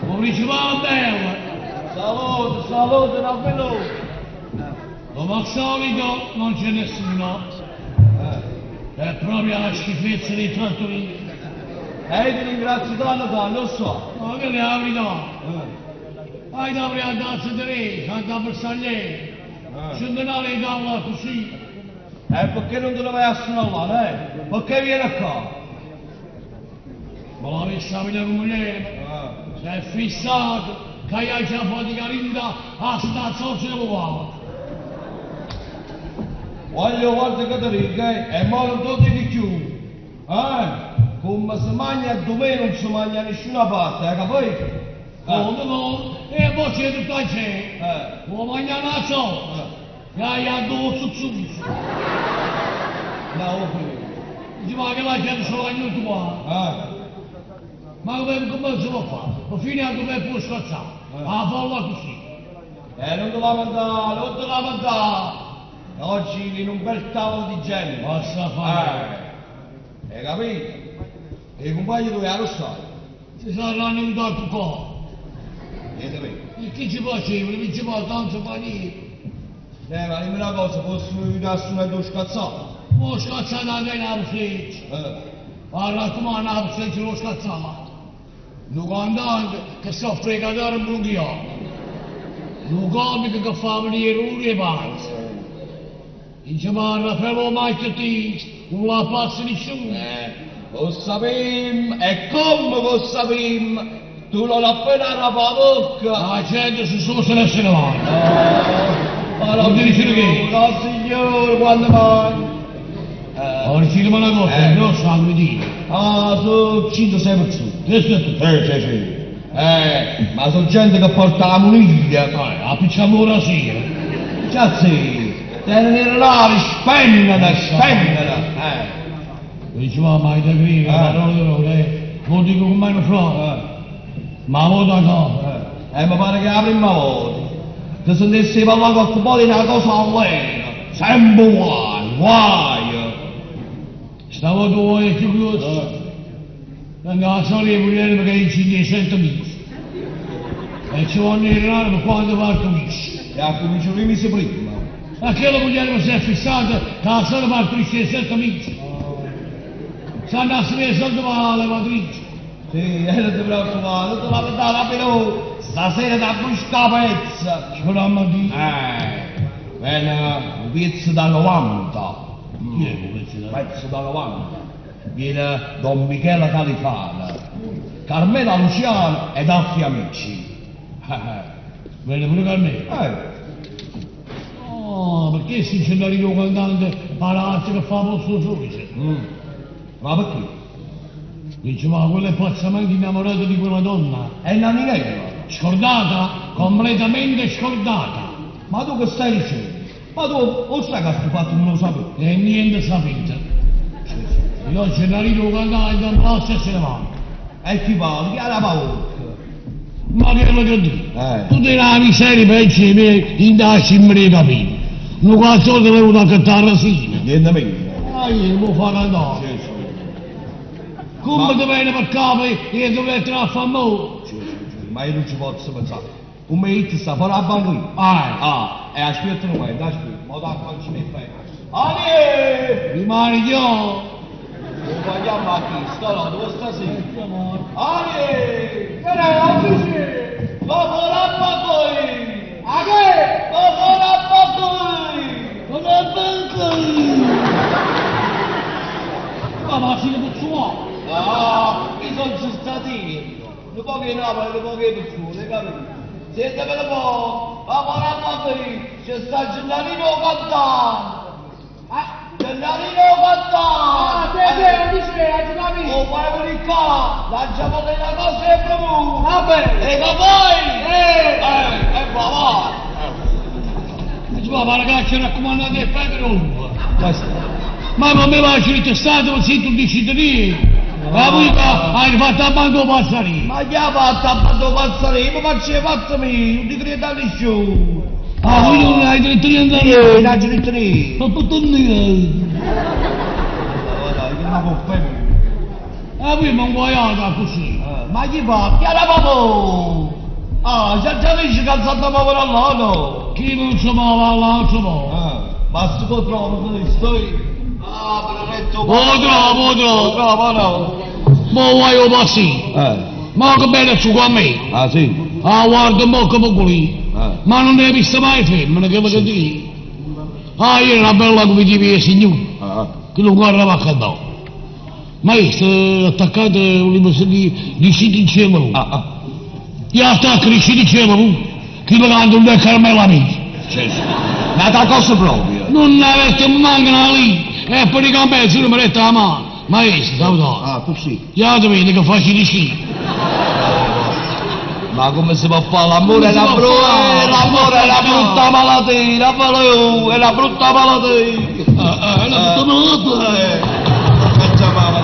'O principale bello! Salute, salute, Raffaello! Come al solito non c'è nessuno. È proprio la schifezza dei trattorini. E io ti ringrazio tanto tanto, lo so. Ma che ne la verità? Hai da aprire la tazza di re, santa bersagliere. Centenare di tavola così. E perché non te ne vai a suonare là, eh? Perché vieni qua? Ma l'avessi a venire con moglie, si è fissato che io c'è fatica rinda a sta zozza di papà. Voglio guarda che ti dico, eh, e mo non ti dico più. Eh? Come si mangia a dove non si mangia a nessuna parte, hai capito? Come no? E poi c'è tutta la gente. Eh. Vuoi mangiare una zozza? Che hai due zozzi. No, ho finito. Dice, ma che la gente se la aiuta qua? Eh. Ma come, come si può fare? Ma fino a come può scazzare? A farla così. Eh, non te la mandare, non te la mandare. Oggi in un bel tavolo di gente. Basta fare. Eh, hai capito? E i compagni dove lo sai? Si saranno aiutato qua. Niente capito? E chi ci faceva? Non ci fa tanto fa niente. Eh, ma dimmi una cosa, posso aiutare a suonare due scazzate? Ho scazzato anche la freccia. Eh. Ma raccomando, la freccia l'ho scazzata. Un cantante che soffre di cadere bronchiale. Un comico che fa venire uno e pazzo. Dice, ma Raffaele Marchetti, non la pazza nessuno. Eh, lo sapevo, e come lo sapevo? Tu non appena la bocca. La gente si sono se ne se ne va. No, ma Non ti dice che? No, signore, quando mai? Eh, Ora ci rimane una cosa, Eh. grossa la dire. ah, sono 106 persone. Questo è tutto. Sì, sì, sì. Eh, ma sono gente che porta la muniglia. Eh, appicciamo ora sera. Già sì, tenere là, spennere, spennere. Eh, Diceva, ma hai da credere, Eh. parole d'oro, eh. Lo dico con mano fra. eh, Ma vota no. eh, eh, mi pare che è la prima volta. Ti sentissi parlare qualche po' di una cosa allena. Sempre guai, guai. Stavolta vuoi più grosso. Eh. Vengo la storia di Guglielmo che incendi 100.000. E ci vanno in raro per quando partorisce. E ha cominciato i mesi prima. Perché la Guglielmo si è fissata che la storia partorisce 100.000. Stanno a sedere sotto la levatrice. Sì, eh, non ti preoccupare, non te la mandare però. Stasera da busca pezza. Speriamo a Dio. Eh, bene, un pezzo da 90. Chi è questo? Un pezzo da 90. Viene Don Michele Califano, Carmela Luciano ed altri amici. Viene pure Carmelo. Eh, Oh, perché si c'è l'arrivo cantante palazzo che fa posto sole? mm. Ma perché? Dice, ma quello è pazzamente innamorato di quella donna. È Nanninella. Scordata? Completamente scordata. Ma tu che stai dicendo? Ma tu lo sai che sto fatto non lo sapevo? E niente sapete. Io Gennarino 'o cantante 'n palazzo e se ne va. E chi parla? Chi arape 'a vocca? Ma chello che dico? Eh. Tu tiene 'a miseria peggio 'e me dint' 'a cimma d' 'e capille. Nu cazotto l'hê avuto accattà 'a resina. Niente meno. Ah, io m' 'o fa cantà. Sì, sì. Comme te vene pe capo 'e te mettere a fà ammore? Sì, sì, sì. Ma io nun ce pozzo pensà. Comme 'e 'itto sta fora 'a banchina. Ah. Ah, e aspietta nu momento, aspietta. Mo t'acconcio 'e feste. Ale! Rimani io. O vogliamo a chi? Sta là, dove stasera? Ale! Che è, amici? Va fuori a voi! A che? Va fuori a voi! Non è banco! Ma ma si può Ah, io sono cittadino. Nu poco 'e Napoli, nu poco 'e Pozzuoli, capito? Senti che po', va fuori a voi! Ci sta Gennarino cantante! Gennarino cantante! Ah, sì, sì, amici, hai capito? Oh, fai venire qua! Lanciamo una cosa e proprio! Va bene! E che vuoi? Eh! Va, va! Ma ma ragazzi, raccomandate il peperone! Ma non mi va scritto stato, zitto, dici di Ma voi hai fatto a banco passarino! Ma chi ha fatto a fatto passare? Ma faccio fatto me, non ti credo a nessuno! Ah, voi non hai detto niente? Eh, non hai detto niente! Ma puttana! Guarda, che una coppa Ah, voi mi inguaiate così! Ma chi fa? Chi era papà? Ah, già già dici che sono povero là, no? Chi non si muove, là non si muove! Ah, ma se lo trovo questo, Ah, benedetto. Lo trovo, lo trovo! Lo trovo, no? Ma vuoi io passi? Eh. Ma che bello su con me! Ah, sì? Ah, guarda un po' come qui! Eh. Ma non ne hai visto mai femmina, che vuoi dire? Ah, io era una bella come ti signore, Ah. che non guardava a cantare. Ma io sto attaccato volevo sentire di siti insieme a voi. Ah, ah. Io attacco di siti insieme a voi, che mi canto un bel caramello amico. Sì, sì. Ma da cosa proprio? Non ne avete manco una lì, e per i campetti non mi dette la mano. Maestro, salutate. Ah, così. Io ti vedo che faccio di schifo. Ma come si può fare? L'amore è Come una si può brutta, fare? l'amore è una brutta malattia, fallo, è una brutta malattia. Ah, ah, è una brutta malattia. Faccia male.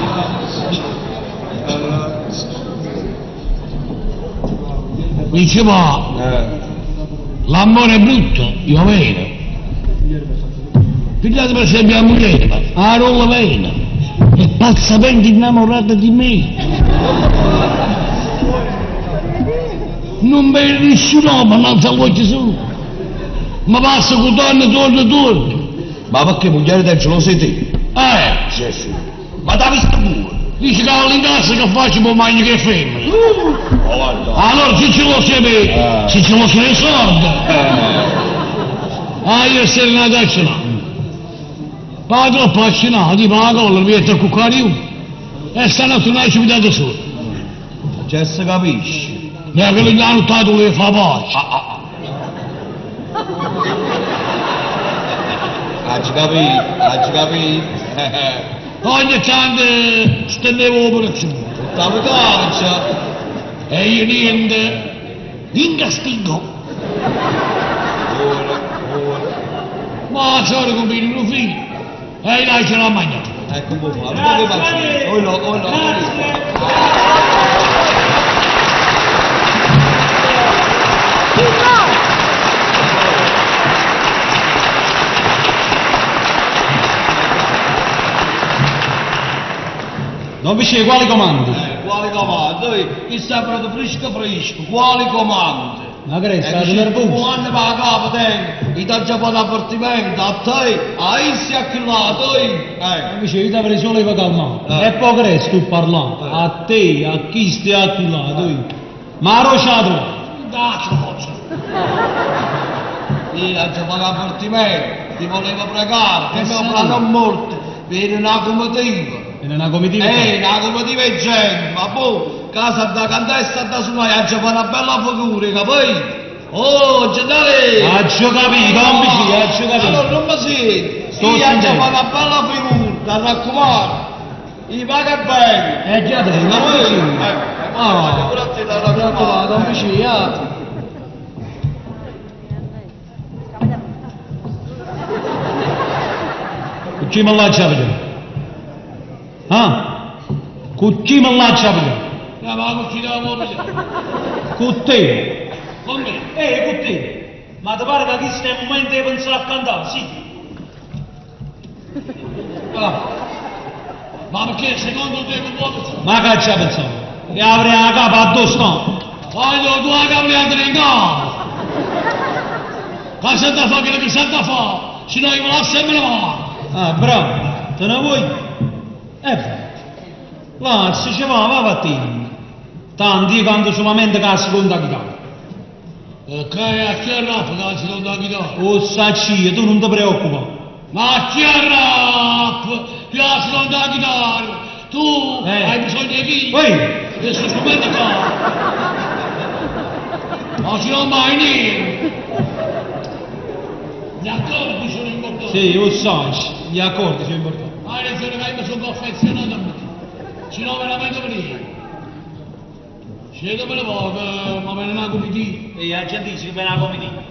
Diceva, l'amore è brutto, io vedo. Pigliate per esempio la moglie, a rolla vena, è pazzamente innamorata di me. Non vede nessun uomo, non sa vuoi su. Ma passa con donne, torna, torna. Ma perché moglie te ce lo sei te? Eh, Sì, sì. Ma t'ha visto pure? dice che all'incasso che faccio può mangiare che femmina. Oh, guarda. Allora se ce lo sei Eh. se ce lo sei sordo. Eh. Ah, io sono nato a cena. Padre troppo a cena, ti pago, lo metto a cuccare io. E stanotte non ci vedo solo. Già si capisce. Neanche che l'hanno dato le fa pace. Ah, ci capito, ah, ci capito. Ogni tanto stendevo l'operazione. Tutta la caccia. E io niente, in castigo. Ora, ora. Ma sono con un figlio. E là ce l'ha mangiato. Ecco come fa. Non che faccio. Oh no, oh no. Non vi c'è quali comandi? Quali comandi? Chi sembra di fresco fresco, quali comandi? Ma che è, Eh, state dice, nervoso? Tu anni per la capo tengo, ti dà già fatto avvertimento a te, a essi e a chi là, a te. Invece io ti avrei solo calmato. Eh. E poi che sto parlando? Eh. A te, a chi stai a chi là, tu. Ma rociato! Da, ce lo Io ho già fatto avvertimento, ti volevo pregare, che Eh, mi sì. ho non morto, viene una comitiva. E nella comitiva? Una comitiva è gente, ma boh, casa da cantare e sta da suonare, ha già fatto una bella figura, capito? Oh, Gennaro! Ha già capito, non mi ci, ha già capito. Allora non mi senti, Sto io ho già sentendo. fatto una bella figura, ti raccomando, i paga bene. Eh già te, Ma non mi voi, ci. Ah, pure a te la raccomando. Non mi ci, ah. Ci me l'ha già veduto. Ah? Cu chi me l'aggia piglià? Eh, ma con chi te la vuoi pigliare? Cu te. Con me? Cu te. Ma ti pare che questo è il momento di pensare a cantare, sì? Ah. Ma perché secondo te che vuoi pensare? Ma che ci pensato? E avrei la capa addosso, no? Voglio tu la capri a tenere in capo. Che senta fa quello che senta fa, se no io me la sempre va. Ah, bravo, te ne vuoi? Eh, là, se ci va, va vattene. Tanto io canto solamente con la seconda chitarra. Perché a chi arrappa la seconda chitarra? Oh, saccio, tu non ti preoccupare. Ma a chi arrappa la seconda chitarra? Tu hai bisogno di chi? Ehi! Questo strumento qua. Ma se non mai niente. Gli accordi sono importanti. Sì, lo sai, gli accordi sono importanti. Hai ragione che io mi sono affezionato a me. Se no veramente venire. Scendemelo poco, ma viene una comitiva. E la gente dice che viene la comitiva.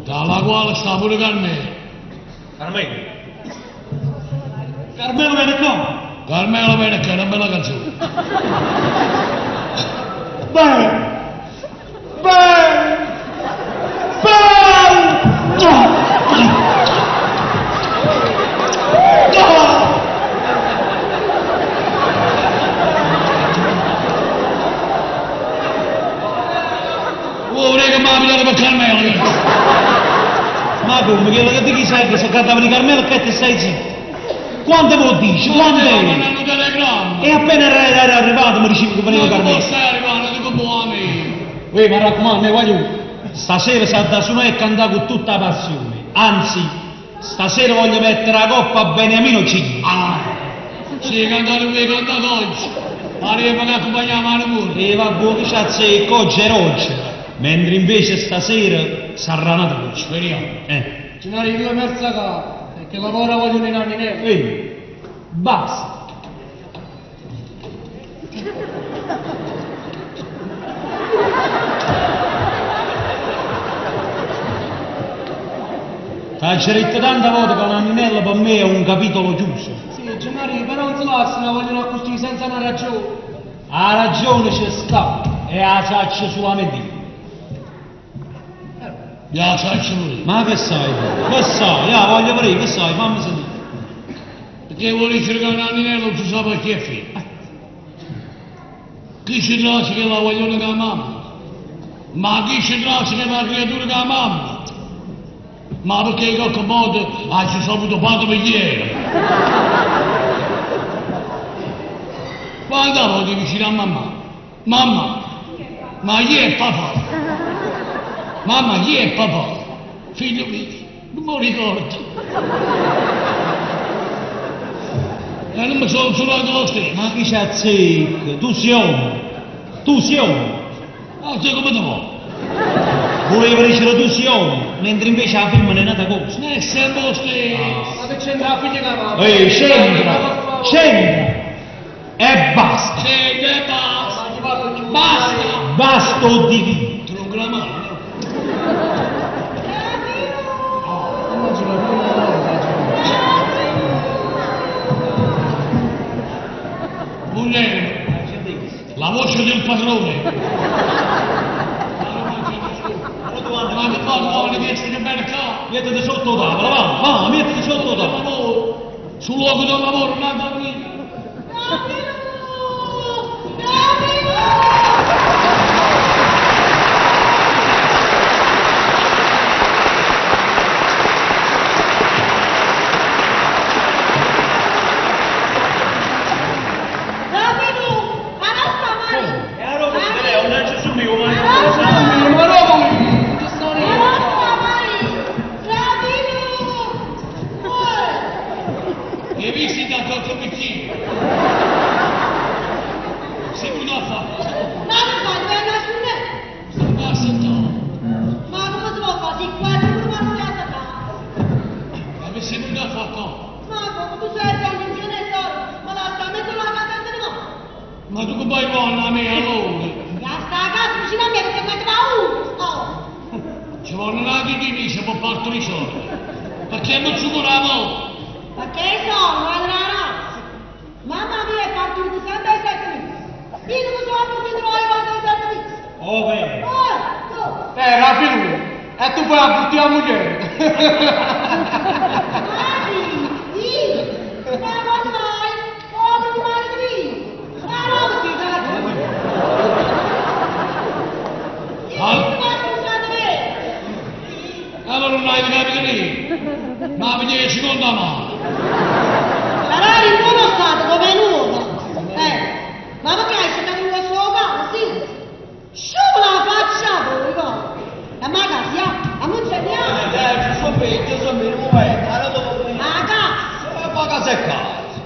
Dalla quale sta pure Carmelo. Carmelo? Carmelo viene qua. Carmelo viene qua, è una bella canzone. Beh! Beh! Beh! Oh, vorrei che mi ha per Carmelo. Ma come? Che ti chi sai che si cantava di Carmelo che ti stai zitto? Quante vuol dici? Quante? Un telegramma. E appena era arrivato mi dicevi che veniva Non Carmelo. stai arrivando, dico buono. Uè, ma raccomando, voglio, stasera si da suonare e cantare con tutta la passione. Anzi, stasera voglio mettere la coppa a Beniamino Cigli. Ah, sì, cantate qui, cantate oggi. Arriva che accompagniamo la pure. E va buono che c'è secco, oggi è oggi. Mentre invece stasera sarà una voce. Speriamo. Gennaro, due mezza capo, perché lavora vogliono i nanninelli. Ehi, basta. T'ha detto tante volte che la Ninella per me è un capitolo chiuso. Sì, Gennaro, però non si lasciano, vogliono così senza una ragione. Ha ragione ci sta e la saccia solamente io. Ya saccio pure. Ma che sai? Che sai? Ya, voglio vedere, che sai? Fammi sentire. Perché vuole dire che Nanninella non si sa perché è figlio. Chi ci trasa che la vogliono che la mamma? Ma chi ci trasa che la creatura che la mamma? Ma perché in qualche modo ha ci saputo padre per ieri? Quando andavo di vicino a mamma? Mamma, ma chi è papà? Mamma, chi è papà? Figlio mio, non me lo ricordo. E non mi sono suonato lo stesso. Ma chi c'è azzecca? Tu sei uomo. Tu sei uomo. Ah, te come te vuoi? Volevo dire tu sei uomo, mentre invece la femmina è nata cosa. Ne è sempre lo stesso. Ma che c'entra la figlia che la mamma? Ehi, c'entra! C'entra! E basta! Sì, e basta. Ma ti parlo più. Basta! Basta o di Ti rompo la mano, no? Buongiorno. La voce del padrone. Ma che fa vuole di essere bene qua? Mettiti sotto tavola, va, va, mettiti sotto tavola. Lavoro. Sul luogo del lavoro, non andare via. Ma no, non ci sto io. Li hai visti da qualche bicchiere? Si può fare. Basta no. Ma che si può fare qua? Ma tu che vai buona a me allora? Ci vogliono anche di mesi per parte i soldi. Perché non ci curavo? Perché sono una razza? E tu puoi avvertire 'a mugliera. Ma chi? Io? Ma quando mai? Povero marito mio! Ma no, perché cazzo? Io non mi scusate me! Allora non hai capito niente. Ma mi seconda mano. Sarà in buono stato come nuovo. Eh, ma perché hai cercato un vostro locale, sì? Sciupa la faccia voi, va. La ma casa, a non c'è neanche. Ci sono bene, un momento, allora dopo venire. Ma casa, Ma casa è casa.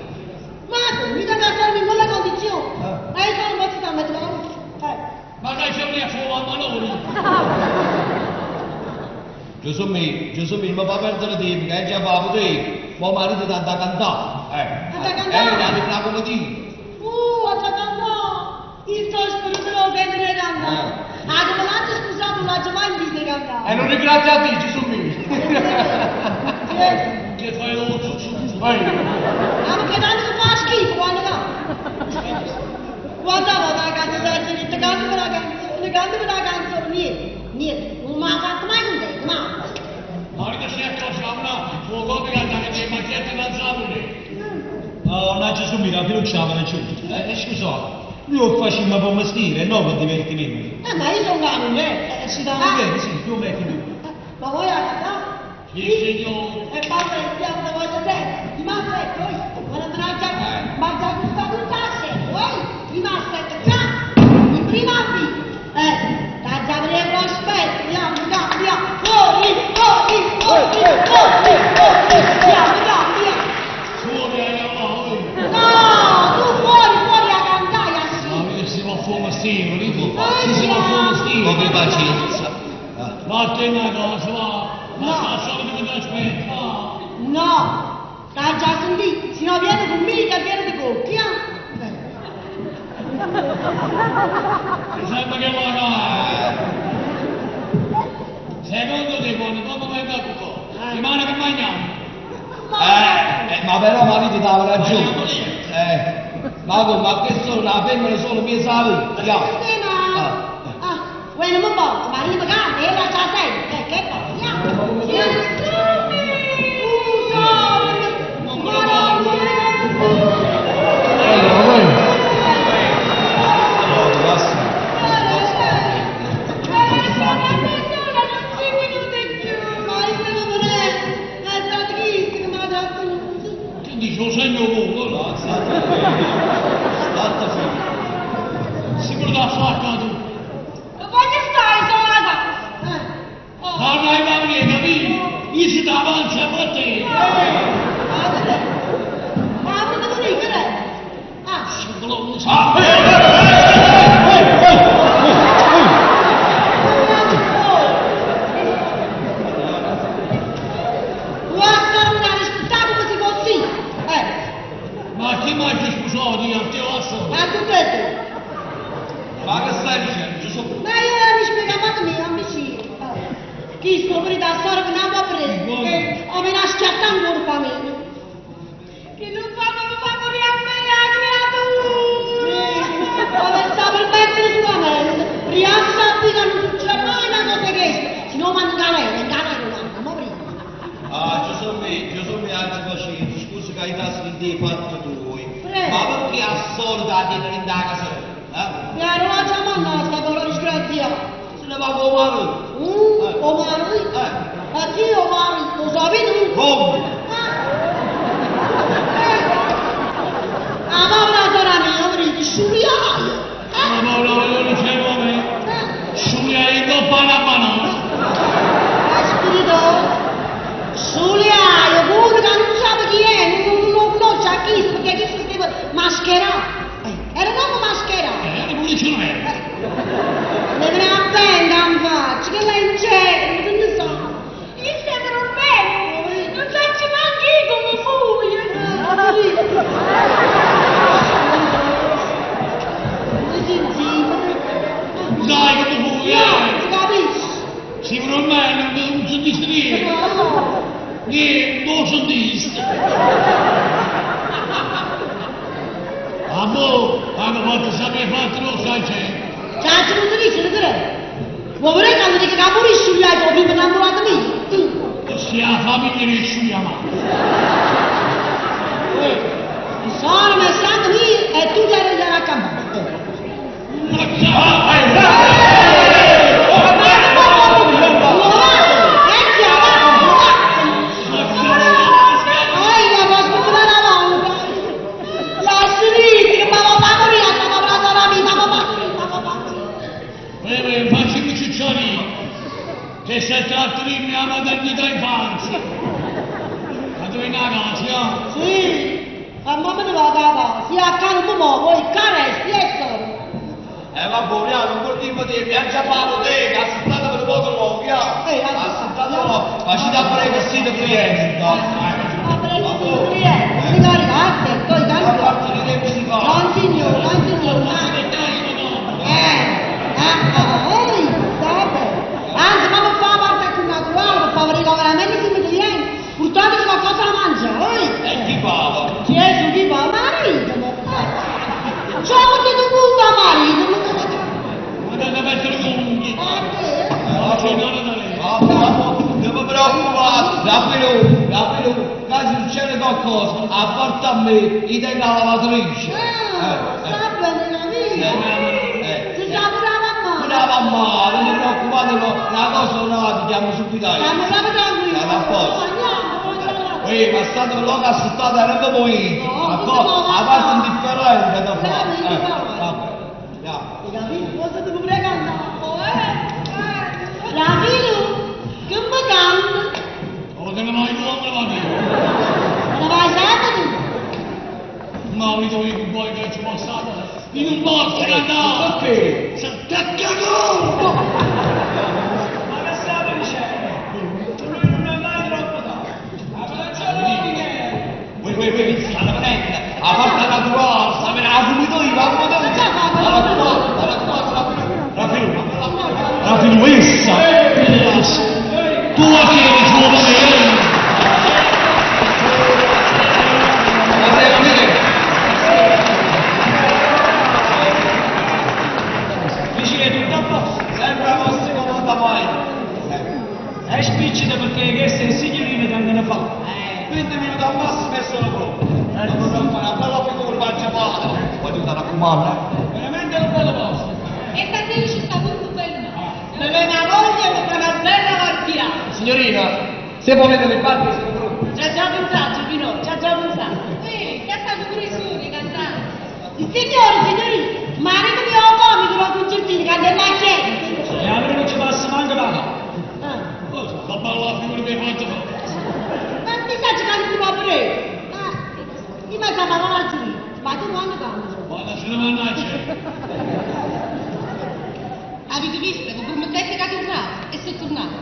ma tu mica casarmi in quella condizione. Ma io sono un po' da mettere la luce. Eh. Ma che c'è lì a fuoco a Manolo? Gesù mio, Gesù mio, mi fa perdere tempo, che è già fa te. Ma marito ti ha da cantare. Eh. Ha da cantare? Eh, la come A cantare. Io sto spirito non sento ne cantare. Ah, come l'hanno scusato, non l'ho mai visto cantare. E non ringrazio a te, Gesù mio. Eh. Che fai lo su su su. Vai. Ma perché tanto fa schifo quando va. Quando va la canzone, ti canto per la canzone, canto per la canzone, niente, niente, non mi ha fatto mai contento, ma. Ma che si accorciamo, fuoco di cantare che macchiette non sanno. Oh, no, Gesù mio, la fiducia me la giù. Scusate, noi lo facciamo per mestiere, non per divertimento. Ma io sono una mujer. Si dà bene, sì, tu metti tu. Ma voi a cantare? Sì, signore. E basta che stiamo da voglio te, di massetto, ma non me la già, ma già gustato un tassetto, eh? Di massetto, già, in prima fila. Da già vedere lo aspetto, andiamo, andiamo, andiamo, fuori, fuori, fuori, fuori, fuori, andiamo, andiamo, andiamo. Fuori ai lavori. No, tu fuori, fuori a cantare, sì. Ma che si va fuori mestiere, dico. Si si va fuori mestiere. Come pazienza. Vattene a casa, va. Ma sta solo che ti aspetta. No, sta già sentito, se no vieni con me che vieni di cocchia. Mi sembra che la casa. Secondo te quando dopo vengo a cucco, rimane che mangiamo? Ma però marito dava ragione. Ma come, ma che sono una femmina solo mia salute? Sì, ma... Ah, quello mi porta, ma io mi cambio, io la già sento. Che porta? Non me lo parlo. Allora, vai. Che dici, lo segno poco, no? Statta ferma. Sicuro da sacca tu. Voglio stare sola a casa. Ma non hai mai capito? Io ci t'avanzo a te. Ma come tu dici, che Ah, Ah, Guarda, non ha rispettato così così. Eh, Ma chi mai ti sposato io? Ti ho solo. ma tu che Ma che stai dicendo? Gesù? Ma io mi spiego fatto mio, amici. Chi scopre da storia che non va preso. Che ho me la schiatta in corpo a me. Che non fa non fa morire a me, la creatura! Come sta per mettere sulla mente. Riassa qui che non succede mai una cosa che se no mando in galera, in galera non ma prima. Ah, Gesù mio, Gesù mio, anzi pazienza, scusa che hai dato l'idea fatta tu. Prego. Ma perché a solito la tieni in casa? Eh? Mi hanno la già mandata sta povera disgrazia. Se ne va con marito. O marito? Eh. A chi o marito? Lo sapete tu? Come? Ah, ma una sorella mia, vedi, sciuriaio. Ma no, no, io non c'è nome. Sciulia in coppa una banana. Spirito, sciuriaio, pure che non sa chi è, non lo conosce a chi, perché chi si deve mascherare. Era un uomo mascherato. Era pure ce n'era. Ne viene a benda in faccia, che lei c'è, non ne sa. Io stai dormendo, non faccio neanche io come fui! Dai, che tu vuoi, No, eh? si capisce. Si per me non, non sentiste niente. No. Niente, non sentiste. Ma boh, hanno fatto sapere fatto, non sai c'è. Ciao, non ti dice, non credo. Vuò vedè ca lle dico ca pure io sciuliaie 'o primmo 'nnammurato mio? Si 'a famiglia d' 'e sciuliamazze. Sono e sangue mio e tu già eri a campà. Beh, facciami cicciarino, che se tratta di mia maternità infanzia. Ma dove è una casa? Sì, ma mamma ne va a casa, si a casa non muovo, poi caresti e sono. Va buono, non portiamo di viaggia a la bottega, assettate per poco l'occhio, assettate l'occhio, facite a fare vestito cliente. Ma prego, cliente, signori, grazie, poi A parte di tempo si fa. Non signore, non signore, ma... Vabbè. Anzi, ma per fare parte più naturale, per far vedere veramente siamo clienti, portateci qualcosa da mangiare, E chi paga? Gesù, chi va? Marito! Ciao, mettete un punto a marito! Ma deve mettere comunque. Ma c'è non da lei. Non mi preoccupare, Raffaele, Raffaele, che succede qualcosa, a parte a me, io tengo la lavatrice. Ah, sta bene, capito? Si sa pure la mamma! Una mamma, non mi preoccupate, no, una cosa o un'altra, ti chiamo subito io. Stiamo proprio tranquilli! Stiamo a posto. Andiamo, andiamo. Ehi, ma state l'ho assuttata, non mi muovete. No, D'accordo? A parte indifferente da fare. Bravo, Vabbè, andiamo. Hai capito? Cosa ti vorrei cantare? Raffaele, che mi canta? O te ne vai tu o me ne vado io? Me ne vai sempre tu? Ma mi devo con voi che ci passato. Io non posso cantare. Perché? Se te cagò! Ma che state dicendo? Lui non è mai troppo tardi. La canzone di Michele. Ui, ui, ui, sta venendo. A parte naturale, sta venendo, la subito io, la subito io. Guarda qua, guarda qua, Raffaele. Raffaele, essa! Tu a chi eri giovane? Buonasera, Michele. Vicino tutto a posto. Sempre a vostri comandamenti. E spiccita perché queste è signorine tengono fa. 20 minuti al massimo e sono pronto. Non dovrò fare una bella figura, faccia male. Voglio dare a comando. Veramente è un bello posto. E stasera ci sta pure un bel mare. Mi viene la voglia di fare una bella marchiata. Signorina, se volete le parti sono pronte. Ci ha già pensato, Pino, ci ha già pensato. Ehi, che stanno pure i suoni cantando. Signore, signorina, marito mio comico lo concertino che andiamo a chiedere. E allora non ci passa manco la capo. Ah. La bella figura che hai fatto. Ma mi sa che ti va bene. Ah, io mi chiamavo la Giulia, ma tu quando canti? Guarda, se ne mannaggia. Avete visto che promettete che tornate e sono tornato.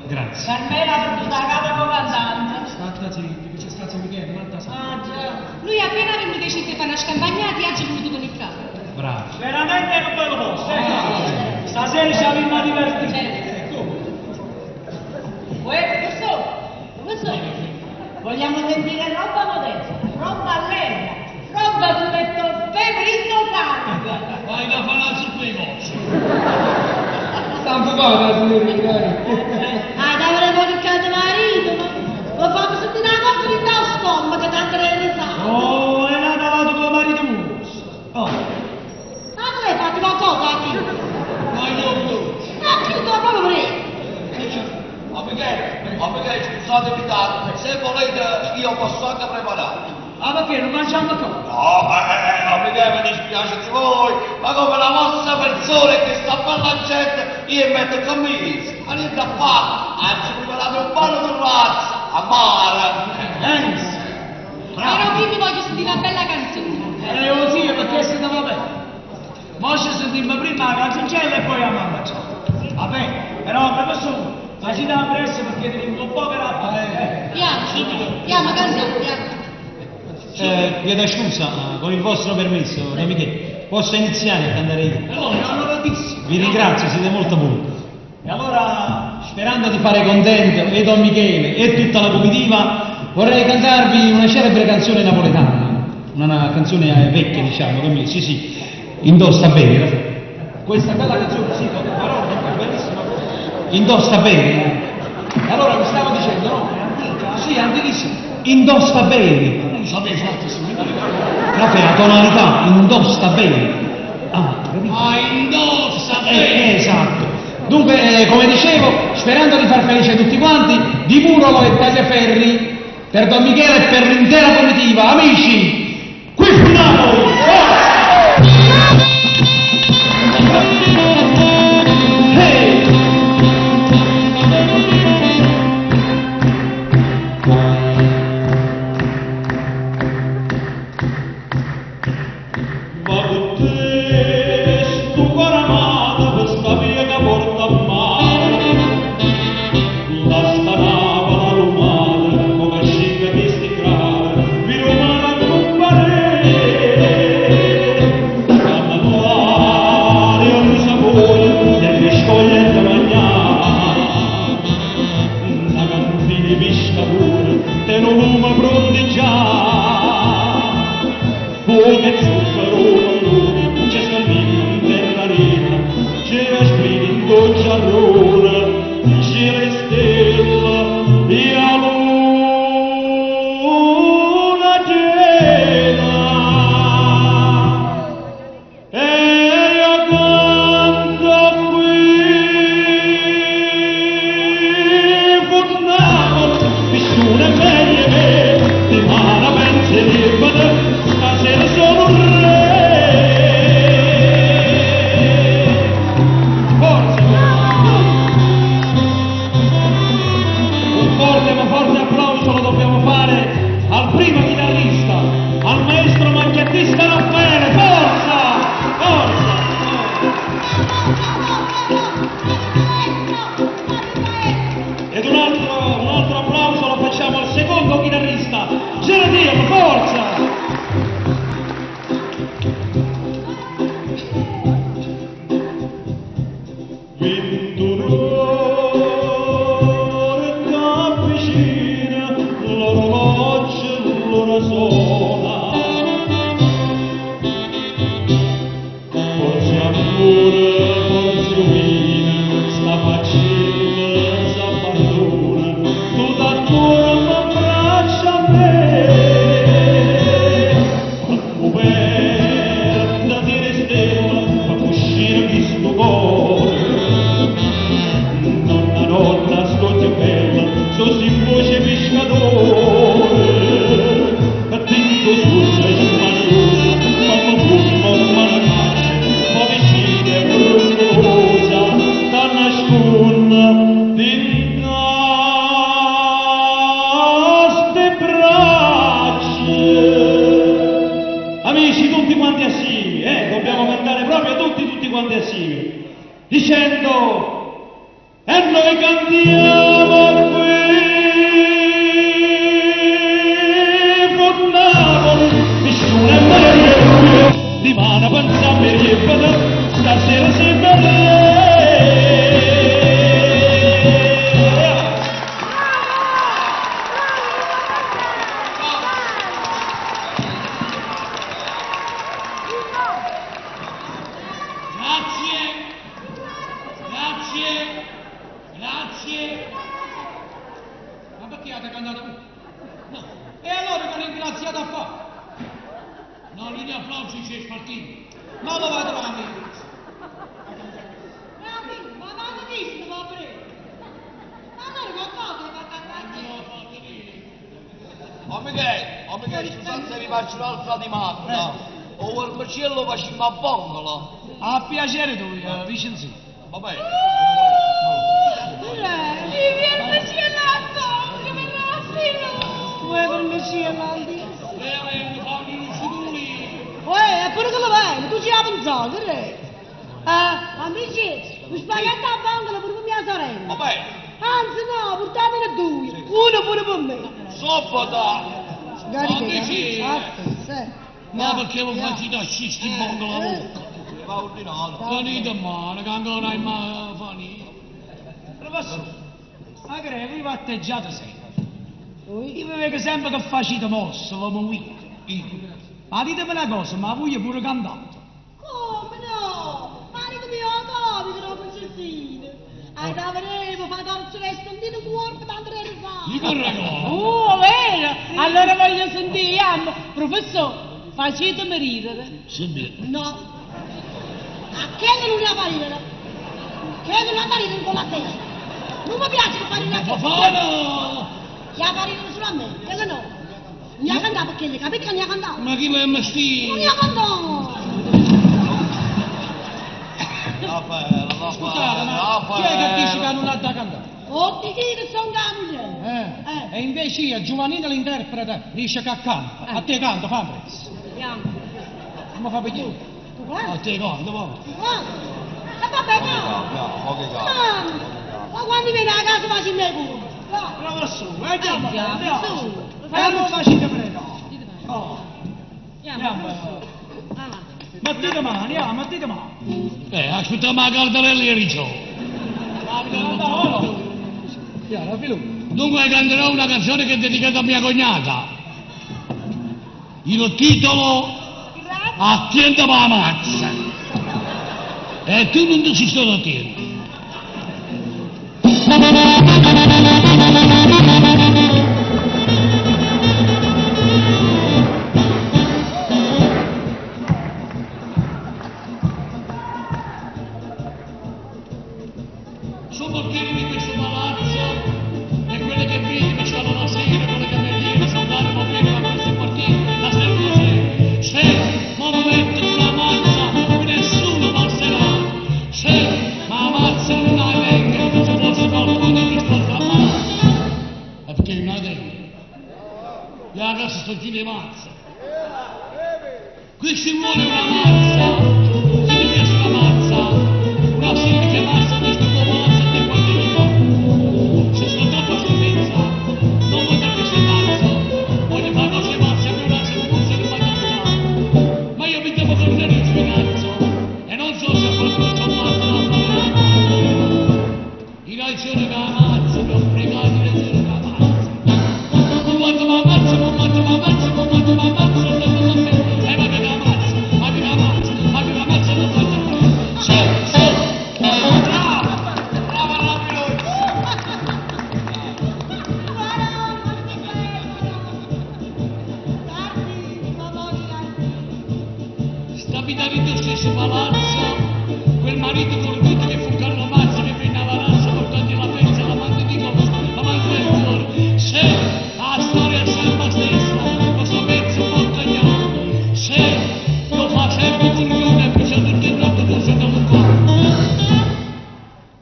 Grazie. Carmela ha perduto la casa con cantante. State zitti, che c'è stato Michele, quanta sa. Ah, già. Lui appena aveva deciso di fare una scampagnata e oggi voluto venire qua. Bravo. Veramente è un bello posto, eh? Stasera ci abbiamo a divertire. Uè, professore, professore, vogliamo sentire roba moderna, roba allegra, roba su letto febbrino sangue. Vai da fare la zuppa di cozze. Sta un po' la signorina. Ah, avremmo cercato marito, ma lo fammi sentire una cosa di tal stomaco, che tanto ne sa. Oh, è nata la tua marito muso. Oh, Ma tu hai fatto qualcosa qui? Vai dopo tu. Ma chi te lo proprio prego? Ma Michele, ma Michele, scusate il ritardo, se volete io posso anche preparare. ah perché non mangiamo qua? No, no, Michele, mi dispiace di voi, ma come la vostra persona che sta per la gente, io metto camisa, ma niente da fare, anzi preparate un ballo di razza, a mare. Benissimo. Però prima voglio sentire una bella canzone. E io sì, perché se ne va bene. Mo ci sentiamo prima la canzoncella e poi a mamma. Va bene, però professore, facite la presto perché teniamo un po' per la Piano, piano, cantiamo, piano. Chiedo scusa, con il vostro permesso, Don Michele, posso iniziare a cantare io? No, onoratissimo. Vi ringrazio, siete molto buoni. E allora, Sperando di fare contento e Don Michele e tutta la comitiva, vorrei cantarvi una celebre canzone napoletana, una canzone vecchia, diciamo, Don Michele, sì sì, indossa bene. Questa bella canzone, sì, con parole, bellissima. Indosta bene. E allora vi stavo dicendo, no? Sì, antichissimo. Indosta bene. Non sapevo fatto sì. Raffaele, la tonalità, indosta bene. Ah, capito? Ma indossa Eh, bene. esatto. Dunque, eh, come dicevo, sperando di far felice tutti quanti, di Murolo e Tagliaferri, per Don Michele e per l'intera comitiva, amici, qui fu Napoli! Forza! Hey! Ma con te sto cuore amato per sta via che porta a mare La sta nave la romana come scinga di sti grave vi romana compare Canna un sapore delle scoglie da mangiare La cantina di pescatore te non lume pronti già Fuoco e zucchero, melone, c'è scalmino in terra c'era spina in gocciarone, c'era le stelle e la luna piena. E io canto qui, con Napoli, nessuno è meglio di me, di mano pensi libera, stasera sono un re. Forza! Un forte ma forte applauso lo dobbiamo fare al primo chitarrista, al maestro macchiettista Raffaele. Forza! Forza! Ed un altro applauso lo facciamo al secondo chitarrista, Gerardino, forza! Venturore t'avvicina, l'orologio l'ora suona. Forse ancora, forse umina, sta faccenda s'abbandona, tu da tua m'abbraccia a me. Coperta di stella, fa uscire questo cuore. Nonna, nonna, sto più bella, so si voce pescatore. Attento scusa e smaniosa, mamma pure, mamma la caccia, ma vicina e fruttuosa, da nasconda di ste braccia. Amici, tutti quanti assieme, eh, dobbiamo cantare proprio tutti, tutti quanti assieme, dicendo, e noi cantiamo qui, con Napoli, nessuno è meglio, di mano pensa per stasera si vede. Grazie, grazie, grazie. Ma perché avete cantato voi? No. E allora che ringraziate a fare? No, lì gli applausi ci spartiti. Ma lo vado avanti. Ma ma visto, va bene. Ma allora qualcosa va a Oh Michele, oh Michele, scusate se vi faccio un'altra domanda. O vermicello facciamo a vongola. A piacere tu, Vicenzino. Va bene. Il vermicello a bocca, per Uè, per me sì, avanti. Lei fanno i luciduli. Uè, è pure quello bello, tu ci hai pensato, che è? Eh, amici, un spaghetto a bancola pure per mia sorella. Va bene. Anzi no, portatene due, uno pure per me. Soppa Amici. Sì. Ma perché non facete scisti in bongo la bocca? Va ordinato. Venite in mano, che ancora in mano fanno. Professore, ma che voi batteggiate sempre. Io vi vedo sempre che facete mosse, come muovete. Ma ditemi una cosa, ma voi pure cantate? Come no? Ma che mi ho capito, no, Francesino. Da vedere, fa torcere e stondino corpo, tanto da rifare. Gli corre Vero? Allora voglio sentire, andiamo. Professore, facetemi ridere. Senti. No. A che non ne fa ridere? Che non fa ridere con la testa? Non mi piace che fa ridere a Ma che. fa Ya fa ridere solo a me, quello no. Mi ha cantato perché le capite che mi ha cantato? Ma chi l'è Non mestino? mi ha cantato! Raffaele, Scusate, Raffaele, ma chi è che dice che Raffaele. non ha da cantare? Oh, ti chiedo, sono la moglie. Eh. E invece io, Giovannina l'interprete, dice che canta. A te canta, Fabrizio. Andiamo. Come fa per te? Tu guarda, A te canta, va. tu guarda. E vabbè, no. Poche cose. Ah, Ma quando viene a casa faccio me pure. No. Professore, andiamo, andiamo. Su. Andiamo, facete prego. Oh, Andiamo. andiamo. Ah. Mettete mano, andiamo, mettete mano. Aspettiamo la cartarella e riccio. Chiaro, Filù. Dunque canterò una canzone che è dedicata a mia cognata. Il titolo Attenta la mazza. E tu non ti sei stato attento. Sono portieri di questo palazzo e quelle che vedi mi stanno la sera, quelle che mi viene, sono dare va bene, ma questo è partito, la sera così. Se ma mi metto una mazza, nessuno passerà. Se ma mazza non la venga, se fosse qualcuno mi sposta la mano. È perché non la tengo. La casa sto di mazza. Qui ci vuole una mazza, se ti piace una mazza, una semplice mazza di sto palazzo e qualcuno. Se sto troppo schifezza, non voglio che sei pazzo, voglio fare cose pazze, più una se non se ne fa. Ma io mi devo tornare in spinazzo e non so se qualcuno ci ha fatto la fare. In ragione che la mazza, mi ho fregato in ragione che la mazza. Ho fatto la mazza, ho fatto la mazza, ho fatto la mazza, ho fatto la mazza, e va che la mazza, va che la mazza, va che la mazza, l'ho fatta. Sì, sì. Bravo, bravo Raffaele. Sta abitando nello stesso palazzo, quel marito cornuto che fu Carlo Mazza che venne a Varazza portando la pezza, l'amante di costo, l'amante del cuore. Se la storia è sempre la stessa, questo pezzo può tagliare. Se lo fa sempre coglione e pisa tutto il notte tu sei stato qua.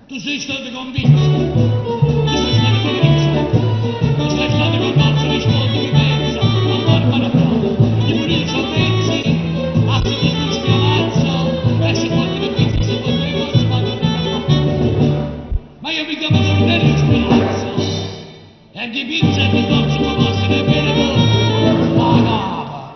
Tu sei stato convinto, tu sei stato convinto, tu sei stato convinto, rispondi che pensa, a Barbara Prova. Gli morire sono pezzi, a se tu spianazzo, e se porti le pizze, se porti le cose, ma non Ma io mi chiamo Cornelio Spinazzo, e di pizza e di dolce come se ne viene la capa.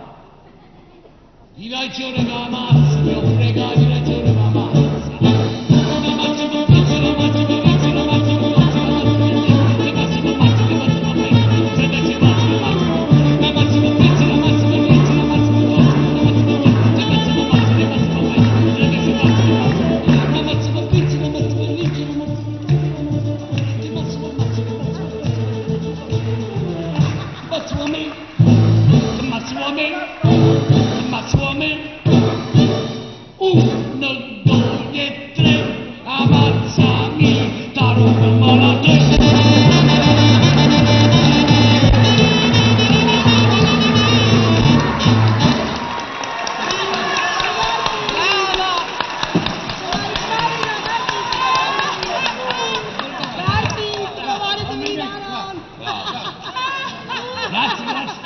Di ragione che la mazza, mi ho fregato di ragione che la mazza. Una mazza per pizza, una mazza per pizza, una mazza per dolce, una mazza per te, le mazze per mazza, le mazze per me, se ne ci mazza, le mazze. Una mazza per pizza, una mazza per pizza, una mazza per dolce, una mazza per te, le mazze per mazza, le mazze per me, se ne ci mazza, le mazze. Una mazza per pizza, una mazza per ricci, una mazza per te, le mazze per mazza, le mazze per mazza per me, mazza per me, mazza per me. Uno, due e tre, ammazzami, tarugo malate. Grazie, grazie.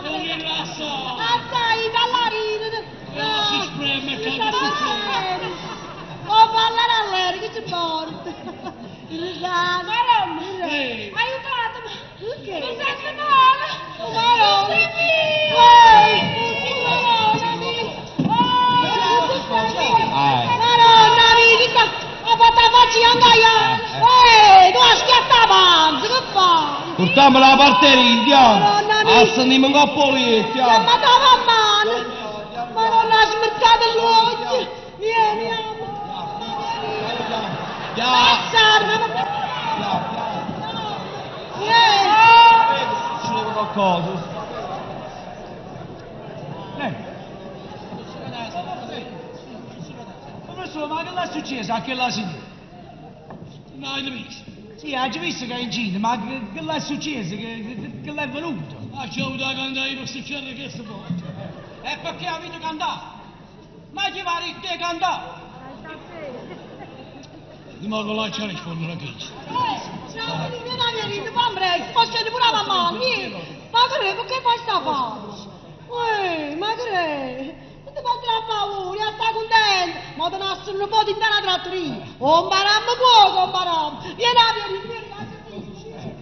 Non rilassa. Si spreme, cade si Oh, parlare a lei, che ci porta? Il risale. Madonna, Ehi. aiutatemi! Perché? Mi sento male! Madonna. Ehi! Madonna, vita! Ha fatto la faccia andaia! Ehi, tu hai schiattato panza, che fai? Portiamola la parte indiana. Madonna A sentimo 'ncoppa 'o lietto, jammo. Chiammate 'a mammana. Madonna, ha smerzato ll'uocchie. Vieni, jammo. Passarmi, ma... Vieni. Succedeva qualcosa. Professore, ma che l'è successo a quella signora? No, hai visto? Sì, ha già visto che è incinta, ma che, che l'è successo? Che, che, che l'è venuto? Ma c'è avuto da cantare per succedere questo poi. E perché avete cantato? Ma chi va a te cantare? Di modo là c'è rispondere a chi. Ciao, vieni, vieni, fammi, posso pure la mamma, vieni. Ma che, perché fai sta faccia? Uè, ma che? Non ti fai la paura, sta contento. Ma te ne un po' di una trattoria. Oh, imparammo poco, imparammo. Vieni, vieni, vieni, vieni.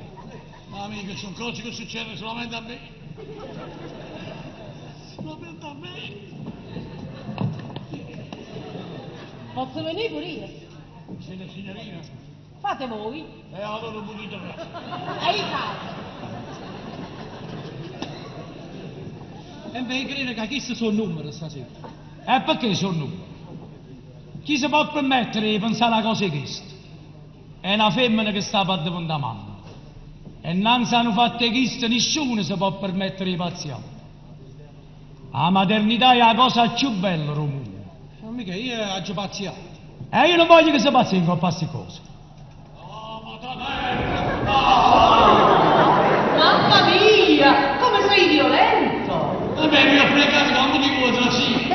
Ma amica, sono cose che succedono solamente a me. Solamente a me. Posso venire pure io? Siete signorina? Fate voi. E allora un pochino presto. E io faccio. E beh, credo che questi sono numeri stasera. E perché sono numeri? Chi si può permettere di pensare a cose queste? È una femmina che sta per diventare mamma. E non sanno fatte queste, nessuno si può permettere di pazziare. La maternità è la cosa più bella del mondo. Ma mica io ho già pazziato. E io non voglio che si pazzi in coppa a queste cose. Mamma mia, come sei violento! Vabbè, mi ho fregato che non dico tra sì.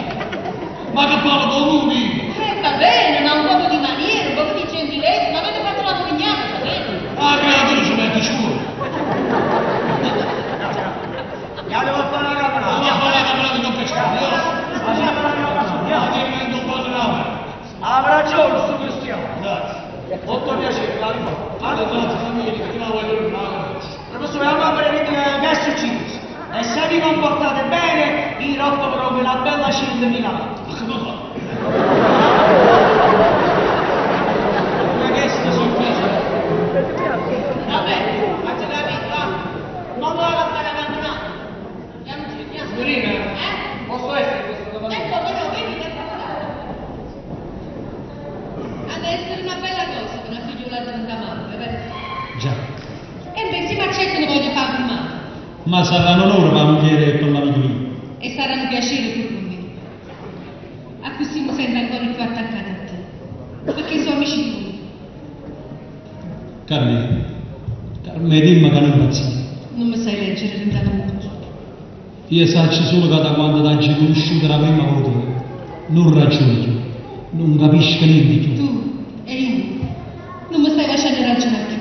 Ma che parlo con lui? Va bene, ma un poco di maniera, un poco di gentilezza, ma avete fatto la cognata, sapete? Ah, creatura ci mette scuola. Ya devo fare la Ma camminata. va a fare la camminata con pescare, no? Ma ti prendo un po' di rame. Ha ragione sto cristiano. Grazie. Molto piacere, la ricordo. Guarda, grazie famiglia, che la voglio rimanere. Professore, andiamo a vedere che è successo. E se vi comportate bene, io rompo proprio una bella 100.000 lire. Ma come fa? Ma che sto sorpreso? Vabbè, faccio capire, va. Non lo vado a fare abbandonare. Andiamo, ci vediamo. Signorina, Eh? posso essere questa domanda? Ecco, però, vedi che Ha da essere una bella cosa che una figliola diventa mamma, è vero? Già, E invece mi accettano voglio fare prima. ma sarà un onore per la moglie e per l'amico mio. E sarà un piacere pure per me. A così mi sento ancora più attaccata a te. Perché sono amici tuoi. Carmen, Carmen, dimmi che non impazzire. Non mi sai leggere rentata Io saccio solo che da quando ti ho conosciuta la prima volta, non ragiono più, non capisco niente più. Tu e io non mi stai facendo ragionare più.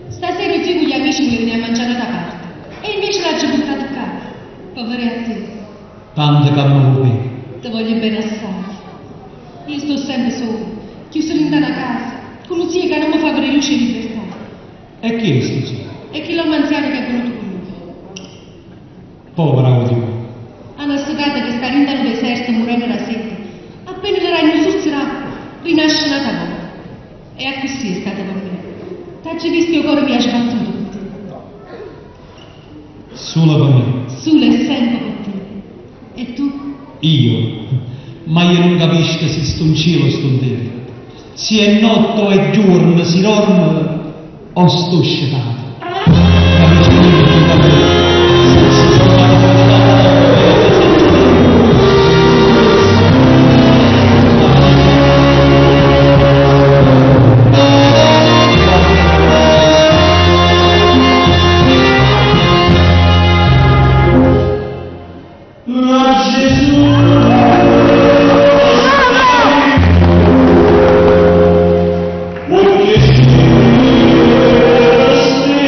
Stasera io con gli amici mi veniamo a mangiare da parte. E invece l'ho buttato qua. Povero a te. Tanto che mi vuoi bene. Ti voglio bene assai. Io sto sempre sola, chiusa in una casa, con un zio che non mi fa avere luce e libertà. E chi è sto zio? E che l'uomo anziano che è venuto con lui. Povera Odio. Hanno studiato che sta in un deserto morendo da sete. Appena il ragno sussera, rinasce una volta. E così è stata per me. T'ha visto il cuore mi ha sbattuto per te. Solo per me. Solo e sempre per te. E tu? Io? Ma io non capisco se sto in cielo o sto in terra. Se è notte o è giorno, si dorme o sto scetato. Capisco niente più da me. Se si sono Ma Gesù Oh,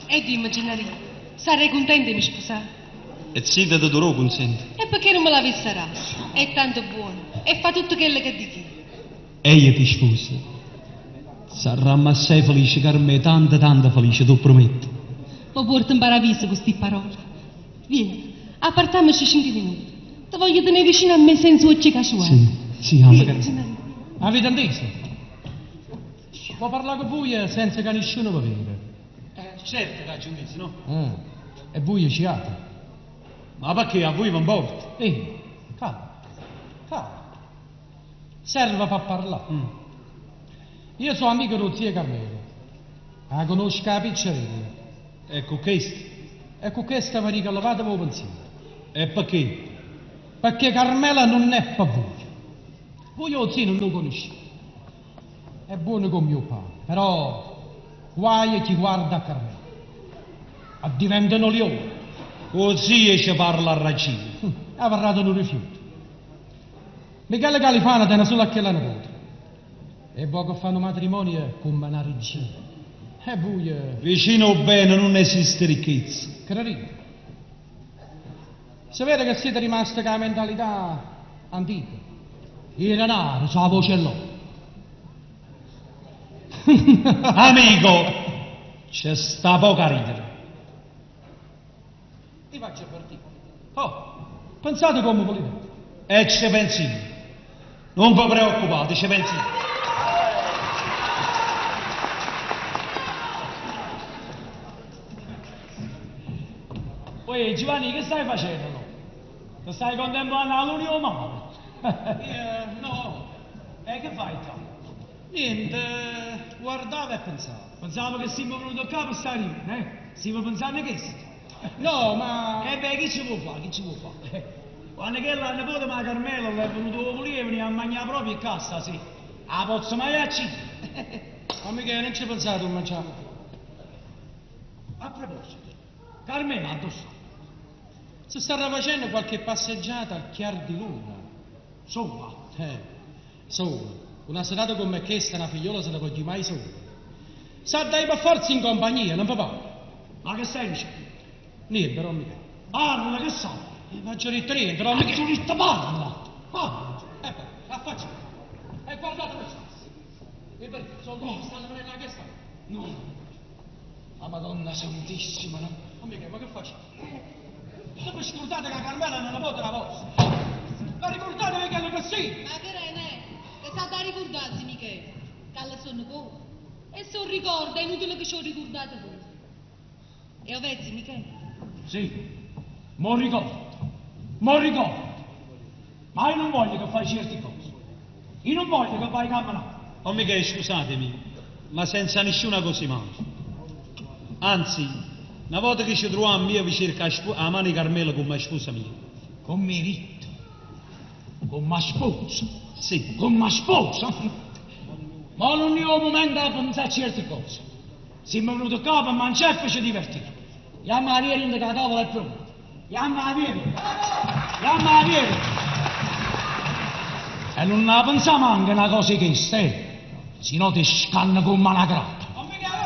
E dimmi, Gennarino, sarei contenta di mi sposare? E zitta te durò consente. E perché non me l'avesse dato? È tanto buono e fa tutto quello che dico io. E io ti sposo. Sarà assai felice, Carmè, tanto tanto felice, ti prometto. Mi porto in paradiso con queste parole. Vieni, appartiamoci 5 minuti. Ti voglio tenere vicino a me senza occhi casuali. Sì, sì, amma Vieni, Carmè. Gennarino. Avete inteso? Può parlare con voi senza che nessuno vi veda. Certo che ci dici, no? Ah, e voi ci ate. Ma perché a voi vi importa? Ehi, calma, calma. Serve per parlare. Io sono amico dello zio Carmelo. La conosco la piccerella. Ecco questo. E con questa vi dico levate voi pensiero. E perché? Perché Carmela non è per voi. Voi lo zio non lo conoscete. È buono come mio padre, però guai chi guarda a Carmela. A diventano leoni. Così ci parla a ragione. Ha dato un rifiuto. Michele Califano tiene solo a quella nipote. E vuoi che fanno matrimonio come una regina. E voi, Vicino al bene non esiste ricchezza. credete. Si vede che siete rimasti con la mentalità antica. Il denaro, sa la voce l'oro. Amico, c'è sta poca a ridere. Ti faccio partire. Oh, pensate come volete. E ci pensi. Non vi preoccupate, ci pensi. Poi Giovanni, che stai facendo? no? Ti stai contemplando la luna o mare? No, E che fai tu? niente, guardavo e pensavo. Pensavo che siamo venuti qua per stare in, eh? Stiamo pensando questo. No, ma... E beh, chi ci può fare? Chi ci può fare? Quando che la nipote ma Carmelo è venuto voleva venire a mangiare proprio in casa, sì. La posso mai uccidere. Ma mica non ci pensate a mangiare. A proposito, Carmela dove sta? Si starà facendo qualche passeggiata al chiar di luna. Sola. Sola. Una serata come questa una figliola se la coglie mai sola. Sa dai per forza in compagnia, non papà. Ma che stai dicendo? Niente, però mica. Parla, che sa? Faccio detto niente, però Ma mica. giurista parla! Parla! Beh, la faccio. E guardate questo. E perché sono oh. Stanno prendendo la testa. No. La Madonna Santissima, no? Ma mica, ma che faccio? Ma vi scordate che Carmela non è la vostra? Ma ricordatevi che è così? Ma che re, che sa da ricordarsi, Michele? Che alla sono poco. E se un ricorda, è inutile che ci ho ricordato voi. E ovezzi, Michele? Sì, mo ricordo, mo ricordo. Ma io non voglio che fai certe cose. Io non voglio che vai camminando. Oh Michele, scusatemi, ma senza nessuna cosa in mano. Anzi, una volta che ci troviamo io vi cerco la mano di Carmelo come sposa mia. Con merito, con ma sposa, Sì. con ma sposa. Ma non è un momento da pensare a certe cose. Siamo venuti qua per mangiare e per ci divertire. Andiamo a viere che la tavola è pronta. Andiamo a viere. Andiamo a viere. E non la pensiamo anche una cosa che questa, eh. Se no ti scanna come una crapa.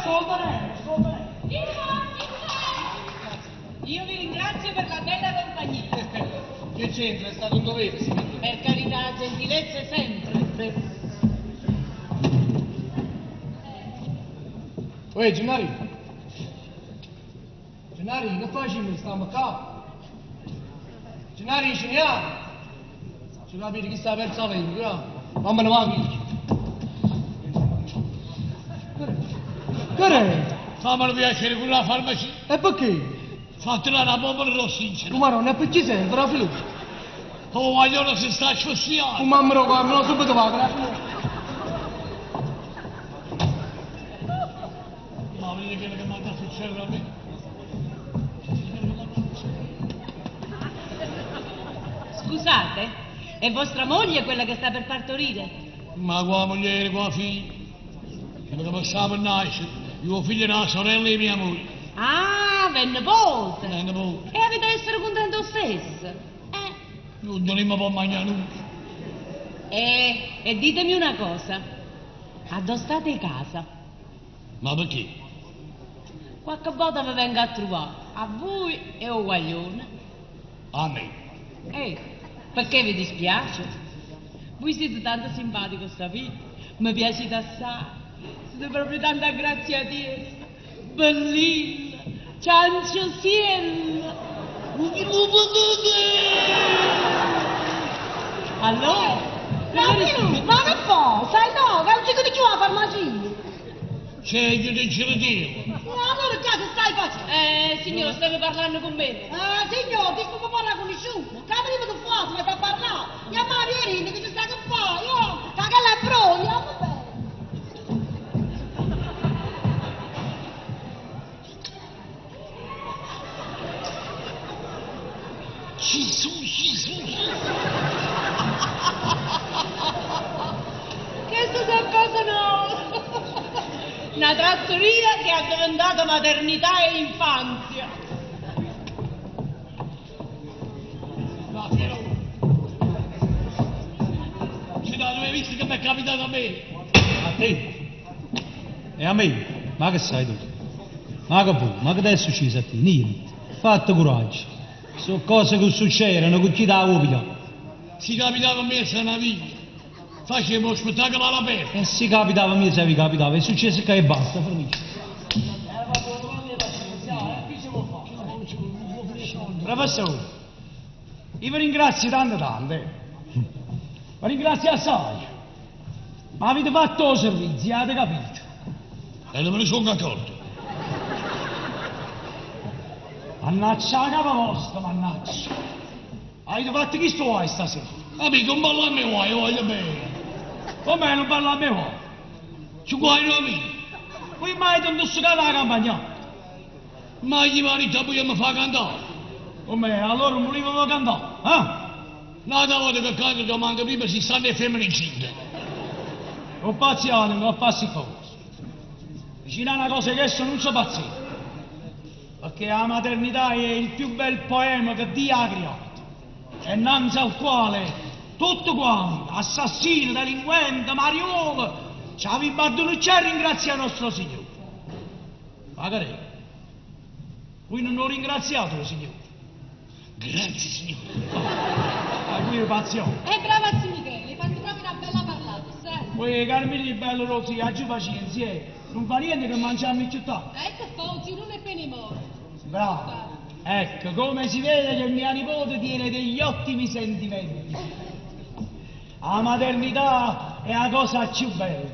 Sto venendo, sto venendo. Io vi ringrazio per la bella compagnia. Che c'entra? È stato un dovere, signore. Per carità, gentilezze sempre. Uè, Gennarino. Gennarino, che facciamo? Stiamo qua. Gennarino, ci andiamo. Ci capite chi sta perso la lingua, no? Mamma non va via. Che è? Fammelo piacere con la farmacia. E perché? Fatela una bomba dell'ossigeno. Ma non è per chi serve, la fiducia. Oh, vogliono si sta asfissiando. Un mamma lo guarda, non subito va, grazie. Ma vedi quello che mi da succedere a me? Scusate, è vostra moglie quella che sta per partorire? Ma qua moglie, qua figlia. Che mi passava per nascere, io figlio della sorella di mia moglie. Ah, v'è nipote. È nipote. E avete essere contento lo stesso. Eh. Non dovremmo poi mangiare nulla. E, e ditemi una cosa. Addò state a casa? Ma perché? Qualche volta vi vengo a trovare, a voi e o guaglione. A me. Eh, perché vi dispiace? Voi siete tanto simpatico, sapete? Mi piacete assai. Siete proprio tanto aggraziati. Bellino, cianciosiello. Allora? Raffaele, ma che fa? Sai no, che non ci più alla farmacia. C'è io ti ce lo dico. E allora già che stai facendo? Signora, stavo parlando con me. Signor, ti sto parlare con nessuno. Che prima tu fai, si mette a parlare. Mia madre vieni, che ci sta che fa? Io, che la pro, andiamo bene. Gesù, Gesù, Gesù. Questa è cosa nuova. Una trattoria che è diventata maternità e infanzia. No, Piero. Ci dai, dove hai visto che mi è capitato a me? A te? E a me? Ma che sai tu? Ma che vuoi? Ma che ti è successo a te? Niente. Fatto coraggio. Sono cose che succedono, con chi te la vuoi? Si capitava a me a una vita. Facevo lo spettacolo all'aperto. E si capitava a me se vi capitava, è successo che e basta, finisce. Professore, io vi ringrazio tanto tanto. eh. Vi ringrazio assai. Ma avete fatto il servizio, avete capito? E non me ne sono accorto. Mannaggia la capa vostra, mannaggia. Avete fatto chi sto guai stasera? Amico, non parla a me guai, io voglio bene. Come non parla a me guai? Ci guai no amico. Voi mai non intossicato la campagna? Ma gli marito poi mi fa cantare. Come? Allora non volevo cantare, eh? L'altra volta che canto domanda prima si stanno le femmine incinte. Non pazziate, non passi cose. Vicino a una cosa che adesso non si pazzia. Perché la maternità è il più bel poema che Dio ha creato. E innanzi al quale tutto quanto, assassino, delinquente, mariuolo, ci aveva a ringraziare nostro Signore. Magari, voi non ho ringraziato il Signore. Grazie signore. Ah, qui è pazzio. Brava zio Michele, hai fatto proprio una bella parlata, sai? Voi Carmine, bello Rosì, aggiù pazienza, eh. Non fa niente che mangiamo in città. Che fa, zio, non è pene morto. Bravo. Ecco, come si vede che mia nipote tiene degli ottimi sentimenti. La maternità è la cosa più bella.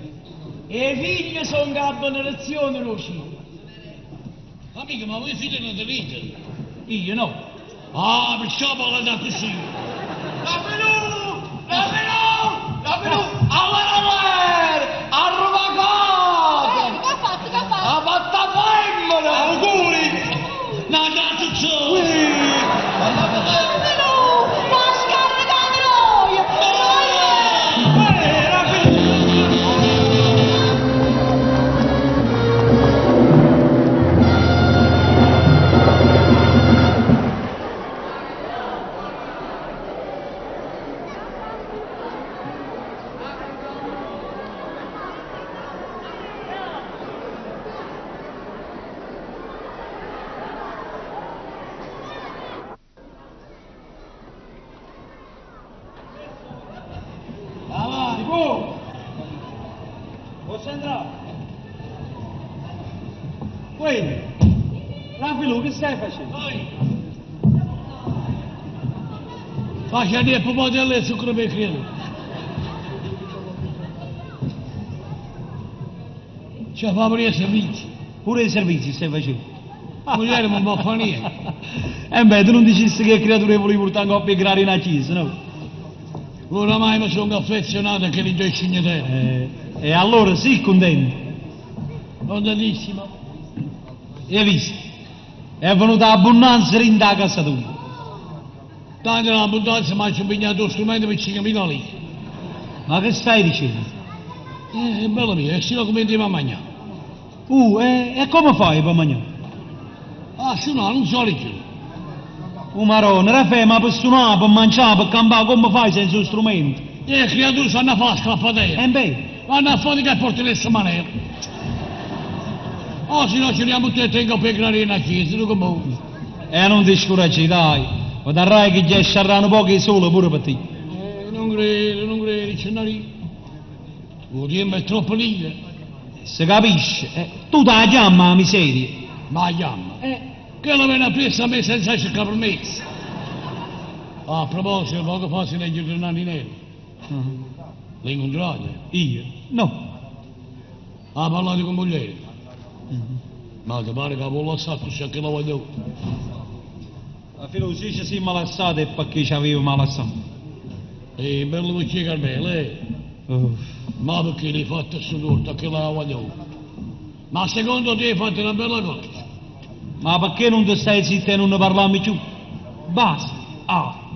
E i figli sono la benedizione dello cielo. Amico, ma voi figli non tenete? Io no. Ah, perciò parlate così. Raffaello! Raffaello! Raffaello! Allora, allora! Arriva a casa! Che ha fatto, che ha fatto? Ha fatto femmina! Auguri! No, no, tutto. Raffaello, ma scarica noi! Avanti, go! Posso entrare? Quello! Tranquillo, che stai facendo? Faccia di pomodoro e zucchero per credo. Ci fa pure i servizi. Pure i servizi stai facendo? Moglie non può fare niente. E beh, tu non dicessi che creature volevi portare in coppia e grare in chiesa, no? Oramai mi sono affezionato anche lì due cignatelle. E allora sì, contento. Contentissimo. E hai visto? È venuta abbondanza in da casa tua. Tanto l'abbondanza mi ha impegnato lo strumento per 5.000 lire. Ma che stai dicendo? Bello mio, e si no come andiamo a mangiare? E come fai per mangiare? Ah, se no, non so leggere. Oh, Maronna, Raffaele, ma per suonare, per mangiare, per campare, come fai senza lo strumento? Creature stanno a fare la sclaffadera. E beh, Vanno a fatica e portano le maniera. Oh, se no ci andiamo tutti e tengo per granire a chiesa, tu come E non ti scoraggi, dai. Vedrai che già saranno pochi solo pure per te. Non credo, non credo, c'è una lì. Il tempo è troppo lungo. Si capisce? Tu te la chiami la miseria. Ma la chiama? Che la viene appresso a me senza cercare permesso. Ah, a proposito, poco fa si legge il Nanninello. L'hai incontrato? Io? No. Ha parlato con moglie? Ma ti pare che vuole lasciare così che la voglio? La filosofia si è malassata e perché ci aveva malassato. E bello perché Carmelo, eh? Ma perché l'hai fatto su torta che la voglio? Ma secondo te hai fatto una bella cosa? Ma perché non ti stai zitto e non ne parliamo più? Basta. Ah.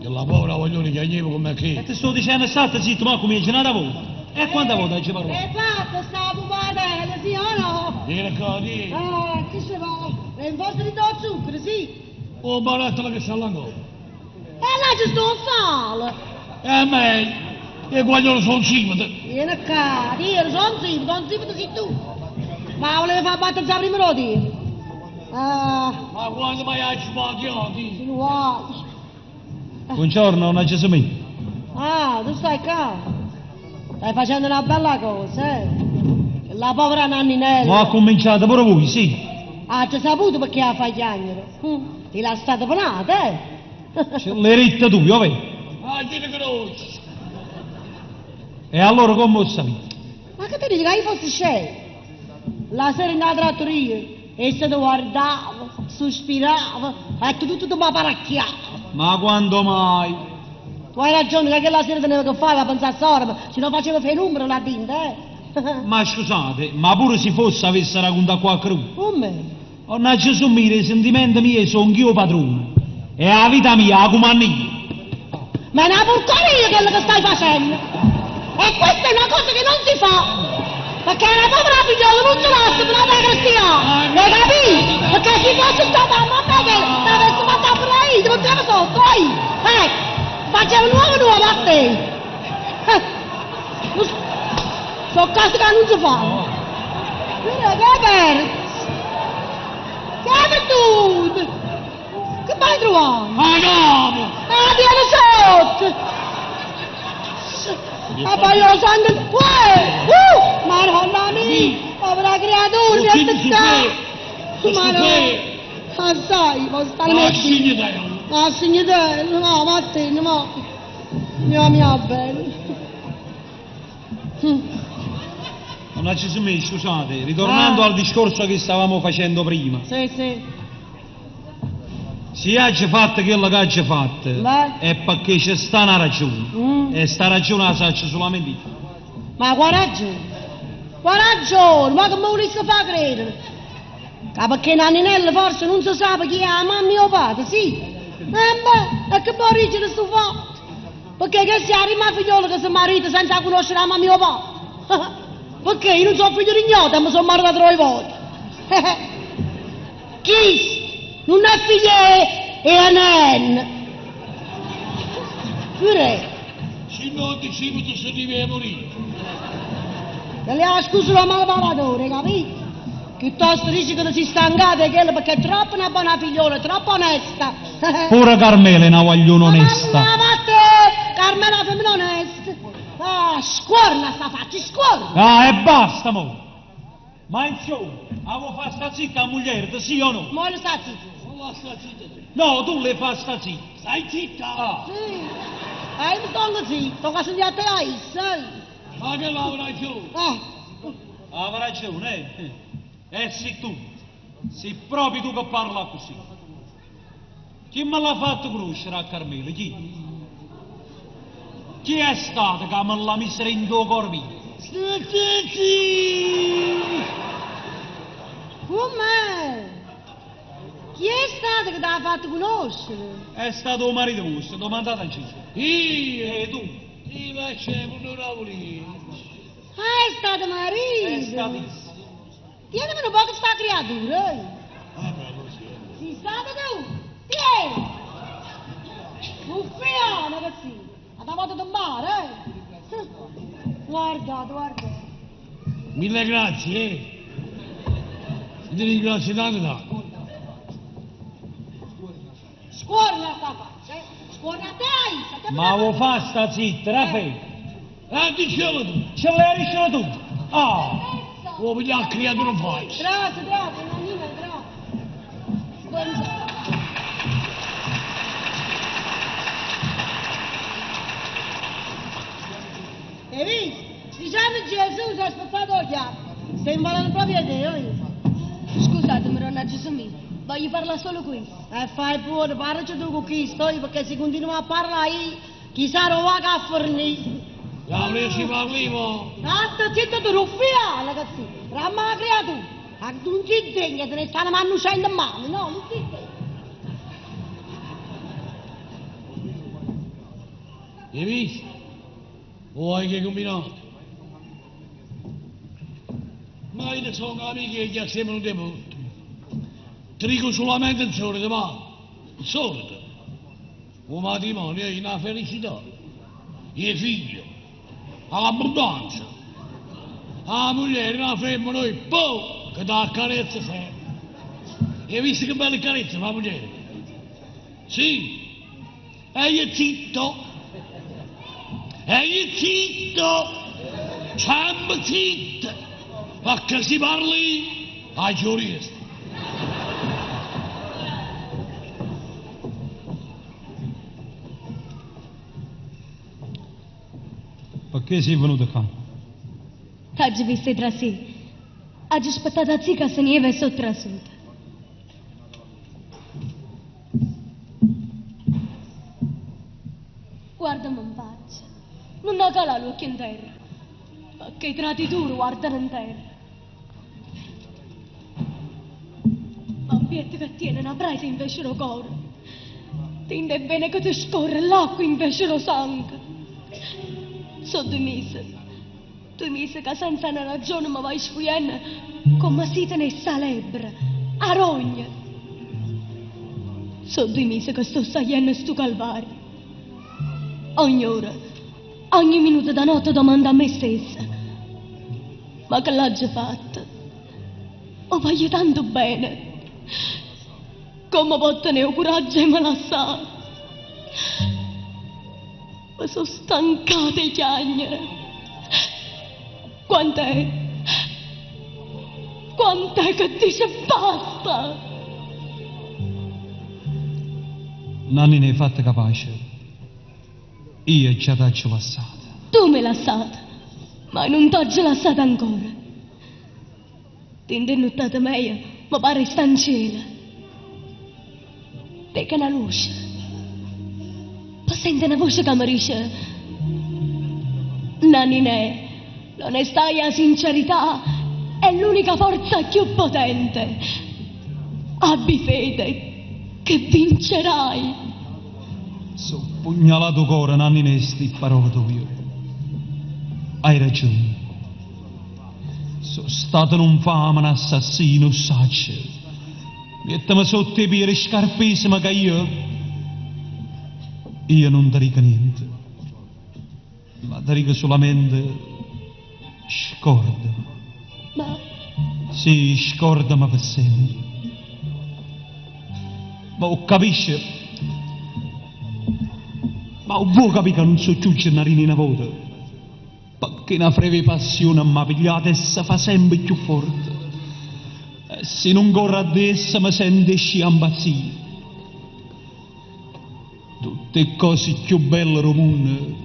Che la povera voglione che avevo come che. E ti sto dicendo state zitto, ma come c'è una volta. E quante volte ci parlo? E fatta sta pupatella, sì o no? Vieni qua, vieni. Ah, che se va? È un po' di zucchero, sì? Oh, barattolo che sta là ancora. E là ci sto a fare. E meglio. E guaglione sono cimete. Vieni qua, io sono zitto, non zitto sei tu. Ma volevo far battere già prima di. Ah. Ma quando mai hai sbagliato? Sì, guai. Buongiorno, non c'è me. Ah, tu stai qua. Stai facendo una bella cosa, eh? La povera Nanninella. Ma ha cominciato pure voi, sì. Ah, ci saputo perché la fai chiamare. Ti l'ha stata penata, eh? Ce l'hai detta tu, io vedo. Ah, chi ti conosci? E allora come ho saputo? Ma che ti dici che io fossi scemo? La sera in trattoria, e se ti guardava, sospirava, e tu tutto ti paracchiava. Ma quando mai? Tu hai ragione, che quella sera teneva che fare a pensare a sorba, se non faceva fare numero là dentro, eh? Ma scusate, ma pure se fosse avesse raccontato qualcuno. Come? Oh, Gesù mio, i sentimenti miei sono io padrone. E la vita mia la comando io. Ma è una porcheria quello che stai facendo! E questa è una cosa che non si fa! Perché una povera figliola non ce l'ha, per una cristiana! Hai capito? Perché se fosse stata mamma che l'avesse fatta pure io, ti mettevo sotto, eh! Facevo nuovo nuovo a te! Sono cose che non si fanno! Guarda che è perso! Che è perduto! Che vai trovando? Ma no! Ah, viene sotto! Ah, poi io sento... Uè! Madonna mia! Povera creatura, mi è toccata! Madonna! Ma sai, ma sta Ma signore! Ma signore, no, Martino, ma... Mia mia bella! Non ci sono me, scusate, ritornando al discorso che stavamo facendo prima. Sì, sì. Se ha fatto quello che ha fatto, è perché c'è sta una ragione. E sta ragione la saccio solamente io. Ma qual ragione? Qual ragione? Ma come volessi far credere? Che perché Nanninella forse non si sa chi è la mamma o padre, sì? Beh, e che può rigere sto fatto? Perché che sia la figliola che si marita senza conoscere la mamma o padre? Perché io non sono figlio di ignota, ma sono maritato tre volte. Chi? Non è figlio e anen. Pure. Se non ti ci si deve morire. Che le ha scusa la malparatore, capito? Piuttosto dici che ti si stancata e quello perché è troppo una buona figliola, troppo onesta. Pure Carmela è una guaglione onesta. Ma vatte, Carmela è una femmina onesta. Ah, scorna sta faccia, scorna. Ah, e basta, mo. Ma insomma, avevo fatto sta zitta a moglie, sì o no? Mo le sta zitta. Non la sta zitta. No, tu le fai sta zitta. Stai zitta? Ah. Sì. E io mi sto zitto, che sono a te a essa. Ma che l'ha ragione? Ah. Ha ragione, eh? Eh sì tu, sei proprio tu che parla così. Chi me l'ha fatto conoscere a Carmela? Chi? Chi è stato che me l'ha messa in tuo corpo? Sì, sì, sì. Com'è? Chi è stato che ti ha fatto conoscere? È stato il marito vostro, domandate a Gigi. Io? E tu? Sì, ma c'è un napolino. Ah, è stato marito! È statissimo. Tienimi un poco sta creatura, eh. Ah, bravo, sì. Sei stato tu? Tieni! Ruffiano, ragazzino! Ha davanti del mare, eh? Guarda, guarda. Mille grazie, eh. Ti ringrazio tanto tanto. Scuorna sta faccia, eh? Scuorna a te, a te Ma vuoi fa sta zitta, Raffaele? Ah, dicelo tu. Ce l'hai riuscito tu? Ah! Vuoi pigliare la creatura faccia? Grazie, grazie, nonnina, grazie. Buongiorno. Hai visto? Diciamo Gesù si è spezzato il chiappo. Stai imparando proprio te, eh? Scusatemi, donna Gesumì, voglio parlare solo questo. E fai pure, parlaci tu con chi sto io, perché se continua a parlare io, chissà dove va a fornire. La ci parliamo. Sta zitto tu, ruffiano, ragazzino. Ramma la creatura. A non ci degna, te ne stanno mangiando in mano, no? Non ci degna. Hai visto? Vuoi che combinato? Ma io sono amici che assieme non devo. Trigo solamente il sole, ma il sole. Un matrimonio è una felicità. Il figlio, all'abbondanza. La moglie è una femmina, noi, boh, che dà carezza sempre. Hai visto che bella carezza fa moglie? Sì. E io zitto. E io zitto. Sempre zitto. Perché si parli ai giuristi. Perché sei venuto qua? T'ho visto trasì. Ho aspettato a zica se ne e sono trasuta. Guardami in faccia. Non ho calato l'occhio in terra. Perché i traditori guardano in terra. Ma un pietto che tiene una presa invece lo cuore. Tende bene che ti scorre l'acqua invece lo sangue. Sono due mesi. Due mesi che senza una ragione mi vai sfuiendo come se te ne sa lebbra, a rogna. Sono due mesi che sto salendo sto calvario. Ogni ora, ogni minuto da notte domando a me stessa. Ma che l'ho già fatta? O voglio tanto bene. Come può tenere il coraggio e me la sa? Mi sono stancata di piangere. Quant'è? Quant'è che dice basta? Nanni ne hai fatta capace. Io già t'ho passata. Tu mi hai lasciata, ma non t'ho già lasciata ancora. Tende nottata meglio, mi pare sta in cielo. Perché una luce. Poi sento una voce che mi dice Nanine, l'onestà e la sincerità è l'unica forza più potente. Abbi fede che vincerai. So pugnalato cuore, Nanni, ne sti parole tue. Hai ragione. Sono stato un infame, un assassino, saccio. Mettimi sotto i piedi scarpissima che io... Io non ti dico niente. Ma ti dico solamente... Scordami. Ma Sì, scordami per sempre. Ma ho capisci? Ma vuoi capire che non so più Gennarino una volta? Perché una freve passione mi ha pigliato e si fa sempre più forte. E se non corro ad essa mi sento impazzire. Tutte cose più belle del mondo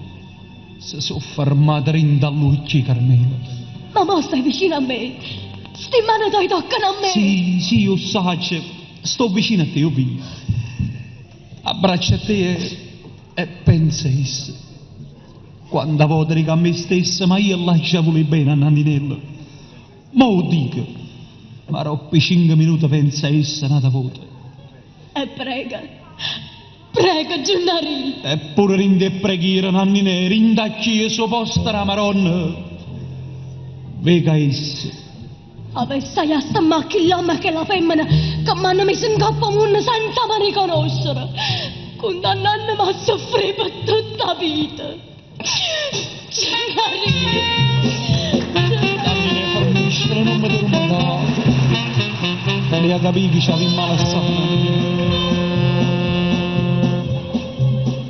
si sono fermate dentro all'occhio, Carmelo. Ma mo stai vicino a me. Sti mani ti toccano a me. Sì, sì, io so, sto vicino a te, io vi. Abbraccio a te e pensa essa. Quando voglio dico a me stessa, ma io la già volevo bene a Nanninella. Ma lo dico, ma dopo 5 minuti pensa essa un'altra volta. E prega. Prego, Gennarì. Eppure dint' 'e preghiere, Nanninè, dint' 'a chiesa 'o posto d' 'a Maronna, veco a essa. Avessa jastemmà a chill'ommo e a chella femmena che m'hanno miso 'ncopp' 'o munno senza me riconoscere, cundannannome a suffrì pe tutta 'a vita. Gennarì! Nanninè, ferniscela, nun me turmentà. L'hê 'a capì che ce avimmo 'a lassà.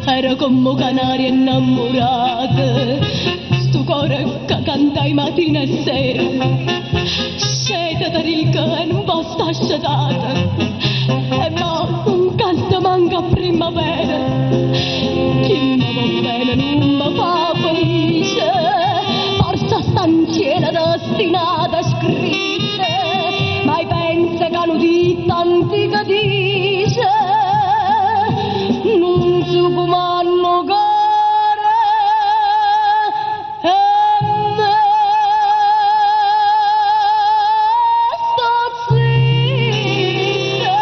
Era comm' 'o canario 'nnammurato, stu core ca canta matina e sera. Scétate, dico, e nun vo' sta scetato. E mo' nun canta manco a primmavera. Chi me vo' bene nun me fa felice, forse sta 'ncielo destinato e scritto, ma i' penzo ca nu ditto antico dice, Nun se cumanna 'o core e me sto zitto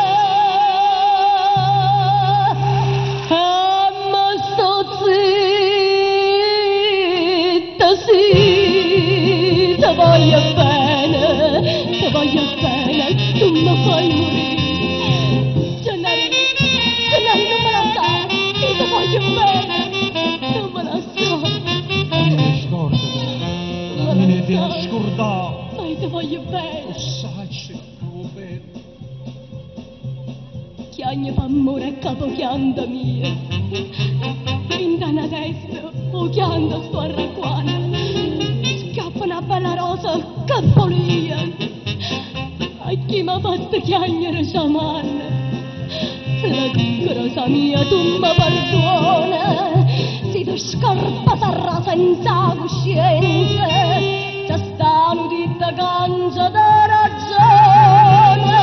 e me sto zitto sì te voglio bene te voglio bene tu me fai murì Gennarì Gennarì nun me lassà io te voglio bene nun me lassà Nanninè, scordate. Nanninè, t'hê 'a scurdà. Ma io te voglio bene. 'O ssaccio ca me vuò bene. Chiagne p'ammore e capo chianto mio. Dint' 'a na testa 'o chianto sto arracquanno. Schiappa na bella rosa che volia. A chi m'ha fatto chiagnere c' 'a mano. La rosa mia tu me perduone si te scarpa sarrà senza coscienza. Ce sta nu ditto ca nce dà ragione.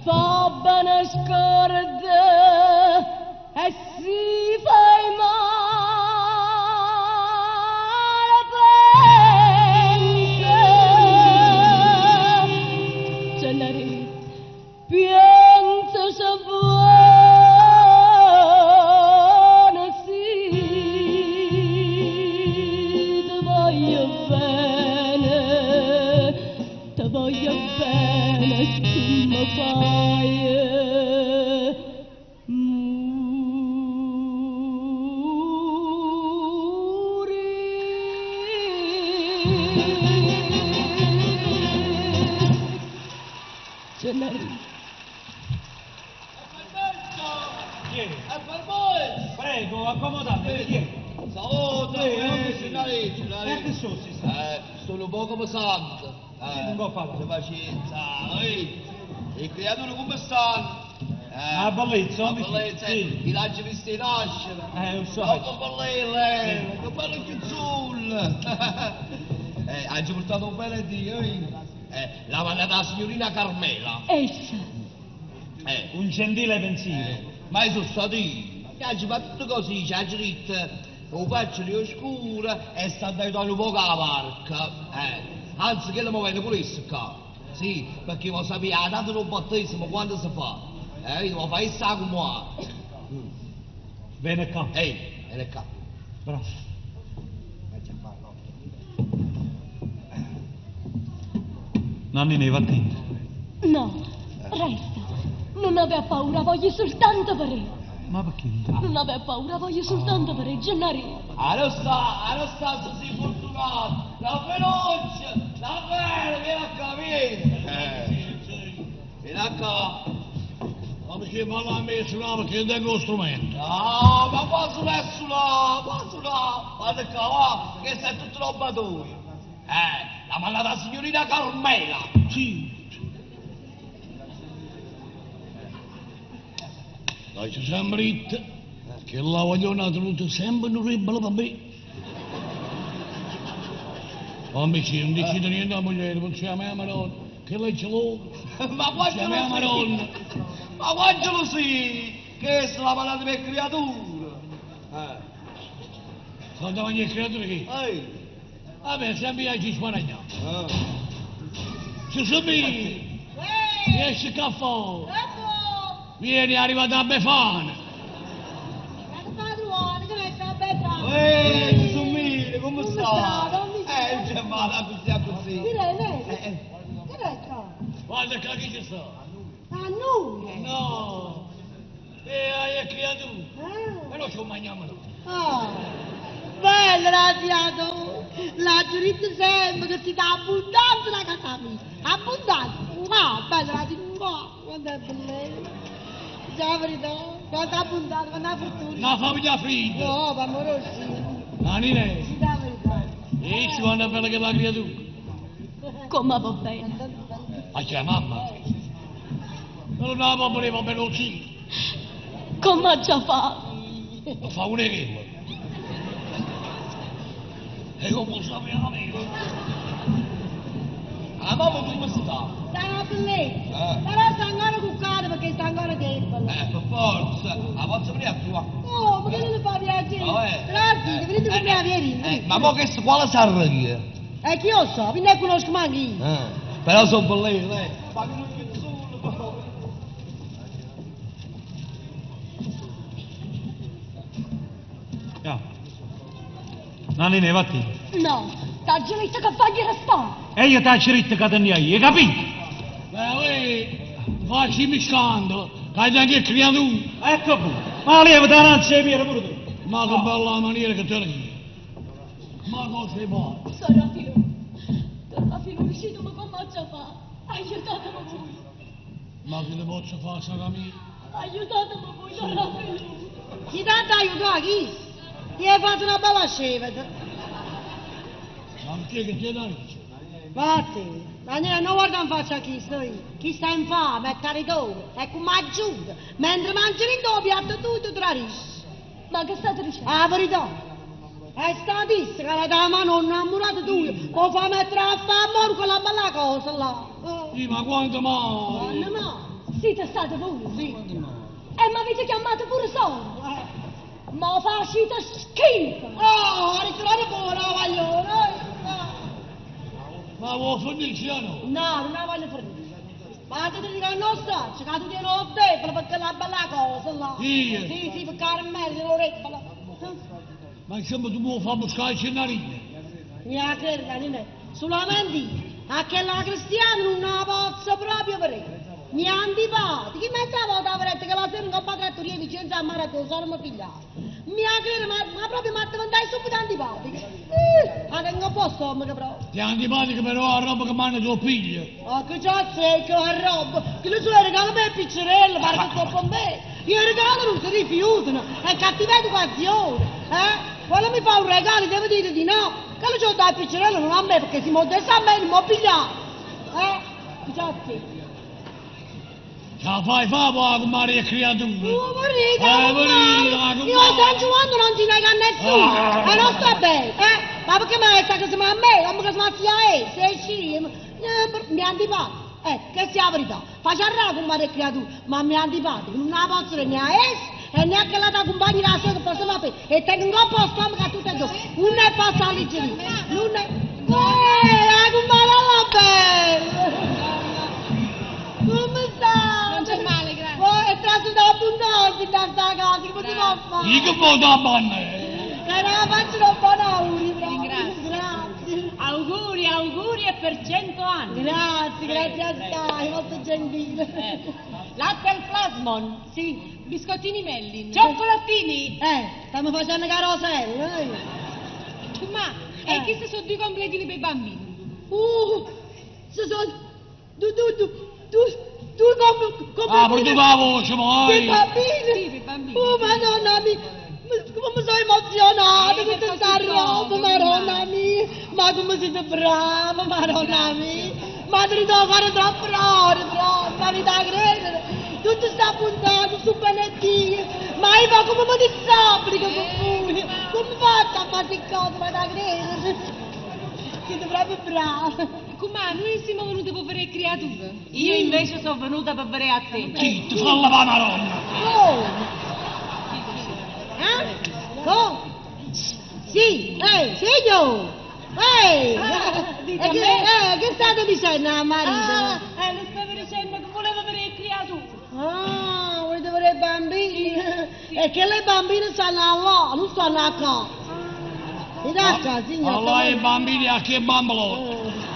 Fa bene scorda e si fai male pensa. Gennarì, pienzace buono, sì, te voglio bene, te voglio bene, tu me faje murì. Gennarì. Prego, accomodatevi, chi è? Salute, Sì, non si- Gennarì, Gennarì. E che sono sti stanti? Sto un poco pesante. Sì, un po' parlare. Pazienza, ehi. Le creature come stanno? Ah, bellezza, La amici, bellezza, sì. i lanci visti nascere. Lo so. Troppo belle, che bello chiuzzullo. Hai portato un bel Dio, eh. L'ha mandata la signorina Carmela. Essa. Un gentile pensiero. Ma io sono stato io. Che ha fatto tutto così, ci ha detto, lo faccio di oscura e sta aiutando un po' la barca. Anzi, che la muovendo pure essa qua. Sì, perché lo sapeva, la data del battesimo quando si fa. Io lo fai sa come va. Vieni qua. Ehi, vieni qua. Bravo. Nanninè, vattene. No, resta. Nun avere paura, voglio soltanto vedere. Ma perché? Nun avere paura, voglio soltanto vedere, Gennarì. Ah, non sta, ah, non sta, se sei fortunato. La veloce, la bella, vieni qua, vieni. Vieni qua. Ma perché parla a me suonare perché tengo lo strumento. Ah, ma qua suona, suona, qua suona. Guarda qua, va, che sta tutta roba tua. La mandata la signorina Carmela. Sì. Dai, ci siamo detto che la vogliono ha tenuto sempre un ribello per me. Ma invece non decide niente la moglie, non c'è la mia Madonna, che lei ce l'ho. Ma quando C'è la mia lo sì? Madonna. Ma quando lo sì? Che è la mandata per creatura. Sono davanti alle creature che? Ehi. Vabbè, sempre a ci sparagniamo. Eh. Ci sono Riesci a fare? Dopo! Vieni, è arrivata a Befana. Ma che fa trovare? Che è sta Befana? Ehi, Gelsomino, come Come sta? sta? Don Michele? Non c'è male, così, così. Direi, lei. Eh, Che è qua? Guarda qua chi ci sta. A noi? No. E hai creatura. Ah. Però ci mangiamo noi. Ah, bella la zia tu, la giurita sempre che si dà abbondanza la casa mia, abbondanza, ah, bella la zia, ah, quanto è bella, già verità, quanto è abbondante, quanta fortuna. Una famiglia fredda. No, ma amorosi, Nanine, si dà verità. e ci quando è bella che la creatura. Come va bene? Ma c'è mamma? Non la può voleva per lo zio. Come ha già fatto? Non fa un che. E come sappiamo io? La mamma come sta? Sta una bellezza, Eh. però sta ancora cuccata perché sta ancora debole. Per forza, la posso venire a trovare? Oh, ma che non le fa piacere? Oh, eh. Grazie, venite con me a vieni. Ma mo che scuola sarà io? E chi io so, vi ne conosco manco io. Però sono bellino, eh. Ma che non c'è solo, però. Ja. Nanine, vatti. No, t'ha detto che voglio restare. E io ti ho detto che te ne hai, capito? Beh, uè, facci miscando, che hai anche creatura. Ecco pure. Ma leva da nanzi e via pure tu. Ma che bella maniera che te ne Ma cosa vuoi? Sarà filù. Torna filù, riuscito, ma come ha già fatto? Aiutatemi voi. Ma che ne posso fare, sarà mia? Aiutatemi voi, torna filù. Chi tanto aiuto chi? Ti hai fatto una bella sceveta. Ma perché che ti dai? Vattene, Daniele, non guarda in faccia a chi sto io. Chi sta in fame è caritore, è come aiuta. Mentre mangi in tuo piatto tu ti tradisci. Ma che state dicendo? La verità. È statista che la tua mano non innamorata tu, può far mettere a fare amore con la bella cosa là. Oh. Sì, ma quanto mai? Madonna no. Siete state voi? Sì. E mi avete chiamato pure solo? Ma facite schifo! Oh, ha ritrovato buona, voglio. Ma vuoi fornirci o no? No, non la voglio fornire. Ma tu ti dico non sta, c'è che tu tieni lo debole perché la bella cosa là. Io? Sì, sì, perché era meglio lo debole. Ma insomma tu vuoi far buscare il cenarino? Mi ha credo, non è. Solamente io, a che la cristiana non la posso proprio vedere. Mi ha antipatico, chi mezza volta avrete che la sera in coppa trattoria vicino a mare con sono mio figliato. Mi ha credo, ma proprio mi ha diventato subito antipatico. Ma tengo un po' stomaco proprio. Ti è antipatica però la roba che manda tuo figlio. Ma che già secco, a roba, che le sue regalo per piccerella, pare che sto con me. Io regalo non si rifiutano, è cattiva educazione, eh? Quando mi fa un regalo devo dire di no, che lo c'ho da piccerella non a me, perché si modesta a me non mi piglia. Eh? Che già secco. Ce la fai fa poi con Maria creatura. Oh, vorrei, vorrei, la Io a San Giovanni non ci nega a nessuno, e non sta bene, eh? Ma perché mi sta che si ma a me, come che si ma a lei, sei scemo, mi antipatico. Che sia la verità. Faccio arrabbiare con Maria creatura, ma mi antipatico, non la posso né a essa e neanche la tua compagna la sua che posso fare. E tengo un po' stomaco a tutte e due. Non è passa alleggerire, non è... La compagna la bella! Come sta? Non c'è male, grazie. Oh, è trasuta abbondanza in questa casa, che potevo fare? Io che vuoi da banna? Che non faccio un buon augurio, proprio. Ringrazio. Grazie. Auguri, auguri e per 100 anni. Grazie, grazie assai, molto gentile. Latte al plasmon. Sì. Biscottini Mellin. Cioccolatini. Stiamo facendo carosello, eh. Ma, e questi sono due completini per i bambini? Ci sono due, due, due, due, due Ah, per la voce, ma Per i bambini? Sì, per i bambini. Oh, madonna mia, come mi sono emozionata Eh, con per questa così roba, poco, madonna mia. Ma come siete brava, madonna mia. Ma ti devo fare troppo ore, però, ma mi da credere. Tutto sta puntando su Benedì. Ma io ma come mi disobbligo con voi? Come faccio a fare queste cose, ma da credere? Siete proprio bravi. Come noi siamo venuti per vedere creature. Io invece sono venuta per vedere a te. Zitto, falla la madonna. Oh! Eh? Come? Sì, ehi, signor! Ehi! Ah, dite E a che, me? che state dicendo a marito? Ah, le stavo dicendo che volevo vedere creature. Ah, vedere i bambini. E che le bambine stanno là, non stanno a qua. In acqua, signor. Allora i bambini a che bambolo?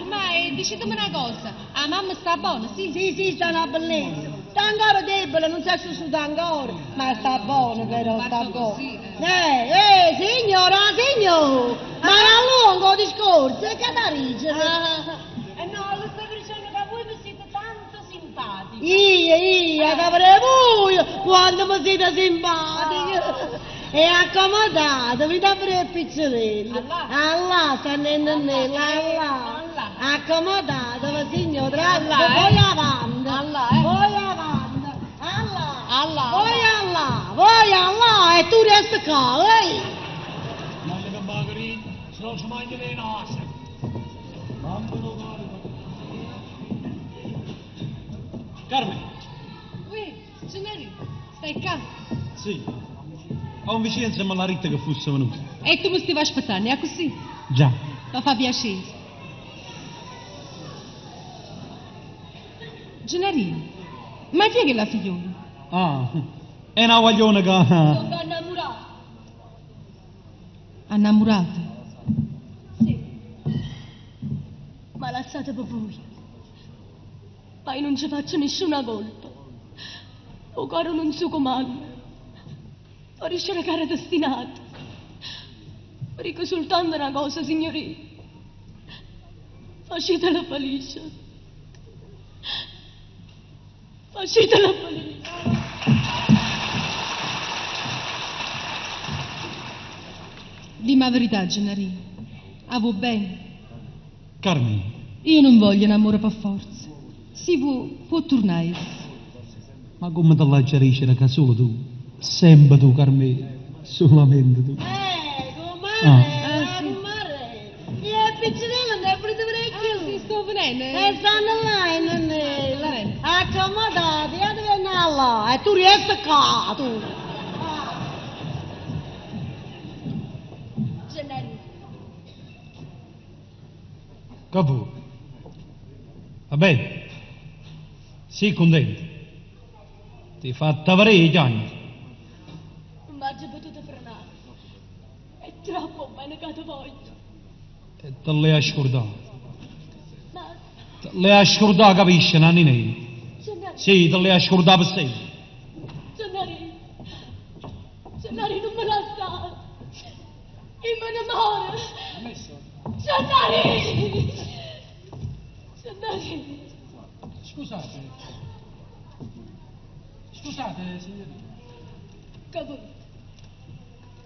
Ma dicetemi una cosa, la mamma sta buona, sì? Sì, sì, sta una bellezza. Sta ancora debole, non si è sussuta ancora, ma sta buona però, sta Fatto buona. così, Signora, signor, ma era lungo il discorso, e che da ridere? No, lo sto dicendo che voi mi siete tanto simpatici. Io, che avrei voi quando mi siete simpatici. E accomodate, vi dà pure il picciolello. Allah. Allah, sta nennella, Allah. Allah. Accomodatevi, signora, Allah, eh. voi avanti. Allah, eh. Voi avanti. Allah. Allah. Voi Allah, voi Allah, e tu resti qua, ehi. Non che magari, se non si mangia le nase. Mamma non guarda. Carmen, Ui, Gennarino, stai qua? sì. Ho un vicino me l'ha detto che fosse venuto. E tu mi stai aspettando, è così? Già. Mi fa piacere. Gennarino, ma chi è che è la figliola? Ah, è una guaglione che... Sono innamorata. Innamorata. Sì. Ma lasciate per voi. Ma io non ci faccio nessuna colpa. O caro non so comando. Vorrei cercare destinato. Dico soltanto una cosa, signorina. Facetela felice. Facetela felice. Dimmi la verità, Gennarino. Ah, va bene. Carmen, Io non voglio un amore per forza. Si può, può tornare. ma come te la dicere che solo tu, sempre tu, Carmen, solamente tu. Comare, Ah. Ah, sì. comare. Io e picciolello non è pure Ah, sì, sto venendo. E stanno là, nonnella. Bene. Accomodati, io devo andare là. E tu resti qua, tu. Gennarino. Che vuoi? Va bene? Sei contento? Ti fatta vedere, chiagni. Non mi ha potuto frenare. È troppo bene che ti voglio. E te l'hai ascoltato. Ma Te l'hai ascoltato, capisci, Nanninella? Gennarino, Sì, te l'hai ascoltato per sempre. Gennarino, Gennarino non me lasciare. Io me ne muoro. Gennarino! Gennarino! Scusate. Scusate, signorina. Che volete?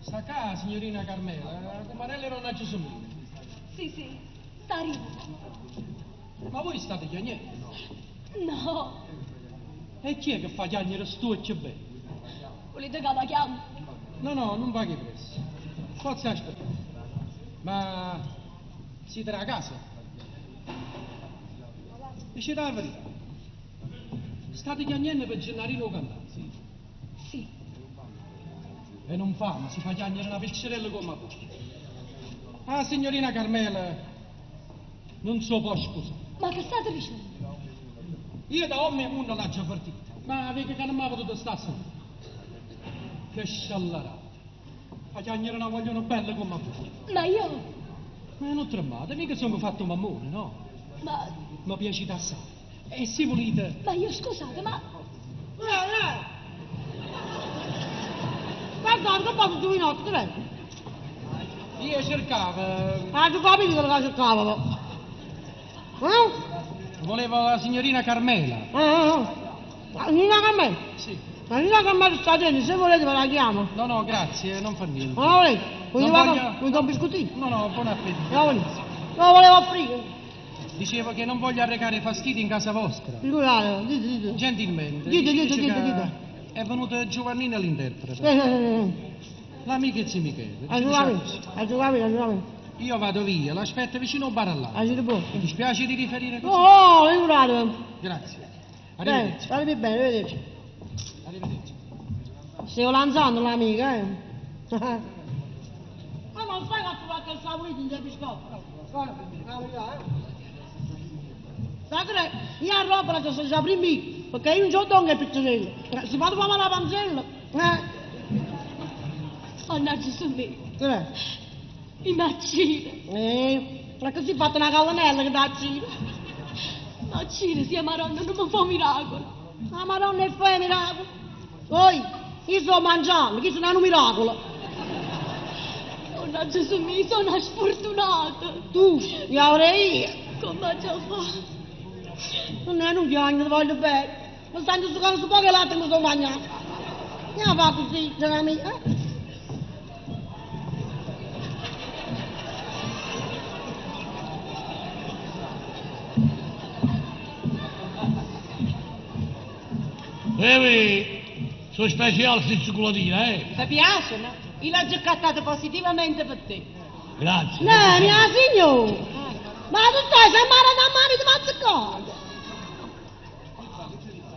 Sta qua, signorina Carmela, la comarella era una Gesumina. Sì, sì, sta arrivando. Ma voi state chiagnendo, no? No, E chi è che fa chiagnere sto occhio bello? volete che la chiamo? No, no, non paghi presto. Forza aspettare. Ma siete a casa? Dice la verità. State chiagnendo per Gennarino cantante. Sì. E non fa, ma si fa chiagnere una piccerella come voi. Ah, signorina Carmela, non so può scusare. Ma che state dicendo? Io da uomo e uno l'ho già avvertita, ma vedi che non mi ha potuto stare solo. Che sciallarata. Fa chiagnere una vogliono bella come voi. Ma io... Ma non tremate, mica sono fatto un mammone, no? Ma... Mi piace assai. E se volete... Ma io scusate, ma... Guardate, che posso giovinotto, che Io cercavo... Ah, tu capito quello che cercavo? Eh? Volevo la signorina Carmela. La signora Carmela? Sì. La signora Carmela sta dentro, se volete ve la chiamo. No, no, grazie, non fa niente. Non la volete? Non Volete voglio- volete un biscottino? No, no, buon appetito. Non la volete? Non la volevo offrire. Dicevo che non voglio arrecare fastidi in casa vostra. Figurate, dite, dite. Gentilmente. Dite, dite, dice dite, che dite. È venuto Giovannina l'interprete. L'amica di Michele. Hai Ci capito, dice, hai capito, hai capito. Io vado via, l'aspetto vicino al bar là. Hai capito. Mi dispiace di riferire così. No, figurate. Grazie. Bene, Arrivederci. state bene, arrivederci. Arrivederci. Stiamo lanciando l'amica, eh. Ma non sai che tu qualche saporito in dei biscotti? Guarda, la verità, eh. Sai che io a roba la sono già prima. Perché io non ce lo do che pizzerella. Si fa fare la panzella. Eh? Mannaggia su me, Che è? mi m'accide. Ma così fatta una colonnella che da giro. M'accide, sia Maronna, non mi fa un miracolo. La Madonna è fa miracolo. Poi, io sto mangiando, chi sono un miracolo. Mannaggia su me, sono una sfortunata. Tu, io avrei io. Come già fa? Non è un piango, ti voglio bene. Ma stanno giocando su poche latte mi sono mangiato. Andiamo fa così, cara mia. Eh? Bevi, sono speciale questi cioccolatini, eh? Ti piacciono? Io l'ho già cattato positivamente per te. Grazie. No, mia signora. Ma tu stai sempre da mano di mazzicato.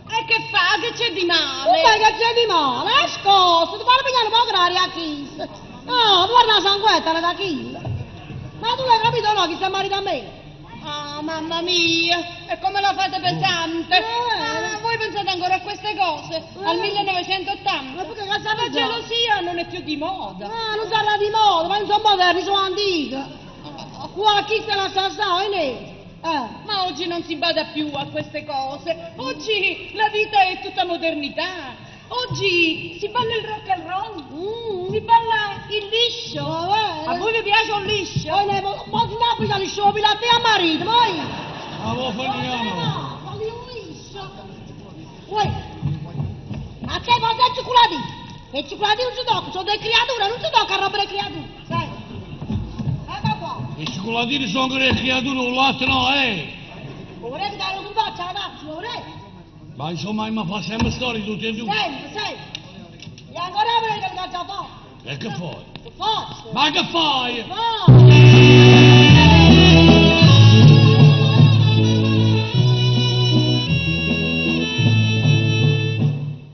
E che fa? Che c'è di male? Come che c'è di male? È scosso, ti fai pigliare un po' d'aria a chi? No, guarda la sanguetta era da chi? Ma tu l'hai capito o no chi si marita a me? Ah, mamma mia, e come la fate pesante? Eh. Ah, voi pensate ancora a queste cose? Al 1980? Ma perché cosa La pensate? gelosia non è più di moda. Ah, non sarà di moda, ma non sono moderni, sono antichi. Qua chi se la sa sa, eh? ne? Ma oggi non si bada più a queste cose. Oggi la vita è tutta modernità. Oggi si balla il rock and roll, si balla il liscio. Vabbè. A voi vi piace un liscio? Poi ne ma si applica il show, a te a marito, poi. Ma lo finiamo. No, voglio un liscio. Uè, a te cosa è cioccolatino? E il cioccolatino non si tocca, sono delle creature, non si tocca a roba delle creature, sai? Ecco qua. I cioccolatini sono ancora le creature, un latte no, eh? Vorrei che dai un faccia la tazza, vorrei. Ma insomma, mi fa sempre storie tutti e due. Sempre, sempre. E ancora vorrei che mi faccia fare. E che fai? Che faccio? Ma che fai? No!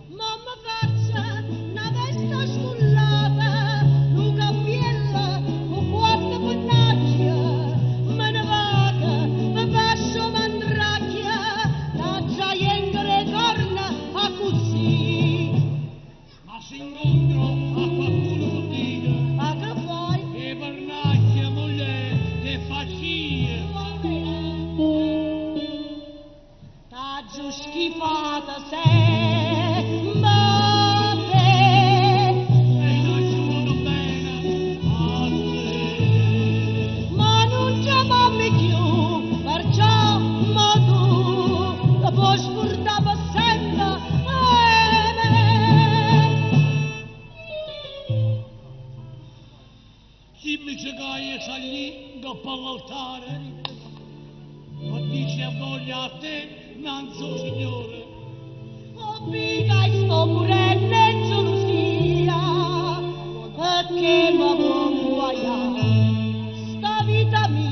Mamma faccia una veste scollata, un cappiello con quattro pennacchia, me ne vaga, mi faccio mandracchia, la giaiengere corna a così. Ma se incontro a qualcuno che dica Ma che vuoi? che pernacchia, moglie, che faccia. T'aggio schifata sempre. E non ci voglio bene a te. Ma non c'è mamma più, perciò ma tu la puoi scordare per sempre. Eh, me. Chi mi cercai e salì dopo all'altare, ma dice a voglia a te, non so signore. Oh, mica sto morendo in gelosia, perché mi vuoi guaiare sta vita mia.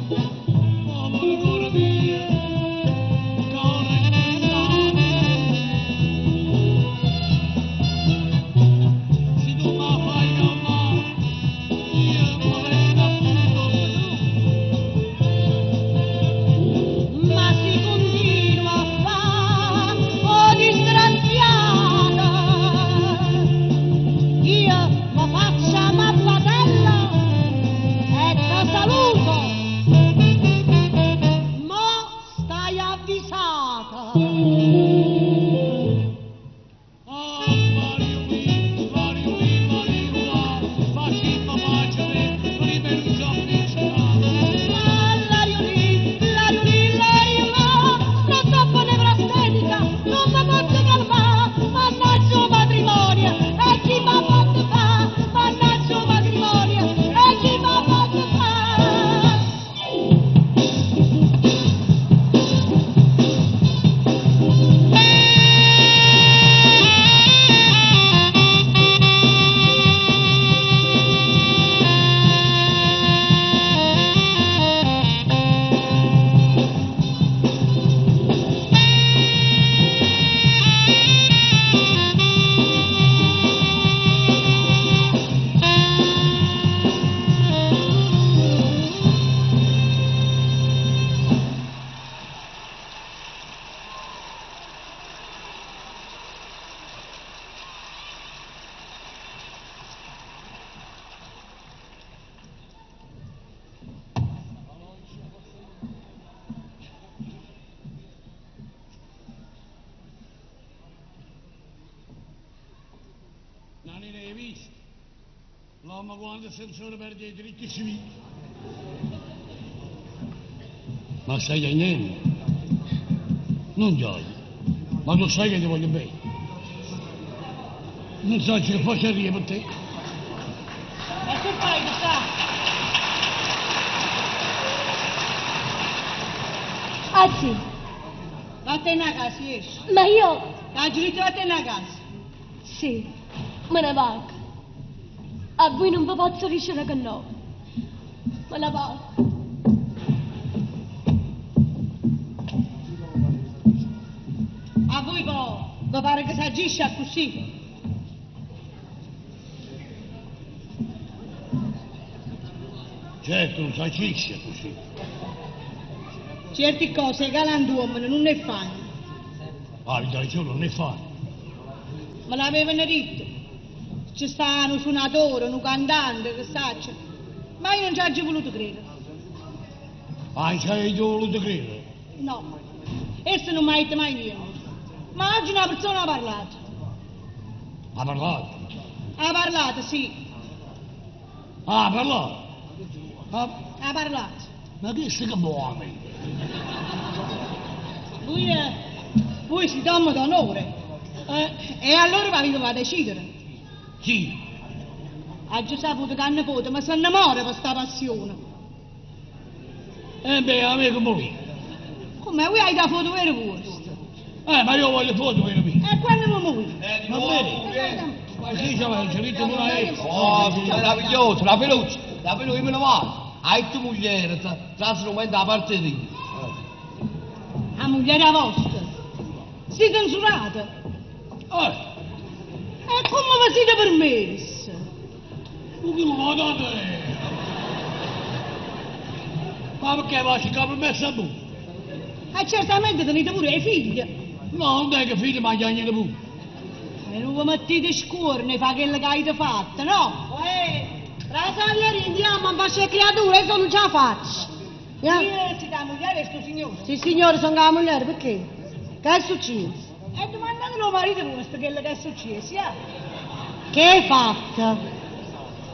Povero cuore mio, cuore spezzato. Se tu mi fai calmare, io mi resto appunto. Ma si continua a fare, oh disgraziato. Nannina, hai visto? L'uomo quando si insora perde i diritti civili. Ma stai chiagnendo? Non gioia. Ma tu sai che ti voglio bene. Non so che faccio per te. Ma che fai che sta? Ah sì, Vattene a casa, esci. ma io T'ha detto vattene a casa. sì, me ne vado. A voi non vi posso dicere che no. Me ne vado. A voi poi, vi pare che si agisce così? Certo, non si agisce così. Certe cose i galantuomini non ne fanno. Ah, vi ragione, non ne fa. Me l'avevano detto. Ci sta un suonatore, un cantante, che saccia. Ma io non ci ho voluto credere. Ah, ci hai voluto credere? No, esso non mi ha detto mai niente. Ma oggi una persona ha parlato. Ha parlato? Ha parlato, sì. Ah, ha parlato? Ah, Ha parlato. ma che sei che buono? Voi, voi siete uomo d'onore. E allora vi avete a decidere. Sì. Ha già saputo che a nipote, ma se ne muore per sta passione. Eh beh, a me che vuoi? Come, voi hai da foto vero vostro? Ma io voglio foto vero mio. E quando mi muoio? Va bene. Ma sì, c'è il diritto pure a lei. Oh, meraviglioso, la peluccia, la peluccia, io me ne vado. Hai tu moglie, tra un momento a parte di. La moglie vostra. Siete insurate. Eh. E come vi siete permessi? Ma che? Ma perché va a cercare permesso a voi? E certamente tenete pure i figli. No, non è che figli ma niente pure. E non vi mettete scorne, fa quello che avete fatto, no? Eh, la andiamo a fare creature, io non ce la faccio. Yeah. Io si dà moglie sto signore. Sì, signore, sono la moglie, perché? Che è successo? E domandatelo al marito vostro quello che è successo, eh? Che hai fatto?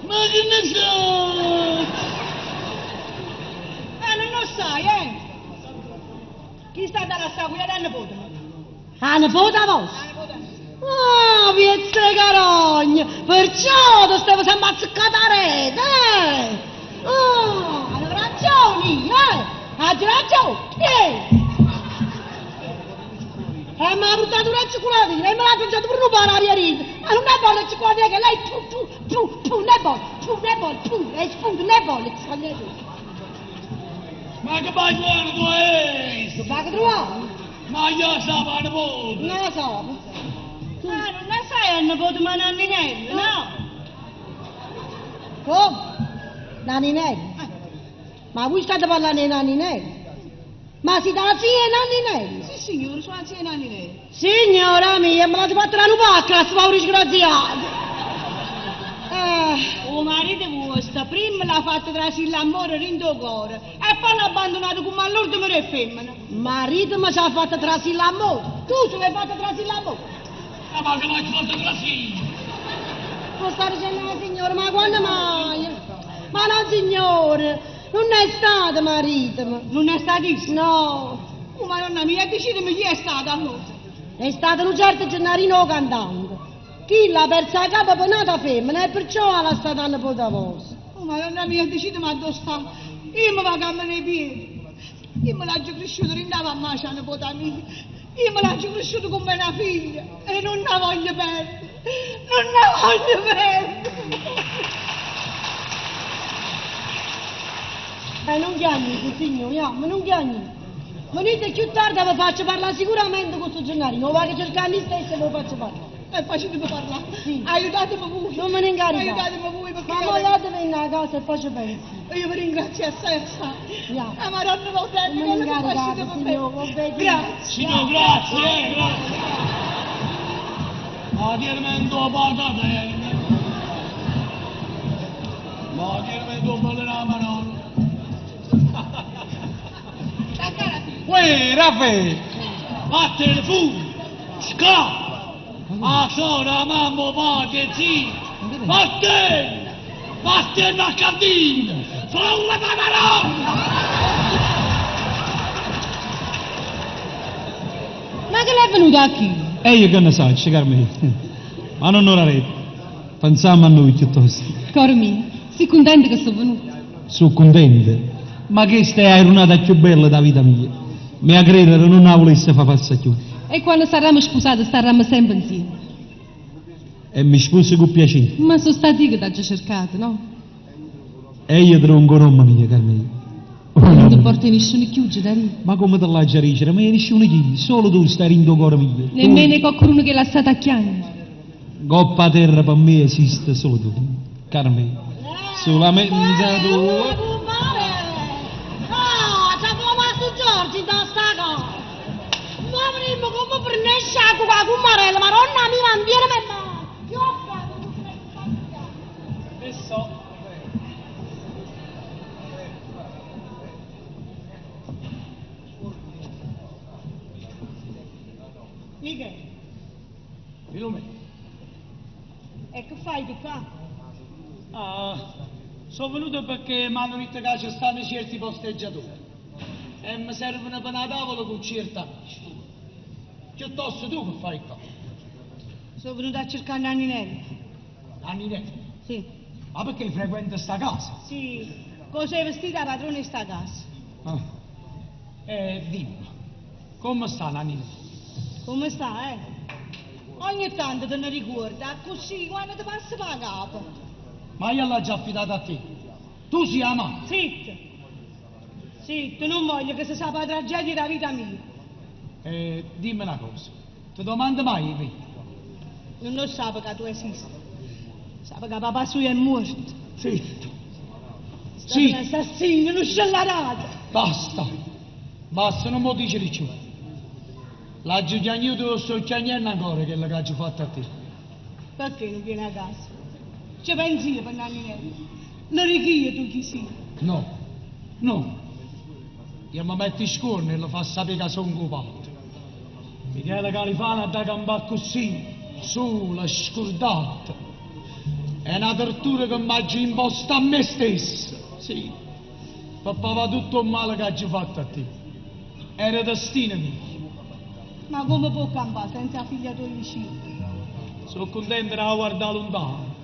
Ma che ne so? Non lo sai, eh? Chi sta da sta qui a nipote? A nipote vostra? Ah, piezza carogna! Perciò ti stavo sempre azzeccata a rete, eh? Ah, hai ragione, eh? Hai ragione, eh? E mi ha portato una cioccolatina e me l'ha mangiato pure un po' la via. Ma non è buona la cioccolatina che lei pu pu pu pu, non è buona, pu, non è buona, pu, e sputo, non è buona, sbagliato. Ma che vai buono tu è? Va che trovare? Ma io so la nipote. Non lo so. Ah, non la sai a nipote ma Nanninello, no? Come? Nanninello? Ma voi state parlando di Nanninello? Ma si dà zia Nanninello? Sì, signore, sono la zia Nanninello. Signora mia, me l'avete fatta la lupacca, sto povero disgraziato. O marito vostro, prima l'ha fatto trasire l'amore dentro il cuore e poi l'ha abbandonato come all'ultimo re femmina. Marito mi ci ha fatto trasire l'amore. Tu ce l'hai fatto trasire l'amore. Ah, ma che l'hai fatto trasire? Ma sta dicendo la signora, ma quando mai? Ma no, signore, non è stato marito. Non è stato? No. Oh, madonna mia, decidimi chi è stato allora. È stato un certo Gennarino cantante. Chi l'ha persa la capa per un'altra femmina e perciò ha lasciato a nipote vostra. Oh, madonna mia, decidimi a dove sta. Io mi vado a nei piedi. Io me l'ho cresciuto in a mamma, la nipote mia. Io me l'ho cresciuto come una figlia e non la voglio perdere. Non la voglio perdere. Non chiami, signore, ma non chiami. Venite più tardi vi faccio parlare sicuramente con questo Gennarino. Lo vado a cercare lì stesso e ve lo faccio parlare. E facetemi parlare. Sì. Aiutatemi voi. Non me ne incaricate. Aiutatemi voi perché... Ma voi andate a casa e poi ci pensi. Io vi ringrazio assai assai. Ja. La Madonna va bene, Non me ne quello che incaricate, facete per signore, me. Grazie. Signor, grazie, grazie. Ma dirmi patata, eh. Ma dirmi dopo la mano. Uè, Raffaele! Vattene fu! Scappa! 'A sora, 'a mamma, 'o padre, 'e zii. Vattenne! Vattenne a cantina! Folla da Maronna! Ma che l'è venuto a chi? E io che ne saccio, Carmela. Ma non ora retta. Pensiamo a noi piuttosto. Coro mio, sei contento che sono venuto? Sono contento. Ma questa è la giornata più bella della vita mia. Mi a credere non la volesse far passare più. E quando saremo sposati staremo sempre insieme. E mi sposo con piacere. Ma sono stati io che ti ho cercato, no? E io trovo un nome mio, Carmela. Non ti porti nessuno chiù, Giudarì. Ma come te l'hai già dicere? Ma io nessuno chi, solo tu stai in tuo cuore mio. Nemmeno qualcuno che l'ha stata a chiamare. Coppa terra per me esiste solo tu, Carmela. Solamente tu. Ah, c'è come su Giorgio da sta cosa. Ma prima come prendesce con la cumarella, ma nonna mi mantiene me Adesso. Michele, Filomena. e che fai tu qua? Ah, sono venuto perché mi hanno detto che ci stanno certi posteggiatori e mi servono per una tavola con certi amici. Piuttosto tu che fai qua? Sono venuta a cercare Nanninella. Nanninella? Sì. Ma perché frequenta sta casa? Sì, cosa è vestita la padrona di sta casa? Ah. Dimmi, come sta Nanninella? Come sta, eh? Ogni tanto te ne ricorda, così quando ti passa per la capo. Ma io l'ho già affidata a te. Tu sei la mamma. Zitto. Zitto, non voglio che si sappia la tragedia della vita mia. Dimmi una cosa, ti domando mai, Vito? Non lo sa che tu esisti. Sa che papà suo è morto. Zitto. Sì. Un assassino, uno scellerato. Basta. Basta, non mi dici di più. L'ha chiagnuto, sto chiagnendo ancora quello che ho fatto a te. Perché non vieni a casa? Ci pensi io per Nanninella? Lo richiedo tu chi sei? No, no. Io mi metto in scorno e lo fa sapere che sono occupato. Michele Califano ha da campare così, sola, scordata. È una tortura che mi ha imposta a me stesso. Sì, per pagare tutto il male che ho fatto a te. Era destino mio. Ma come può campare senza figlia tua vicino? Sono contento di guardare lontano.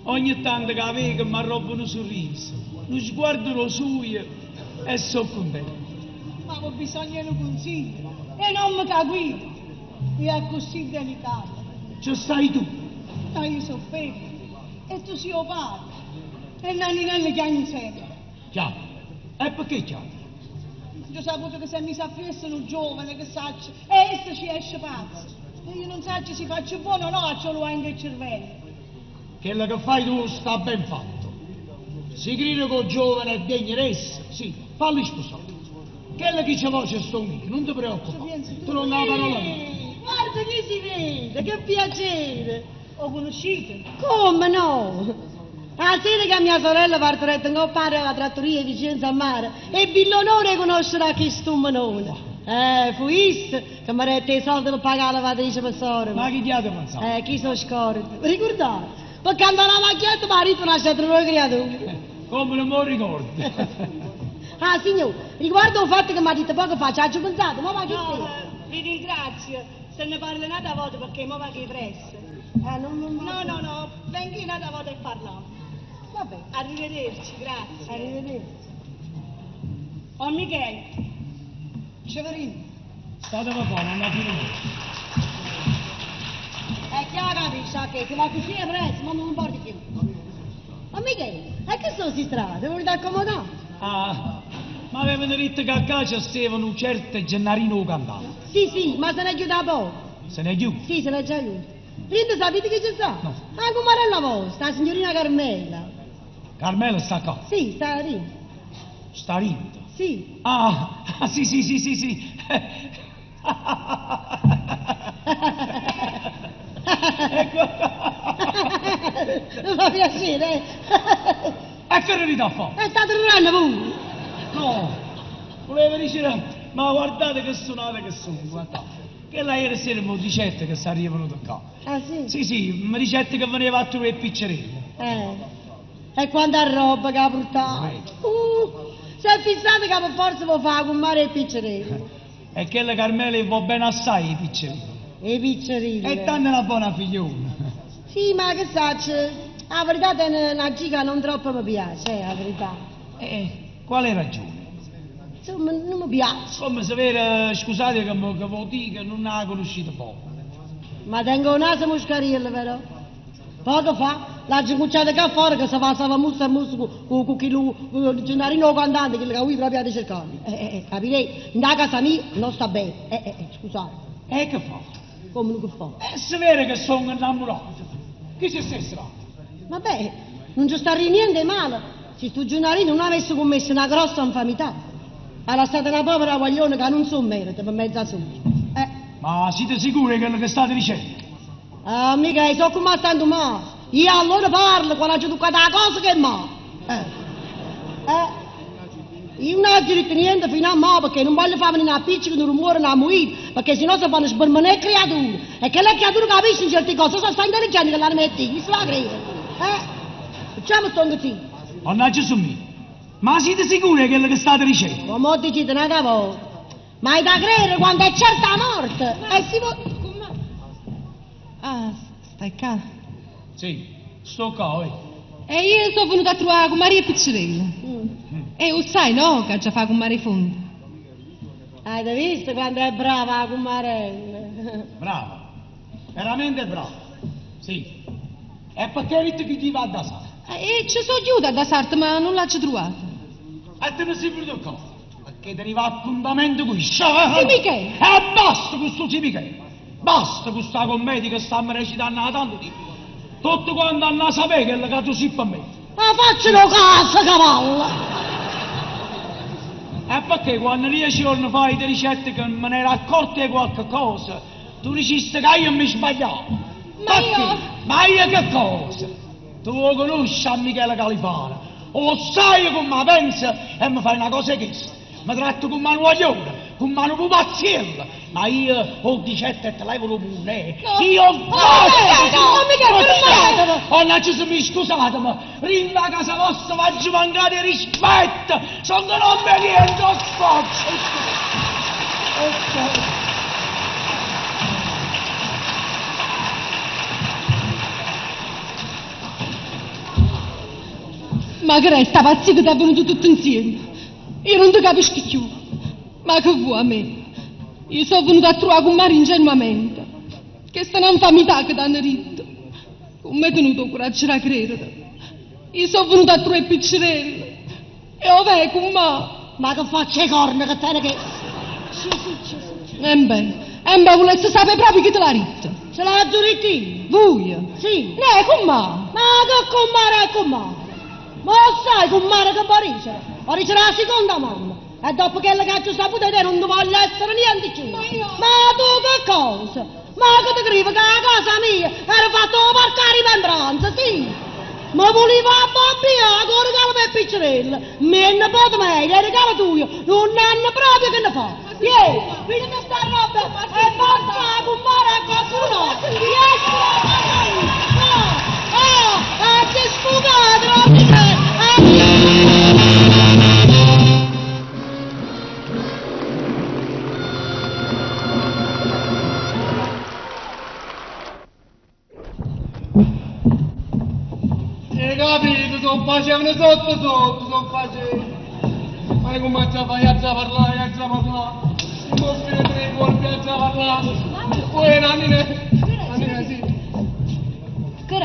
Ogni tanto che la vedo mi arroba un sorriso, lo sguardo lo suo e sono contento. Ma ho bisogno di un consiglio e non mi capisco. È così delicato. Ci stai tu? Ma io sono femmina e tu sei padre. E Nanninella chiama sempre. Chiama? E perché chiama? Ho saputo che si è messa appresso un giovane che sa e esso ci esce pazzo. E io non so se si faccia buono o no, ce lo ha in cervello. Quello che fai tu sta ben fatto. Si crede che il giovane è degno di essere, sì, falli sposare. Quello che ci vuole sto io, non ti preoccupare. Tu non hai la parola mia. Guarda chi si vede, che piacere. Ho conosciuto? Come no? La sera che mia sorella partorette con padre alla trattoria vicino a mare, ebbi l'onore di conoscere a chi stumanone. Fu isso che mi rette i soldi per pagare la lavatrice per sorella. Ma chi ti ha pensato? Chi sono scordo? Ricordate? Perché andava la macchietta, marito nasce tra noi creature. Come non me lo ricordo? Ah, signore, riguardo al fatto che mi ha detto poco fa, ci ha già pensato, ma va che No, vi ringrazio, se ne parla un'altra volta perché mo va che presto. No, no, no, no, venga un'altra volta e parliamo. Vabbè. Arrivederci, grazie. Arrivederci. Oh, Michele. Ceverino. State buona, una fine. È chiaro, capisci, che ti va così è presto, ma non porti più. Ma Michele, e che sono queste strade? Volete accomodare? Ah, ma avevano detto che a casa stavano un certo Gennarino cantante. Sì, sì, ma se n'è chiusa da poco. Se n'è chiusa? Sì, se n'è già chiusa. Rita, sapete chi ci sta? No. La comarella vostra, la signorina Carmela. Carmela sta qua? Sì, sta lì. Sta lì? Sì. Ah, sì, sì, sì, sì, sì. Ecco. Mi fa piacere, eh. E che ridi a fare? È stato un anno pure. No, volevo dire, ma guardate che suonate che sono, guardate. Chella ieri sera mi dicette che sarebbe venuto qua. Ah sì? Sì, sì, mi dicette che veniva a trovare il piccerello. E quanta roba che ha portato. Si è fissato che per forza vuole fare con mare e piccerello. E che la Carmela va bene assai i piccerilli. E piccerilli. E tanto è una buona figliona. Sì, ma che saccio, la verità è una giga non troppo mi piace, la verità. Quale ragione? Insomma, non mi piace. Come se vede, scusate che che vo dico, non la conoscete poco. Ma tengo un naso muscariello, però. Poco fa l'ha incucciata qua fuori che si fa stava musso e musso con chi lo Gennarino cantante, quello che lui proprio ha cercato. Capirei, in casa mia non sta bene. Scusate. E che fa? Come che fa? E si vede che sono innamorato. Chi si sta? Vabbè, non ci sta niente male. Se sto Gennarino non avesse commesso una grossa infamità. Era stata una povera guaglione che non so merita per mezza sola. Ma siete sicuri di quello che state dicendo? Ah, mica, io so come stanno male. Io allora parlo quando ho toccato la cosa che è male. Io non ho diritto niente fino a mo' perché non voglio fare una piccola, un rumore, una muina, perché sennò si fanno sbermanare creature. E che le creature capiscono certe cose, sono sta intelligente che la metti, chi se la crede? Facciamo sto così. Mannaggia su me. Ma siete sicuri di quello che state dicendo? Ma mo' dite una volta. Ma hai da credere quando è certa la morte? E si può... Ah, stai qua? Sì, sto qua, eh. E io sono venuta a trovare con Maria Piccerella. E lo sai, no, che già fa con Maria Fondo. Hai visto quando è brava la cumarella? Brava, veramente brava. Sì. E perché hai detto che ti va da sala? E ci sono aiuta da sarta, ma non l'ho trovata. E te ne sei venuto qua? Perché ti arriva appuntamento qui. Sì, Michele. E basta questo sì, Michele. Basta questa commedia che stiamo recitando da tanto tempo. Tutto quanto hanno a sapere quello che tu sei per me. Ma faccelo caso, cavallo! E perché quando 10 giorni fa ti ricette che me ne ero accorto di qualche cosa, tu dicesti che io mi sbagliavo. Ma Perché? io... Ma io che cosa? Tu lo conosci a Michele Califano, o sai come la pensa e mi fai una cosa questa. Mi tratto come un guaglione, come un pupazziello, ma io ho dicetto e te levo lo pure. No. Io Oh, basta! no, Michele, fermatevi! Oh, no, ci sono, scusate, ma rinda a casa vostra faccio mancare rispetto! Sono un obbediente, sforzo! Ok. Ma che è sta pazzia che ti è venuto tutto insieme? Io non ti capisco più. Ma che vuoi a me? Io sono venuta a trovare con Maria ingenuamente. Che sta una infamità che ti hanno detto. Come è tenuto il coraggio da credere? Io sono venuta a trovare piccerella. E ov'è con me? Ma che faccia i corna che te ne che... Sì, sì, sì, sì. E beh, volesse sapere proprio chi te l'ha detto. Ce l'ha detto io? Voi? Sì. Ne, con me? Ma che comare è comare? Ma lo sai comare che Parigi? Parigi la seconda mamma. E dopo che la caccia saputa te non voglio essere niente più. Ma io... Ma tu che cosa? Ma che ti credi che la casa mia era fatta porcare a rimembranza, sì? Ma voleva a babbia, con regalo per piccerella. Mi nipote meglio, il regalo tuo, non hanno proprio che ne fa. Yeah, vieni a sta roba e forza a comare a qualcuno. Yes, ah, ah, ti sfugato, non ti credo. Hai capito? Sono facevano sotto sotto, sono facevano. Ma come a fare a parlare, a parlare. Mi finito tre colpi a parlare. Poi Nannina, Nannina sì.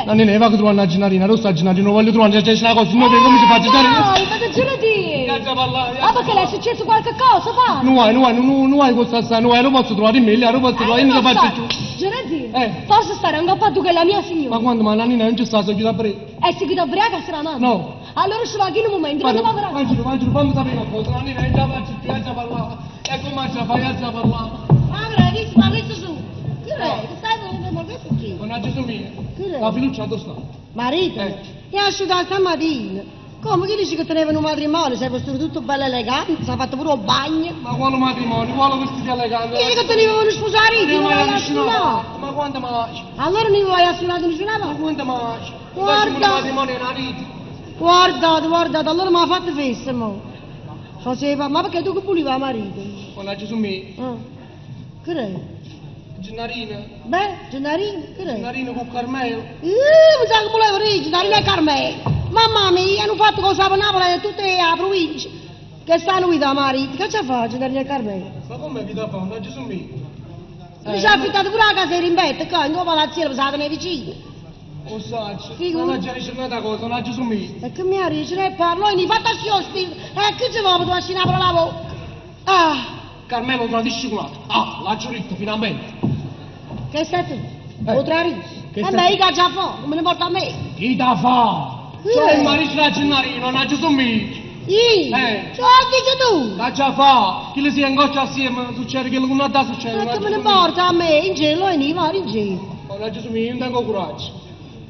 Nannina, va che trovare una Gennarina, rossa Gennarina, voglio trovare, c'è una cosa, no, come si fa a Gennarina? No, ma che giro di? A parlare. Ah, perché le è successo qualche cosa, va? Non hai, non hai, non hai questa sta, non hai, non posso trovare in meglio, non posso trovare, io non faccio più. Gerardino, Eh. forse stare ancora tu che la mia signora. Ma quando, ma Nannina non ci sta, sono chiusa a pre. E si chiude ubriaca sarà mamma. No. Allora ci va in un momento, non va verrà. Mangialo, mangialo, fammi sapere qualcosa, Nannina, non ce la faccio più, a parlare. E come ce la fai a parlare? Ma che parli su. Che è? Che stai facendo? Ma che è successo? Mannaggia su mia. Che è? La fiducia dove sta? Marito, è asciugato stamattina. Come? Chi dice che teneva un matrimonio? Si è vestito tutto bello elegante, si è fatto pure un bagno. Ma quale matrimonio? Quale vestito elegante? Dice che teneva uno sposarito, Non non mai vai a nessuna suonare. volta. Ma quando mai? Allora non vai a suonare nessuna Ma volta. quando mai? Guarda. Un matrimonio è una vita. Guardate, guardate, allora mi ha fatto festa, mo. Faceva, ma perché tu che volevi marito? Quando Gesù mio, Ah. Che è? Gennarino, Beh, Gennarino, che è? Gennarino con Carmelo. Mi sa che volevo dire, Gennarino e Carmelo. Mamma mia, hanno fatto cosa per Napoli e tutta la provincia. Che stanno qui da marito, che ci fa Gennarino e Carmelo? Ma come vita fa? Non Gesù mio. Mi ci ha affittato pure la casa di rimbetto, qua, in due palazziere, pensate nei vicini. O saccio, Figurati. non c'è nessuna cosa, non Gesù mio. E che mi ha detto, ne parlo, e ne fatta spirito. E che ci va per tu a per la bocca? Ah, Carmelo tradisce con l'altro. Ah, l'ha giuritto finalmente. che stai tu? O tradisci? che E stai- beh, io che già fa, non me ne porta a me. Chi da fa? Cioè, Eh. il marito da Gennarino, non Gesù mio. Io? Eh. Ciò dici tu? Che già fa? Chi le si ingoccia assieme, succede che non da succede. E che me ne porta a me? In giro, e ne va in giro. Non Gesù mio, io non tengo coraggio.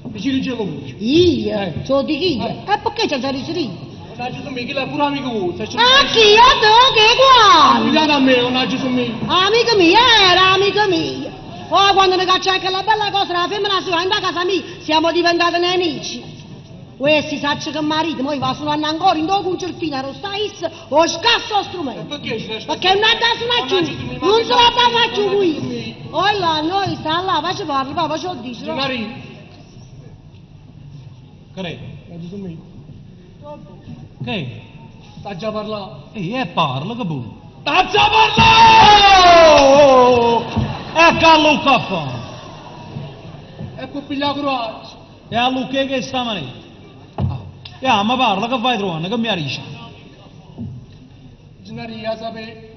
Vicino ce lo voglio. Io? Eh. Ciò dico io? Eh. E perché c'è già dice io? Non Gesù mio, chi è pure amico vostro. Se A chi? A te che guarda? Guidate a me, non Gesù mio. Amica mia, era amica mia. Oh, quando ne caccia anche la bella cosa, la femmina sua, in casa mia, siamo diventati nemici. Questi saccio che marito, mo va suonando ancora in due concertino, ero sta is, o scasso lo E strumento. perché ci lascia? Perché non ha da suonare più, non se la da fare più qui. Oh là, noi sta là, faccio parla, va, faccio dice. no? Gennarino. Che è? Non Gesù mio. Che è? Sta già parlando. Ehi, e parla, che buono. Sta già parlando! Oh! E che Luca fa? E può pigliare coraggio. E a Luca che stamane? Ah, ma parla, che fai trovando? Che mi dici? Gennarino, sapete.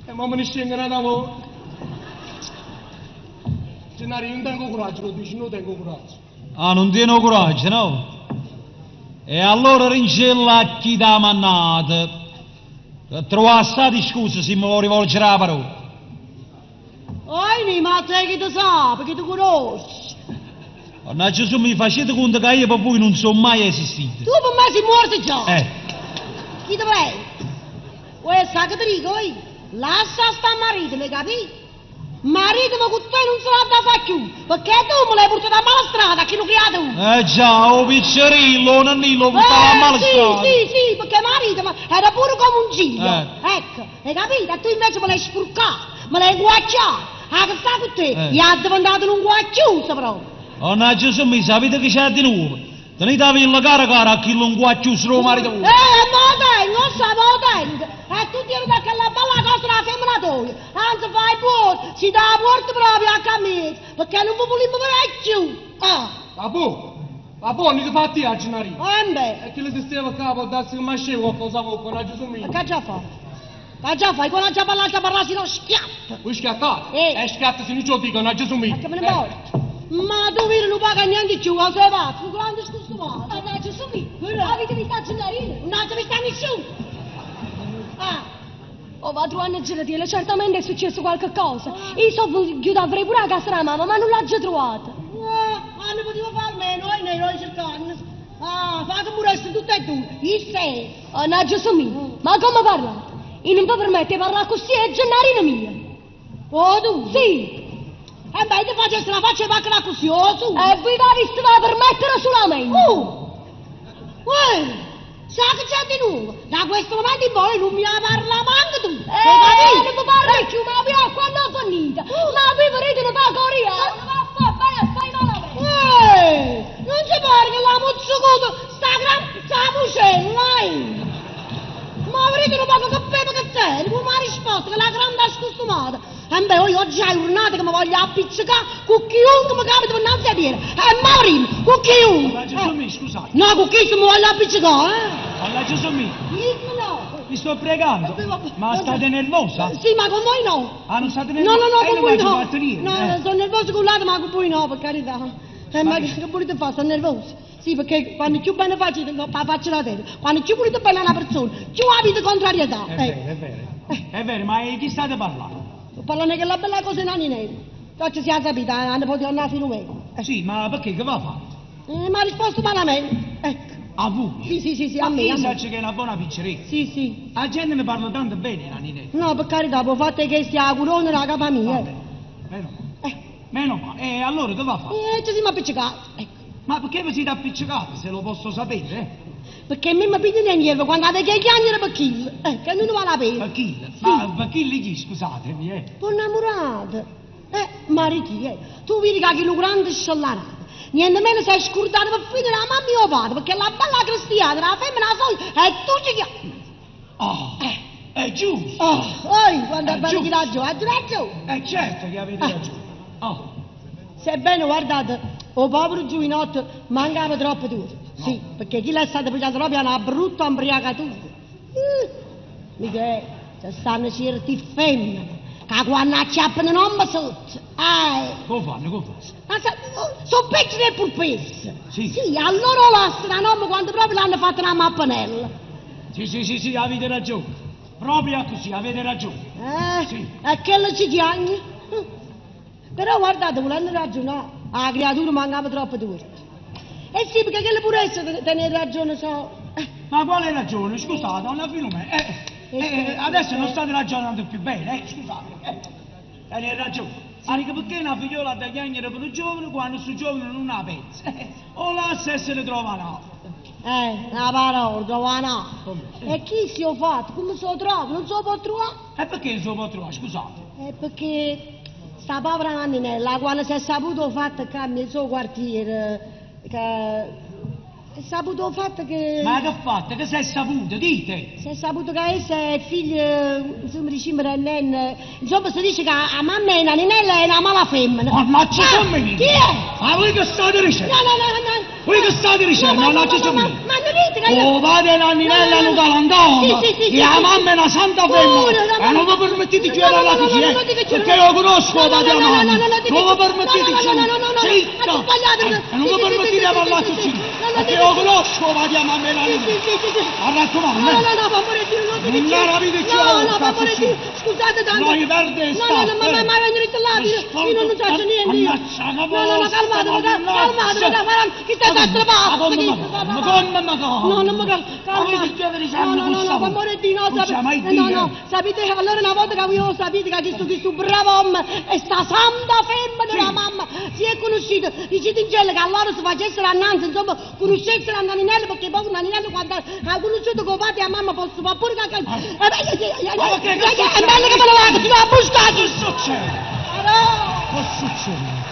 E mo me ne scengono da voi. Gennarino, non tengo coraggio, lo dici, non tengo coraggio. Ah, non tiene coraggio, no? E allora rincella a chi da mannata. Trovare stati scusa se mi vuoi rivolgere la parola. Oh, ma te che ti sa, perché tu conosci. Mannaggia Gesù, mi facete conto che io per voi non sono mai esistito. Tu per me sei morto già. Eh, Chi ti prego? Uè, sa che ti dico io? Lascia sta marito, mi capi? Marito, ma con te non se la da fa più, perché tu me l'hai portata a mala strada, chi lo creato tu? eh già, oh piccerino, oh nannino, buttava a mala sì, strada. sì, sì, perché marito ma era pure come un giglio. Eh. Ecco, hai capito? E tu invece me l'hai spurcato, me l'hai guacciato. Ah, che sta con te? Eh. Gli ha diventato un guacciuso proprio. Mannaggia Gesù, mi sapete che c'è di nuovo? Tenete a villa cara cara a chi non guacciuso lo marito. Ma tengo, lo so, ma tengo. E tu tieni da quella bella cosa la femmina tua. Anzi, fai buono, si dà la porta proprio a camicia, perché non vi vogliamo vedere più. Ah, Ma boh, ma boh, non ti fatti a Gennarino. eh beh, E chi le si stava a capo, darsi che mi scemo qualcosa con Gesù mio. e che già fa? Che già fai? Quando già parlato, parlato, si no schiatta. Voi schiattate? Eh. E schiatta se non ce lo dico, non Gesù mio. E che me ne importa? Ma tu vedi non paga niente più, cosa sei fatto? Un grande scostumato. Mannaggia, su me. Quello. Avete visto a Gennarino? Non ti visto nessuno. Ah, Oh, va trovando il gelatiere, certamente è successo qualche cosa. Io sono venuta a aprire pure la casa della mamma, ma non l'ho già trovata. ah, ah, ne potevo far meno, e ne ero cercando. Ah, fa che mureste tutte e due, i sei. Mannaggia, su me. Ma come parlate? Io non mi permetto di parlare così, è Gennarino mio. Oh, tu? Sì. E beh, ti facessi la faccia e va così, oh, su. E voi vi va a permettere solamente. Oh! Uè, sa che c'è di nuovo? Da questo momento in poi non mi parla manco tu. Eh, non mi parli più, ma io quando ho finito. Ma voi volete una pagoria? Non va a fare bene, fai malamente. Ehi, non ci pare che la mozzicuto sta gran sta muscella, eh? Ma vedete un poco che pepe che c'è, come mi ha risposto che la grande scostumata. E beh, io oggi hai giornata che mi voglio appiccicare con chiunque mi capita per innanzi a dire. E Maurino, con chiunque. Mannaggia Gesù mio, scusate. No, con chi se mi voglio appiccicare, eh? Mannaggia Gesù mio, Io no. mi sto pregando. Ma state nervosa? Sì, ma con voi no. Ah, non state No, nervosa? no, no, Eh, con non voi mi no. fatto niente, No, eh. sono nervosa con l'altro, ma con voi no, per carità. Eh, ma che, che volete fare? Sono nervosa. Sì, perché quando più bene faccio, la faccio la terra. Quando più volete bene a una persona, più avete contrarietà. È Eh. vero, è vero. È vero, ma di chi state parlando? Parlano che la bella cosa è Nani Oggi si è sapita, hanno potuto andare fino a me. Sì, ma perché che va fatto? Mi ha risposto malamente. Ecco. A voi? Sì, sì, sì, sì, Ma a me, io a me. saccio che è una buona picceretta. Sì, sì. La gente ne parla tanto bene, Nanninella. No, per carità, poi fatto che sia la corona della capa mia. Vabbè, meno male. Meno male. E allora che va a fare? Ci siamo appiccicati. Ecco. Ma perché vi siete appiccicati, se lo posso sapere, eh? Perché mi mi piglia niente quando avete che chiagnere per chi? Che non vale la pena. Per chi? Ma per chi chi, scusatemi, eh? Poi innamorato. Mariti, Tu vedi che quello grande scellerato. Niente meno si è scordato per finire la mamma e mio padre, perché la bella cristiana, la femmina soia, e tu ci chiami. Oh, è giusto. Oh, oi, quando è È bello chi giusto. ragione, ha ragione. Certo che avete ragione. Oh. Sebbene, guardate, o povero giovinotto mancava troppo duro. Sì, perché chi l'è stato pigliato proprio è una brutta ubriacatura. Michele, ci stanno certi femmine che quando acchiappano un uomo sotto, Come fanno, come fanno? Ma sa, oh, sono peggio del pulpesse. Sì. Sì, allora lasciano un uomo quando proprio l'hanno fatta una mappanella. Sì, sì, sì, sì, avete ragione. Proprio così, avete ragione. Sì. E che ci chiagna. Però guardate, volendo ragionare, la creatura mancava troppo duro. Eh sì, perché quello pure essa tenere ragione so. Ma quale ragione? Scusate, donna Filomena. Adesso non state ragionando più bene, scusate. Tenere ragione. Anche perché una figliola da chiagnere per un giovane quando su giovane non la pensa. O la se se ne trova un'altra. Una parola, trova un'altra. Come? E chi si è fatto? Come se lo trova? Non se lo può trovare? E perché non se lo può trovare? Scusate. Perché sta povera Nanninella, quando si è saputo il fatto che nel suo quartiere, che è saputo il fatto che... Ma che ha fatto? Che si è saputo? Dite! Si è saputo che essa è figlia, insomma, diciamo, del nen. Insomma, si dice che la mamma è Nanninella è una mala femmina. Mannaggia, Ah, sono io! Chi è? Ma voi che state dicendo? No, no, no, no. Voi che state dicendo? No, ma, Mannaggia, ma, sono ma, io. ma non dite che io... Oh, padre Nanninella No, no, no. è un galantuomo! Sì, sì, sì, E sì, la sì, mamma è una santa femmina! Pure, la E mamma- non vi permettete di No, girare no, la no, no, così, no, eh? no, dica che Perché io conosco No, la no, padre no, no, mamma! no, no, no, dica Non vi che- permettete di no, no, no, no, no, no, Zitta! ha sbagliato. E non Sì, vi sì, sì, permettete sì, di parlare sì, così! sì, no, no, Perché dica io che- conosco la padre mamma e Sì, Nanninella! sì, sì, sì, sì. Mi raccomando, No, eh. no, no, per amore di Dio, non dica Non che- la vedi più, No, no, per cazzo, amore di sì. Dio, scusate tanto. No, io perde No, sta, no, no, ma eh. ma venite là, io non faccio niente io. Ammazza, No, no, no, calmate, mannaggia. calmate, calmate, chi sta Ma strappato? come, ma come, ma come, ma come? No, non mi Ma voi calma. che chiedete No, sempre no, no, questa no, per voce? amore di Dio, no, Non c'è mai sapete, no, dire. no, sapete, allora una volta che voi sapete che questo bravo uomo e sta santa femmina Sì. della mamma si è conosciuto, dicete in cielo che allora si facessero annanzi, insomma, conoscessero a Nanninella, perché poi Nanninella quando ha conosciuto con padre e la mamma posso fare pure che... Ah. È Ma perché che succede? bello che me lo vado, ti va a buscare! Che succede? Però... Che succede?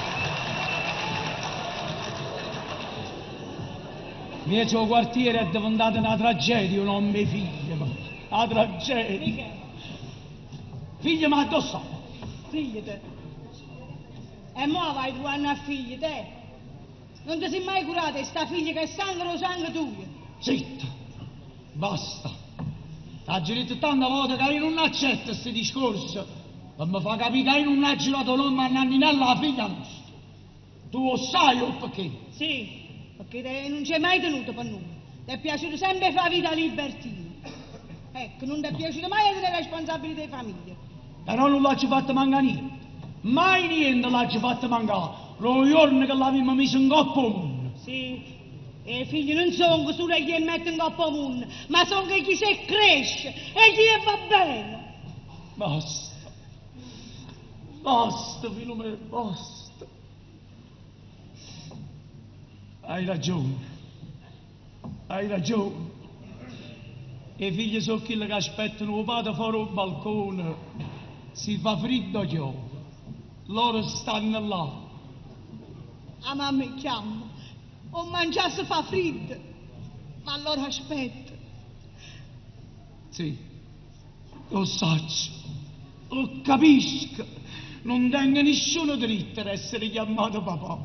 Invece il quartiere è diventata una tragedia, un uomo e figlio, ma una tragedia. Figlio, ma addosso. Figlio te. E mo vai trovando a figlio te. Non ti sei mai curato e sta figlia che è sangue lo sangue tuo. Zitta, basta. T'ha detto tante volte che io non accetto questi discorsi. Ma mi fa capire che io non ho girato l'uomo a Nanninella la figlia nostra. Tu lo sai o perché? Sì, perché te non c'è mai tenuto per nulla. Ti è piaciuto sempre fare vita libertina. Ecco, non ti è piaciuto mai avere responsabilità di famiglia. Però non l'ha fatto mancare niente. Mai niente l'ha fatto mancare. Lo giorno che l'abbiamo messo in coppa al mondo. Sì, e i figli non sono solo chi mette in coppa al mondo, ma sono chi si cresce e chi va bene. Basta. Basta, Filomena, basta. Hai ragione. Hai ragione. I figli sono quelli che aspettano il padre fuori al balcone. Si fa freddo piove. Loro stanno là. La mamma mi chiama, o mangiasse fa freddo, ma allora aspetta. Sì, lo saccio, lo capisco. Non tengo nessuno diritto ad essere chiamato papà.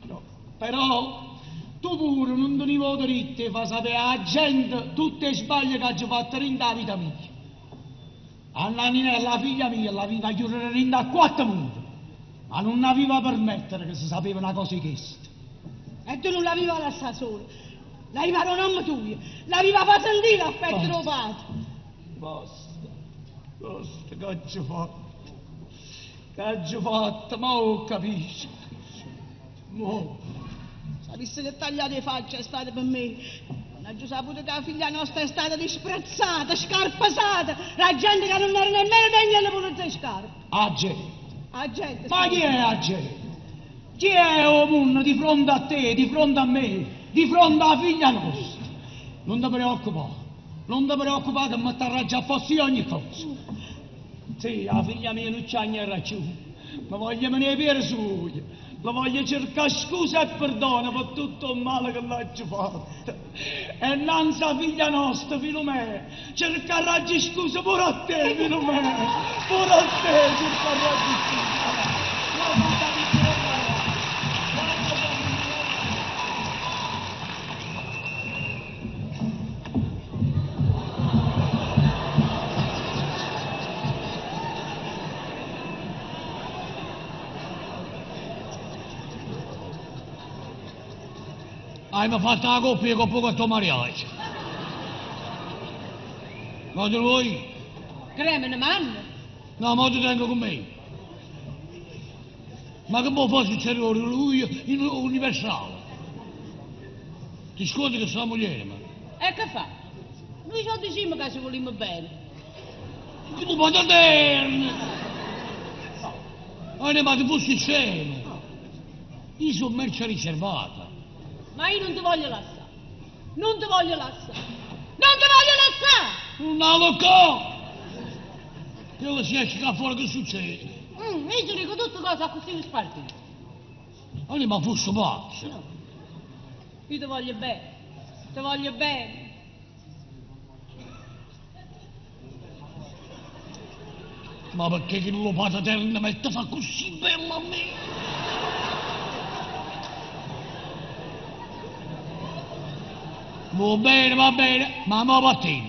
No, però tu pure non tenevi il diritto di far sapere alla gente tutte le sbaglie che ho fatto nella vita mia. A Nanninella, la figlia mia, l'aveva chiudere in a quattro mura, ma non aveva permettere che si sapeva una cosa di questa. E tu non l'avevi lasciata sola, l'aveva un nome tuo, l'aveva fa sentire l'affetto tuo padre. Basta, basta, che ho fatto? Che ho fatto? Ma ho capisco. Mo, Avisse che tagliato 'e faccia è stato per me. Quando aggio saputo che 'a figlia nostra è stata disprezzata, scarpesata da gente che non era nemmeno degna di pulizzare 'e scarpe. 'A gente. 'A gente. Ma chi è 'a gente? Chi è 'o munno di fronte a te, di fronte a me, di fronte 'a figlia nostra? Nun te preoccupà, nun te preoccupà che mettarraggio a posto io ogni cosa. Sì, 'a figlia mia nun chiagnerà cchiù. Me voglio menà 'e piede suoje, le voglio cercà scusa e perdono per tutto 'o male che l'aggio fatto. E 'nnanze 'a figlia nostra, Filumè, cercarraggio scusa pure a te, Filumè, pure a te cercarraggio scusa. Hai fatto la coppia con poco tuo mariachi. Ma te vuoi? Crema ne manna? No, ma ti tengo con me. Ma che può fare succedere lui in universale? Ti scordi che sta moglie, ma... E che fa? Noi ci diciamo che ci vogliamo bene. Tu puoi andare! Ma ma ti fossi scemo! Io sono merce riservata. Ma io non ti voglio lasciare. Non ti voglio lasciare. Non ti voglio lasciare! Non lo so! Quello si esce qua fuori che succede? Io ti dico tutte cose così mi sparti. Ma ma fosse pazzo. No. Io ti voglio bene. Ti voglio bene. Ma perché che lo padre eterno mette fa così bello a me? Va bene, va bene, ma mo partire.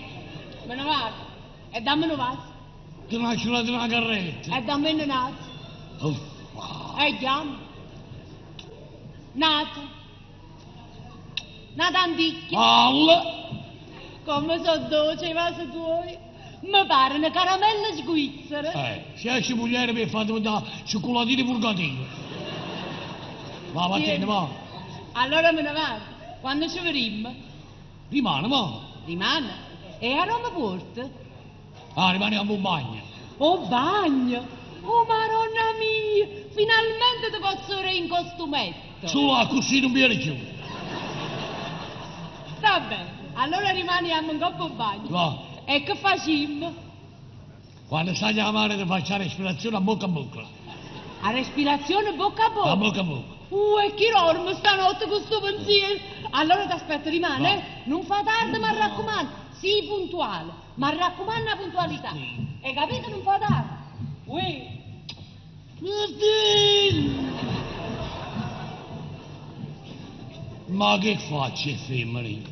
Me ne vado. E dammi un vaso. Ti lascio la una carretta. E dammi un naso. Uffa. E chiamo. Nato. Nata anticchia. Alla. Come sono dolci i vasi tuoi. Mi pare una caramella sguizzera. Se esce moglie mi fa diventare cioccolatino purgatino. Va, vattene, va. Allora me ne vado. Quando ci vedremo? Rimane, va. Rimane. E a Roma porta? Ah, rimaniamo un bagno. Oh, bagno! Oh, maronna mia! Finalmente ti posso vedere in costumetto. Su, là, così non viene più. Va bene, allora rimaniamo in coppa bagno. Va. E che facciamo? Quando stai a mare ti faccio la respirazione a bocca a bocca. A respirazione bocca a bocca? A bocca a bocca. E chi dorme stanotte con sto pensiero? Allora ti aspetto rimane, eh? Non fa tardi, ma raccomando, sii puntuale. Ma raccomando la puntualità. Hai capito? Non fa tardi. Uè. Ma che faccio, femmine?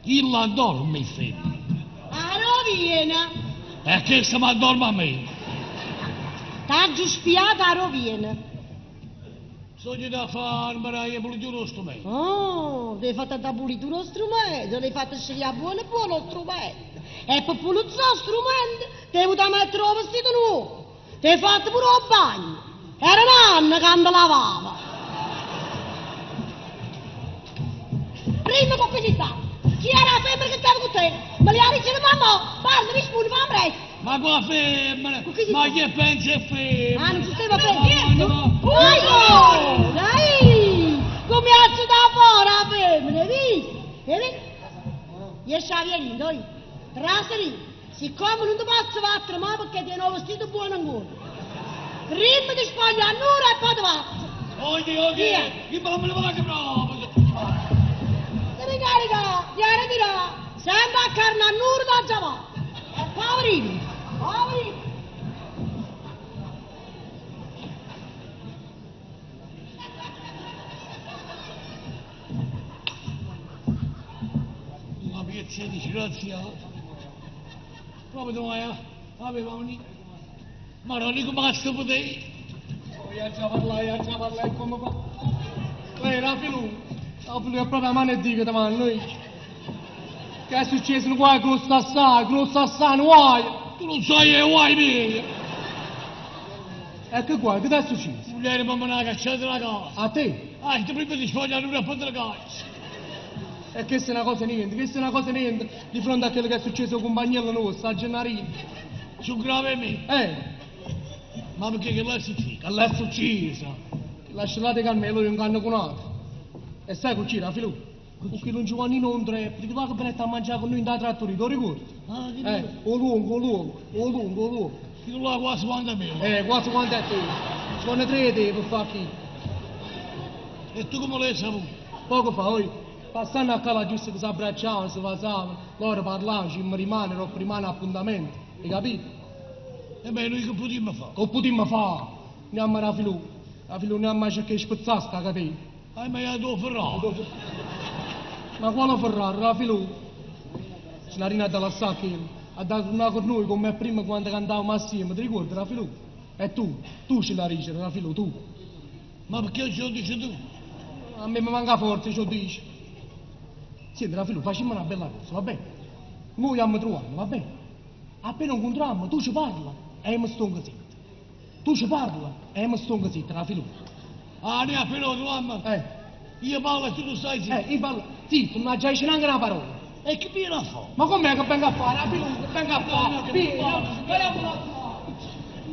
Chi la dorme, femmine? A rovina. E che se mi dorme a me? T'aggio spiata a rovina. Sogno da fare, ma hai pulito lo strumento. Oh, ti hai fatto da pulire lo strumento, l'hai fatto scegliere buono e buono lo strumento. E per pulire lo strumento ti hai avuto mettere il vestito nuovo. Ti hai fatto pure il bagno. Era un'anna quando lavava. Prima con chi si sta? Chi era la femmina che stava con te? Me li ha detto mamma, parla, rispondi, fa presto. Ma qua femmina? Con chi si Ma sta? chi pensa è femmina? Ah, non ci stava bene. No, no. Dai, dai! Come alzo da fuori la femmina, vedi? Vedi? Esci a via dai. Traseri, siccome non ti posso battere, ma perché ti hanno vestito buono ancora. Prima ti spogli a nura e poi ti batto. Oggi, oggi, Via. chi me lo va che proprio? Ti ricarica, ti dirà, sempre a carne a nura da già Poverino, poverino. Una piezza disgraziata. Proprio dove aveva un... Ma non dico basta poter. Io già parlai, io già parlai come fa. Lei era filù. La filù è proprio a mano e dico davanti a noi. Che è successo? Un guai grosso assai, grosso assai, un guai. Tu non sai che guai miei. E che guai, che ti è successo? Mugliera mi ha cacciato dalla casa. A te? Ah, tu prima ti sfogli, allora poi te la caccio. E questa è una cosa niente, questa è una cosa niente di fronte a quello che è successo con compagnello nostro, a Gennarino. Su grave me. Eh, Ma perché che l'è successo? che l'è successo? Che lasciate Carmelo io un canno con altro. E sai con chi era, Filù? Con quello Giovannino un treppo, che va che venette a mangiare con noi in da trattoria, ti ricordi? Ah, che Eh, o lungo, o lungo, o lungo, o lungo. Io là quasi quanto me. Quasi quanto è te? Ci vanno tre te per fare chi? E tu come l'hai saputo? Poco fa, oi, passando a cala giusto che si abbracciavano, si basavano, loro parlavano, ci rimane, ero rimane appuntamento, hai capito? E beh, noi che potremmo fare? Che potremmo fare? Andiamo a Rafilù, Rafilù andiamo a cercare di spezzare sta catena. Ah, ma io devo Ferrari. Ma quale Ferrari, Rafilù? Gennarino ha dato la ha dato una con noi come prima quando cantavamo assieme, ti ricordi Rafilù? E tu, tu ce la dici, Rafilù, tu. Ma perché ce lo dici tu? A me mi manca forza, ce lo dici. Senti, Rafilù, facciamo una bella cosa, va bene? Noi abbiamo trovato, va bene? Appena incontriamo, tu ci parla e io mi sto zitto. Tu ci parla e io mi sto zitto, Rafilù. Ah, ne appena lo troviamo. Eh, Io parlo e tu non stai zitto. io parlo, zitto, non c'è neanche una parola. E che viene a fare? Ma com'è che venga a fare? Rafilù, che venga a fare? Vieni, vediamo la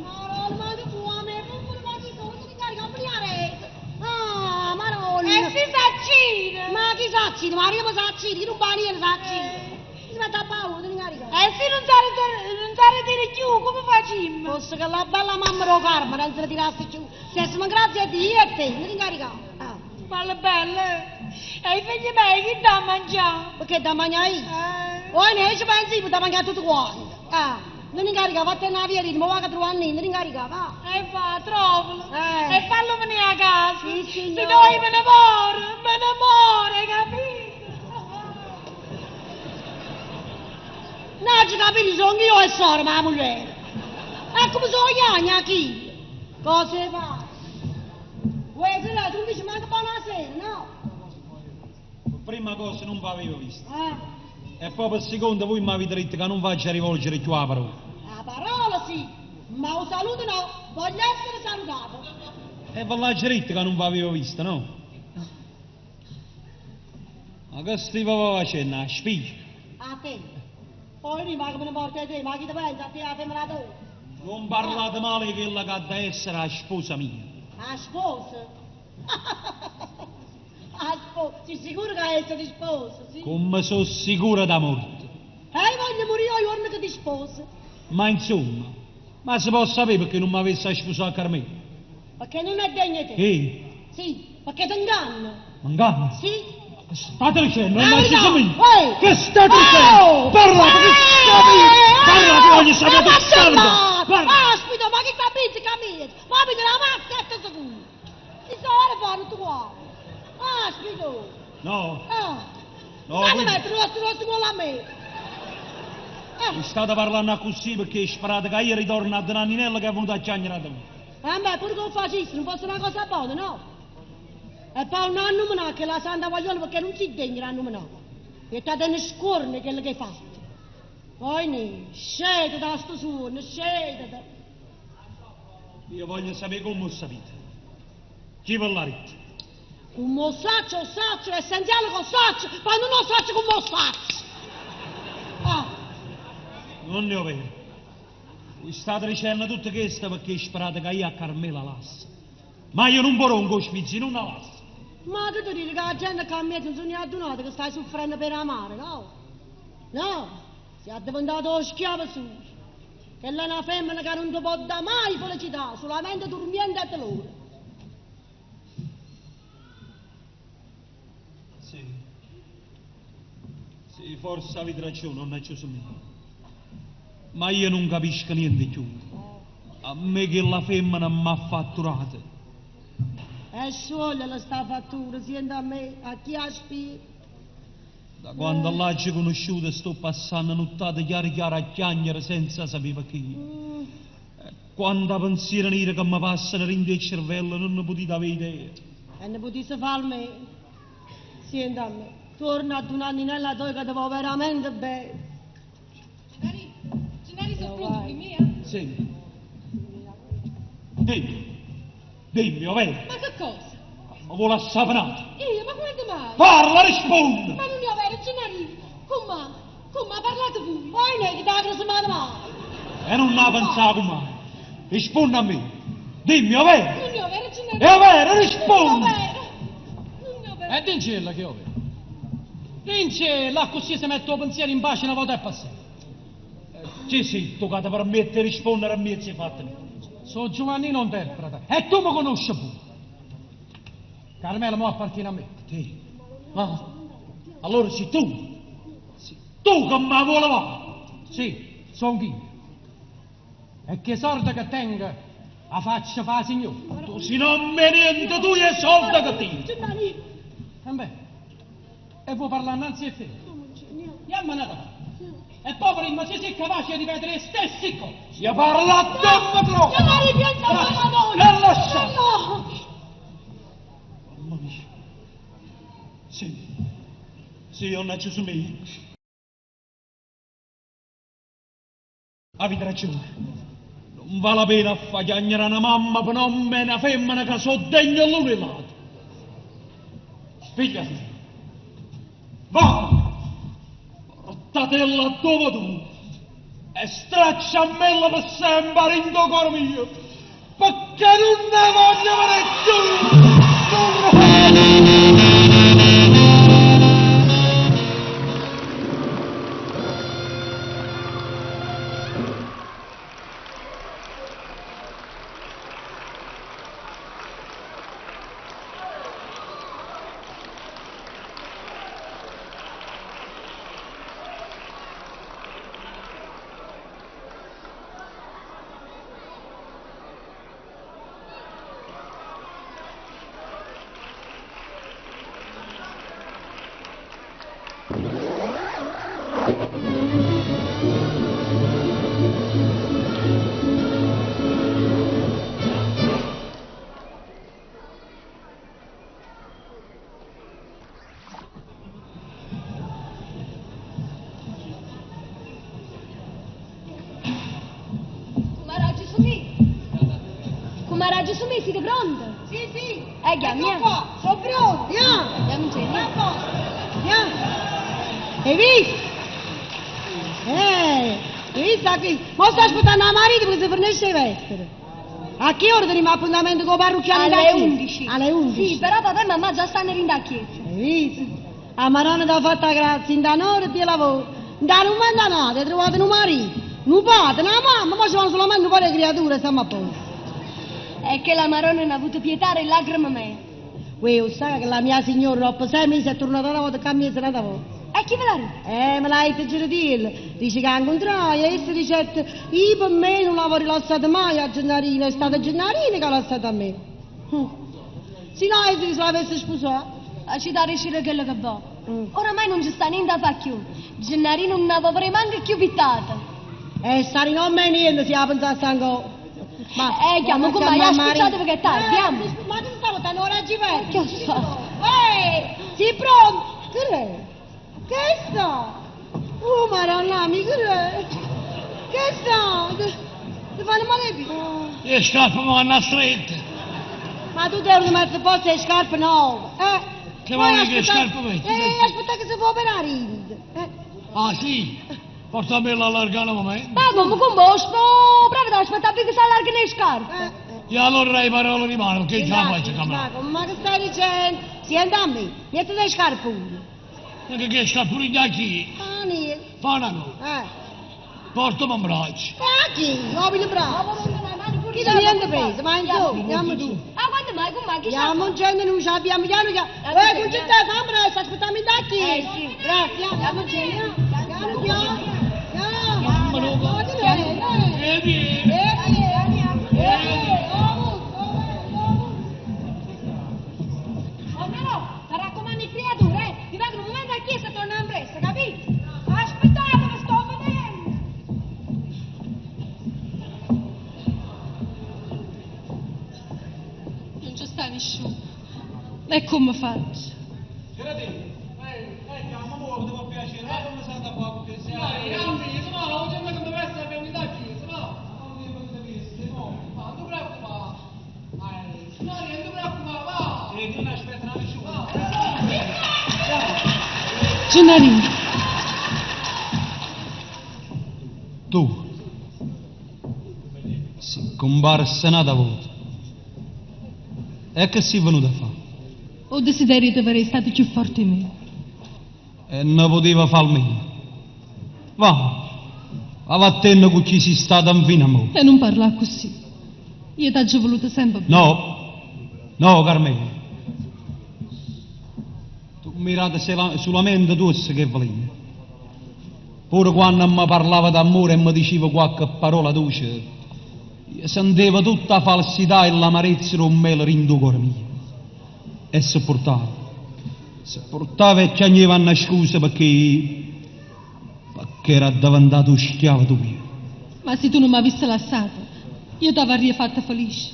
Maronna, ma che vuoi? Ma chi sono? Ti carica a briare. Ah, Maronna. E si s'accide! Ma chi s'accide? Ma arriva s'accide, chi non va niente s'accide. Si mette a paura, ti carica. E se non sa ridere più, come facciamo? Posso che la bella mamma lo Carmen non se la tirasse giù. Se siamo grazie a Dio e te, non ti carica. Ah, Parla bella. E i figli miei chi da mangiare? perché da mangiare io? Eh. Poi ne ci pensi, da mangiare tutto quanto. Ah, non incarica, vattene una via, ma va che trovare non incarica, va. E va, trovalo. Eh. E fallo venire a casa. Sì, Se signora. no io me ne moro, me ne moro, hai capito? No, ci capito, sono io e sora, ma la moglie. E come sono io, chi? Cosa fa? Uè, tu non dici manco buonasera, no? Prima cosa non vi avevo visto. Eh, E poi per seconda voi mi avete detto che non faccio rivolgere più la parola. la parola sì, ma un saluto no, voglio essere salutato. E ve l'ha già detto che non vi avevo visto, no? Ma che stivo facendo? La spia? A te. Poi rimango me ne porto a te, ma chi ti pensa? A te la femmina tua? Non parlate male di quella che ha da essere la sposa mia. La sposa? La sposa? Sei sicuro che è di sposa, sì? Come sono sicura da morte. E io voglio morire il giorno che ti sposa. Ma insomma, ma si può sapere perché non mi avesse sposato Carmelo? Perché non è degno di te. Ehi, Sì, perché ti inganno. ma inganno? Sì? Che state dicendo? La Non verità. ci sono Ehi! Che state Oh! dicendo? Parlate, che state dicendo? Parlate, voglio sapere Ma tutta la verità. Parla. Aspetta, ma chi sta pizzica mia? Ma mi la mazza e sicuro. Ti sto ora fuori tu qua. Aspetta. No, Ah. No, Ma quindi- mettere lo rosso con la me. mi state parlando così perché sperate che io ritorno a Nanninella che è venuta a chiagnare da me. Eh beh, pure che lo facessi, non fosse una cosa buona, no? E poi non hanno che la santa vogliola perché non si degna a nominare. E te ne scorne quello che hai fatto. Poi ne, scende da sto suono, scende. Io voglio sapere come ho sapete. Chi ve l'ha detto? Come lo saccio, lo saccio, è essenziale che lo saccio, ma non lo saccio come lo saccio. Ah, Non ne ho vero. Voi state dicendo tutto questo perché sperate che io a Carmela lascio. Ma io non vorrò un cospizio, non la lascio. ma che ti dico che la gente che a me non sono adunata che stai soffrendo per amare, no? No, si è diventato lo schiavo su. Che lei è una femmina che non ti può dare mai felicità, solamente dormiendo a dolore. Sì. Sì, forse avete ragione, non è giusto mio. Ma io non capisco niente più. A me che la femmina mi ha fatturato. E sciogliela sta fattura, senti a me, a chi aspira. Da quando l'ho conosciuta sto passando nottata chiara chiara a chiagnere senza sapere perché. E Quanta pensiero nero che mi passano dentro il cervello, non ne potete avere idea. E ne potesse farmi. Senti a me, torna ad una ninella tua che ti va veramente bene. Gennari, Gennari sono No, pronto vai. per me, eh? Sì. Dimmi, dimmi, o vero? Ma che cosa? Mi vuole assaponare? Io, ma quando mai? Parla, rispondi! Ma non è vero, Gennarino. Come? Come parlate voi? Poi noi che ti ha male. E non la pensavo mai. Rispondi a me. Dimmi, o vero? Non è vero, Gennarino. È vero, rispondi! Non è vero. Non è vero. E dincella che ho vero. Dincella, così si mette il pensiero in pace una volta e passata. Sì, sì, tu che ti permetti di rispondere a me se fatti. Sono Giovannino interprete e tu mi conosci pure. Carmela mo appartiene a me. Sì. Ma allora sei tu. Sei tu che mi vuole Sì, sono io. E che sorte che tengo, la faccia fa signore. Tu si non me niente, tu e soldi che ti. Gennarino. E beh, e vuoi parlare innanzi a te? Andiamo andata. E poveri, ma se sei capace di ripetere le stesse cose. Si parla a te, troppo. Gennarino, pianta la Madonna. E lascia. No. Mamma mia. Sì. Sì, io non ci mio. Avete ragione. Non vale la pena far chiagnare una mamma per non è una femmina che so degna l'uno e l'altro. Figlia mia, va, portatela dove tu e stracciamela per sempre in tuo cuore mio, perché non ne voglio vedere più. Non ne... Come su me? Come su me, siete pronti? Sì, sì. Chiami, Ecco eh. qua, sono pronti, ah. Andiamo, Jenny. A posto. Andiamo. Hai visto? Hai visto qui? Ma sto aspettando la marito perché si fornisce i vestiti. A che ora teniamo appuntamento con il parrucchiere? Alle da chiesa? 11. Alle 11? Sì, però papà e mamma già stanno in da chiesa. Hai visto? La Madonna ti ha fatta grazia, in danore ti lavoro. Da non manda nada, hai trovato un marito, un padre, una mamma, ma ci vanno solamente un po' di creature, stiamo a posto. È che la Maronna ne ha avuto pietà e lacrime mie. Uè, lo sai che la mia signora dopo 6 mesi è tornata una volta che mi è una volta. E chi ve l'ha detto? Me l'hai detto Giardillo. Dice che ha incontrato e essa dice, io per me non l'avevo rilassato mai a Gennarino, è stata Gennarino che l'ha lasciata a me. Se no, essa se l'avesse sposato. A citare c'era quello che va. Oramai non ci sta niente da fare più. Gennarino non aveva neanche più pittata. E stare non me niente, si pensasse ancora. Ma Chiamo come chiama aspettate Mari- perché è tardi, andiamo. Ma che stavo tanto ora ci vedo? Che so. Ehi, sei pronto? Che è? Che sta? Oh, madonna, mi che è? Che sta? Ti fanno male i piedi? Le scarpe mi vanno strette. Ma tu devi mettere posto le scarpe nuove, eh? Che Poi vuoi che le aspetta- scarpe metti? Aspetta che si può operare. Ah sì? Portamela allargare un momento. Ma come come sto? Bravo, devo aspettare che si allargano le scarpe. E allora le parole rimangono, che ce la faccio camminare? Ma che stai dicendo? Senti a me, metti le scarpe pure. Ma che scarpe da chi? Ah, niente. Fa una cosa. Portami un braccio. Ma chi? Muovi il braccio. Chi ti niente preso? Ma insomma, andiamo giù. Ah, quando mai, come chi Andiamo un genere, non ce l'abbiamo, piano, piano. Concetta, fammi presto, aspettiamo da chi? Sì. Grazie, andiamo giù. Piano, piano. Piano. E via. Oh no, mi raccomando i creature, eh! Vi vado un momento a chiesa e torno in presto, capito? Aspettate, che sto vedendo! Non ci sta nessuno. E come faccio? Chiamo muovo, ti può piacere, ma come sei andato qua perché sei... Dai, ma oggi è che mi veste abbiamo da chiesa, no? Non mi avete visto, no? Ma tu preoccupare. Nun aspetta nessuno. Gennarino. Tu sei comparsa n'ata volta. E che sei venuta a fare? O desiderio di vedere è stato più forte di me. E non poteva far meno. Va, va vattene con chi sei stata infino a mo. E non parla così. Io ti ho voluto sempre bene. No, no, Carmelo. Tu mi date solamente tu che volevi. Pure quando mi parlava d'amore e mi diceva qualche parola dolce, io sentivo tutta la falsità e l'amarezza del mele dentro il cuore mio. E sopportavo. Sopportavo e piangeva una scusa perché... perché era diventato schiavo tuo. Ma se tu non mi avessi lasciato, io ti avrei fatta felice.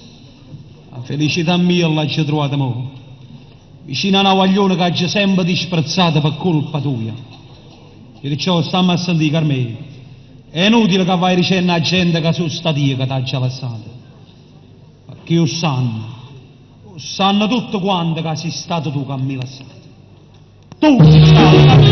La felicità mia l'ho già trovata mo. Vicino a una guaglione che ho sempre disprezzato per colpa tua. E dicevo, stammi a sentire, Carmelo. È inutile che vai dicendo alla gente che sono stata io che ti ho già lasciato. Perché io sanno, sanno tutto quanto che sei stato tu che mi hai lasciato. Tu sei stato.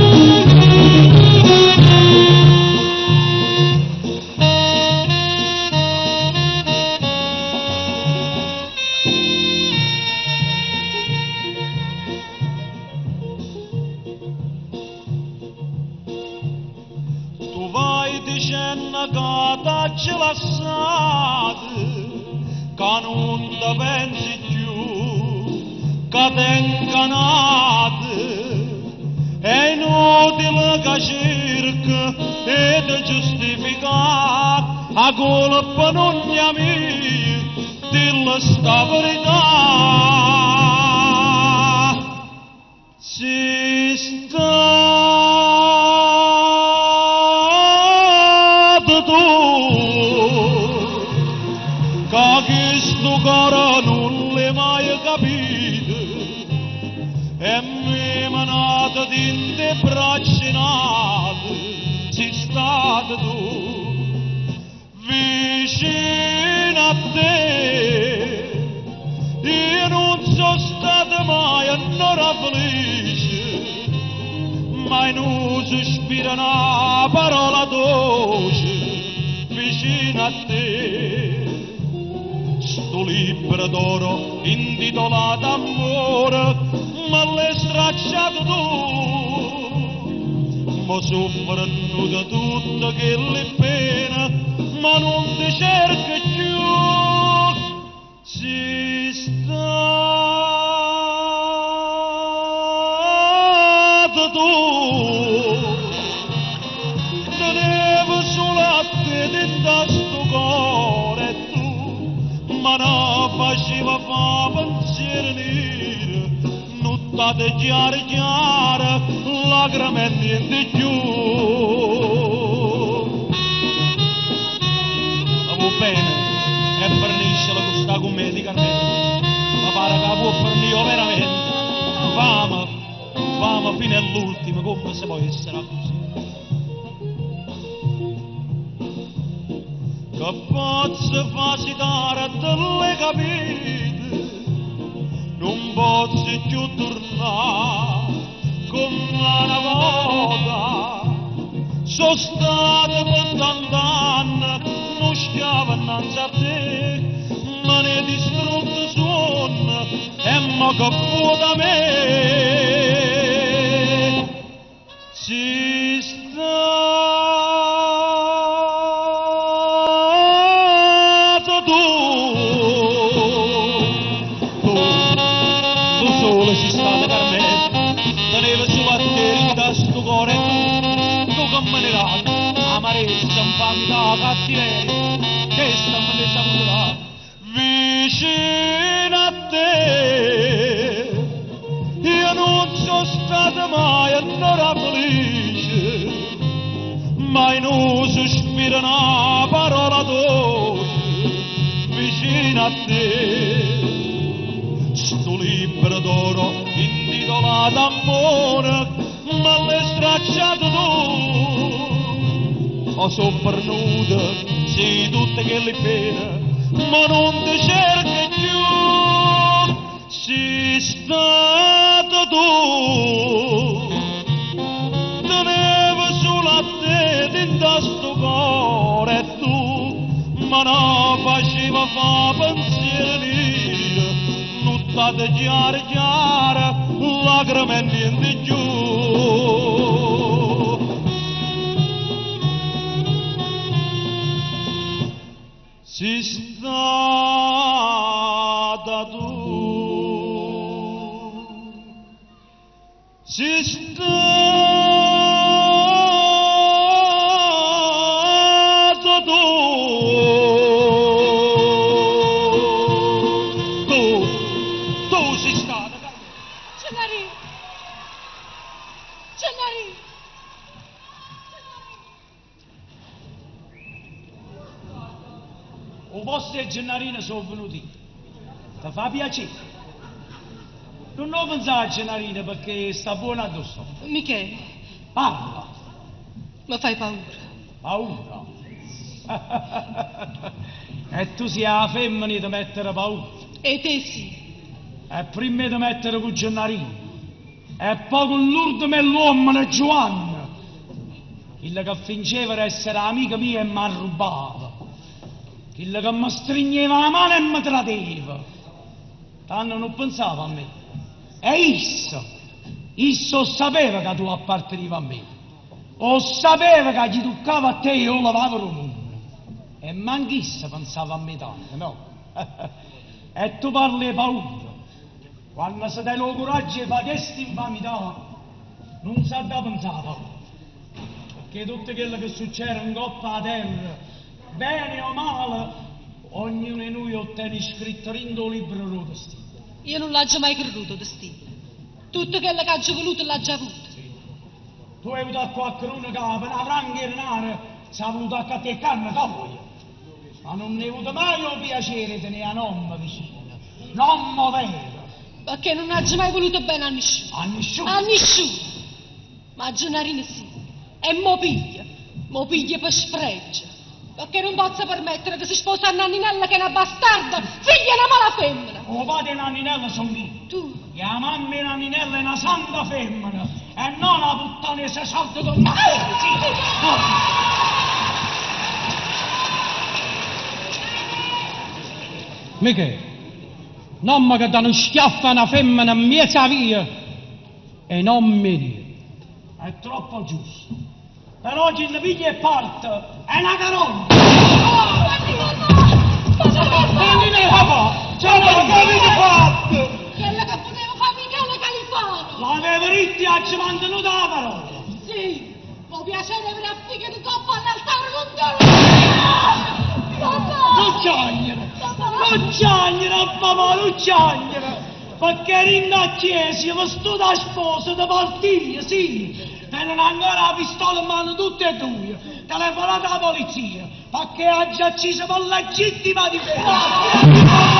Tu vai dicendo che ti lasciato, che non ti pensi più, che ti ingannato. È inutile che cerca e ti giustificare, la colpa non è mia, dilla sta verità. Si stato tu, che questo cuore non l'hai mai capito, e mi manate din te braccinate, sei stato tu, vicino a te. Io non sono stato mai ancora felice, ma non sospira una parola dolce vicino a te. Sto libro d'oro intitolato Amore, ma l'hai stracciato tu. Ma soffro da tutte quelle pene, ma non ti cerco più. Sei stato tu, tenevo solo a te dentro sto cuore tu, ma non faceva fa pensiero nero, nottate chiare chiare, lacrime e niente più. Ma va bene, e fornisce questa commedia, Carmelo. Ma pare che può fornire veramente. Fama, fama fino all'ultimo, come se può essere così. Che posso facilitare te le capite, non posso più tornare come una volta. Sono stato per tant'anni, non schiavo innanzi a te, ma ne distrutto sonno e mo che può da me. Sei stato tu, tu, tu solo sei stato Carmelo, teneva sulla te da sto cuore tu, tu che me ne dai, amarezza, infamità, cattiveria, questa me ne saputo dare. Vicino a te, io non sono stato mai ancora felice, ma non sospira una parola dolce vicino a te. Sto libro d'oro intitolato Amore, ma l'hai stracciato tu. Ho soffernuto, sì, tutte quelle pene, ma non ti cerco più. Si stata tu, tenevo solo a te dentro a sto cuore e tu me ne faceva fa pensieri, nottate chiara chiara, lacrime e niente più. Si stata tu, si stata tu, tu, tu sei stata. Gennarino! Gennarino! O posto 'e Gennarino so' venuto io. Ti fa piacere? Nun 'o pensare a Gennarino perché sta buono addò sto. Michele, Parla. mi fai paura. Paura? E tu sei la femmina di mettere paura. E te sì. E prima di mettere con Gennarino. E poi con l'ultimo e l'uomo Giovanni. Quello che fingeva di essere amico mio e mi rubava. Quello che mi stringeva la mano e mi tradeva. Tanto non pensava a me. E isso, isso sapeva che tu appartenevi a me. O sapeva che gli toccava a te e io lavavo il mondo. E manch'issa pensava a me tanto, no? E tu parli di paura. Quando si dà il coraggio di fare questa infamità, non sa da pensare a paura. Perché tutto quello che succede in coppa a terra, bene o male, ognuno di noi ottiene scritto dentro il libro del destino. Io non l'ho mai creduto, destino. Tutto quello che ho voluto l'ho già avuto. Tu hai avuto a qualcuno che per una franca e denaro si è voluto accattare carne toia. Ma non ne hai avuto mai il piacere di tenere un uomo vicino, un uomo vero. Perché non ho mai voluto bene a nessuno. A nessuno? A nessuno. Ma Gennarino sì. E mo piglia. Mo piglia per sfregio. Perché non posso permettere che si sposa a Nanninella che è una bastarda, figlia di una mala femmina. O padre e Nanninella sono io. Tu? E la mamma e Nanninella è una santa femmina. E non la puttana se salta con me. Sì. No. Michele, non che dà uno schiaffo a una femmina in mezzo alla via e non mi dire. È troppo giusto. Però chi ne piglia e parte è una carogna. Nanninella, papà, ce l'avete fatto! Quello che poteva fare Michele Califano. L'avevo detto e ci mantenuto la parola. Sì, può piacere avere a figa di coppa all'altare con te. Papà! Non piangere, non piangere, papà, non piangere. Perché eri in chiesa, vestuta da sposa, da partire, sì. Tengono ancora la pistola in mano tutte e due. Telefonate alla polizia, perché ha già ucciso per legittima difesa.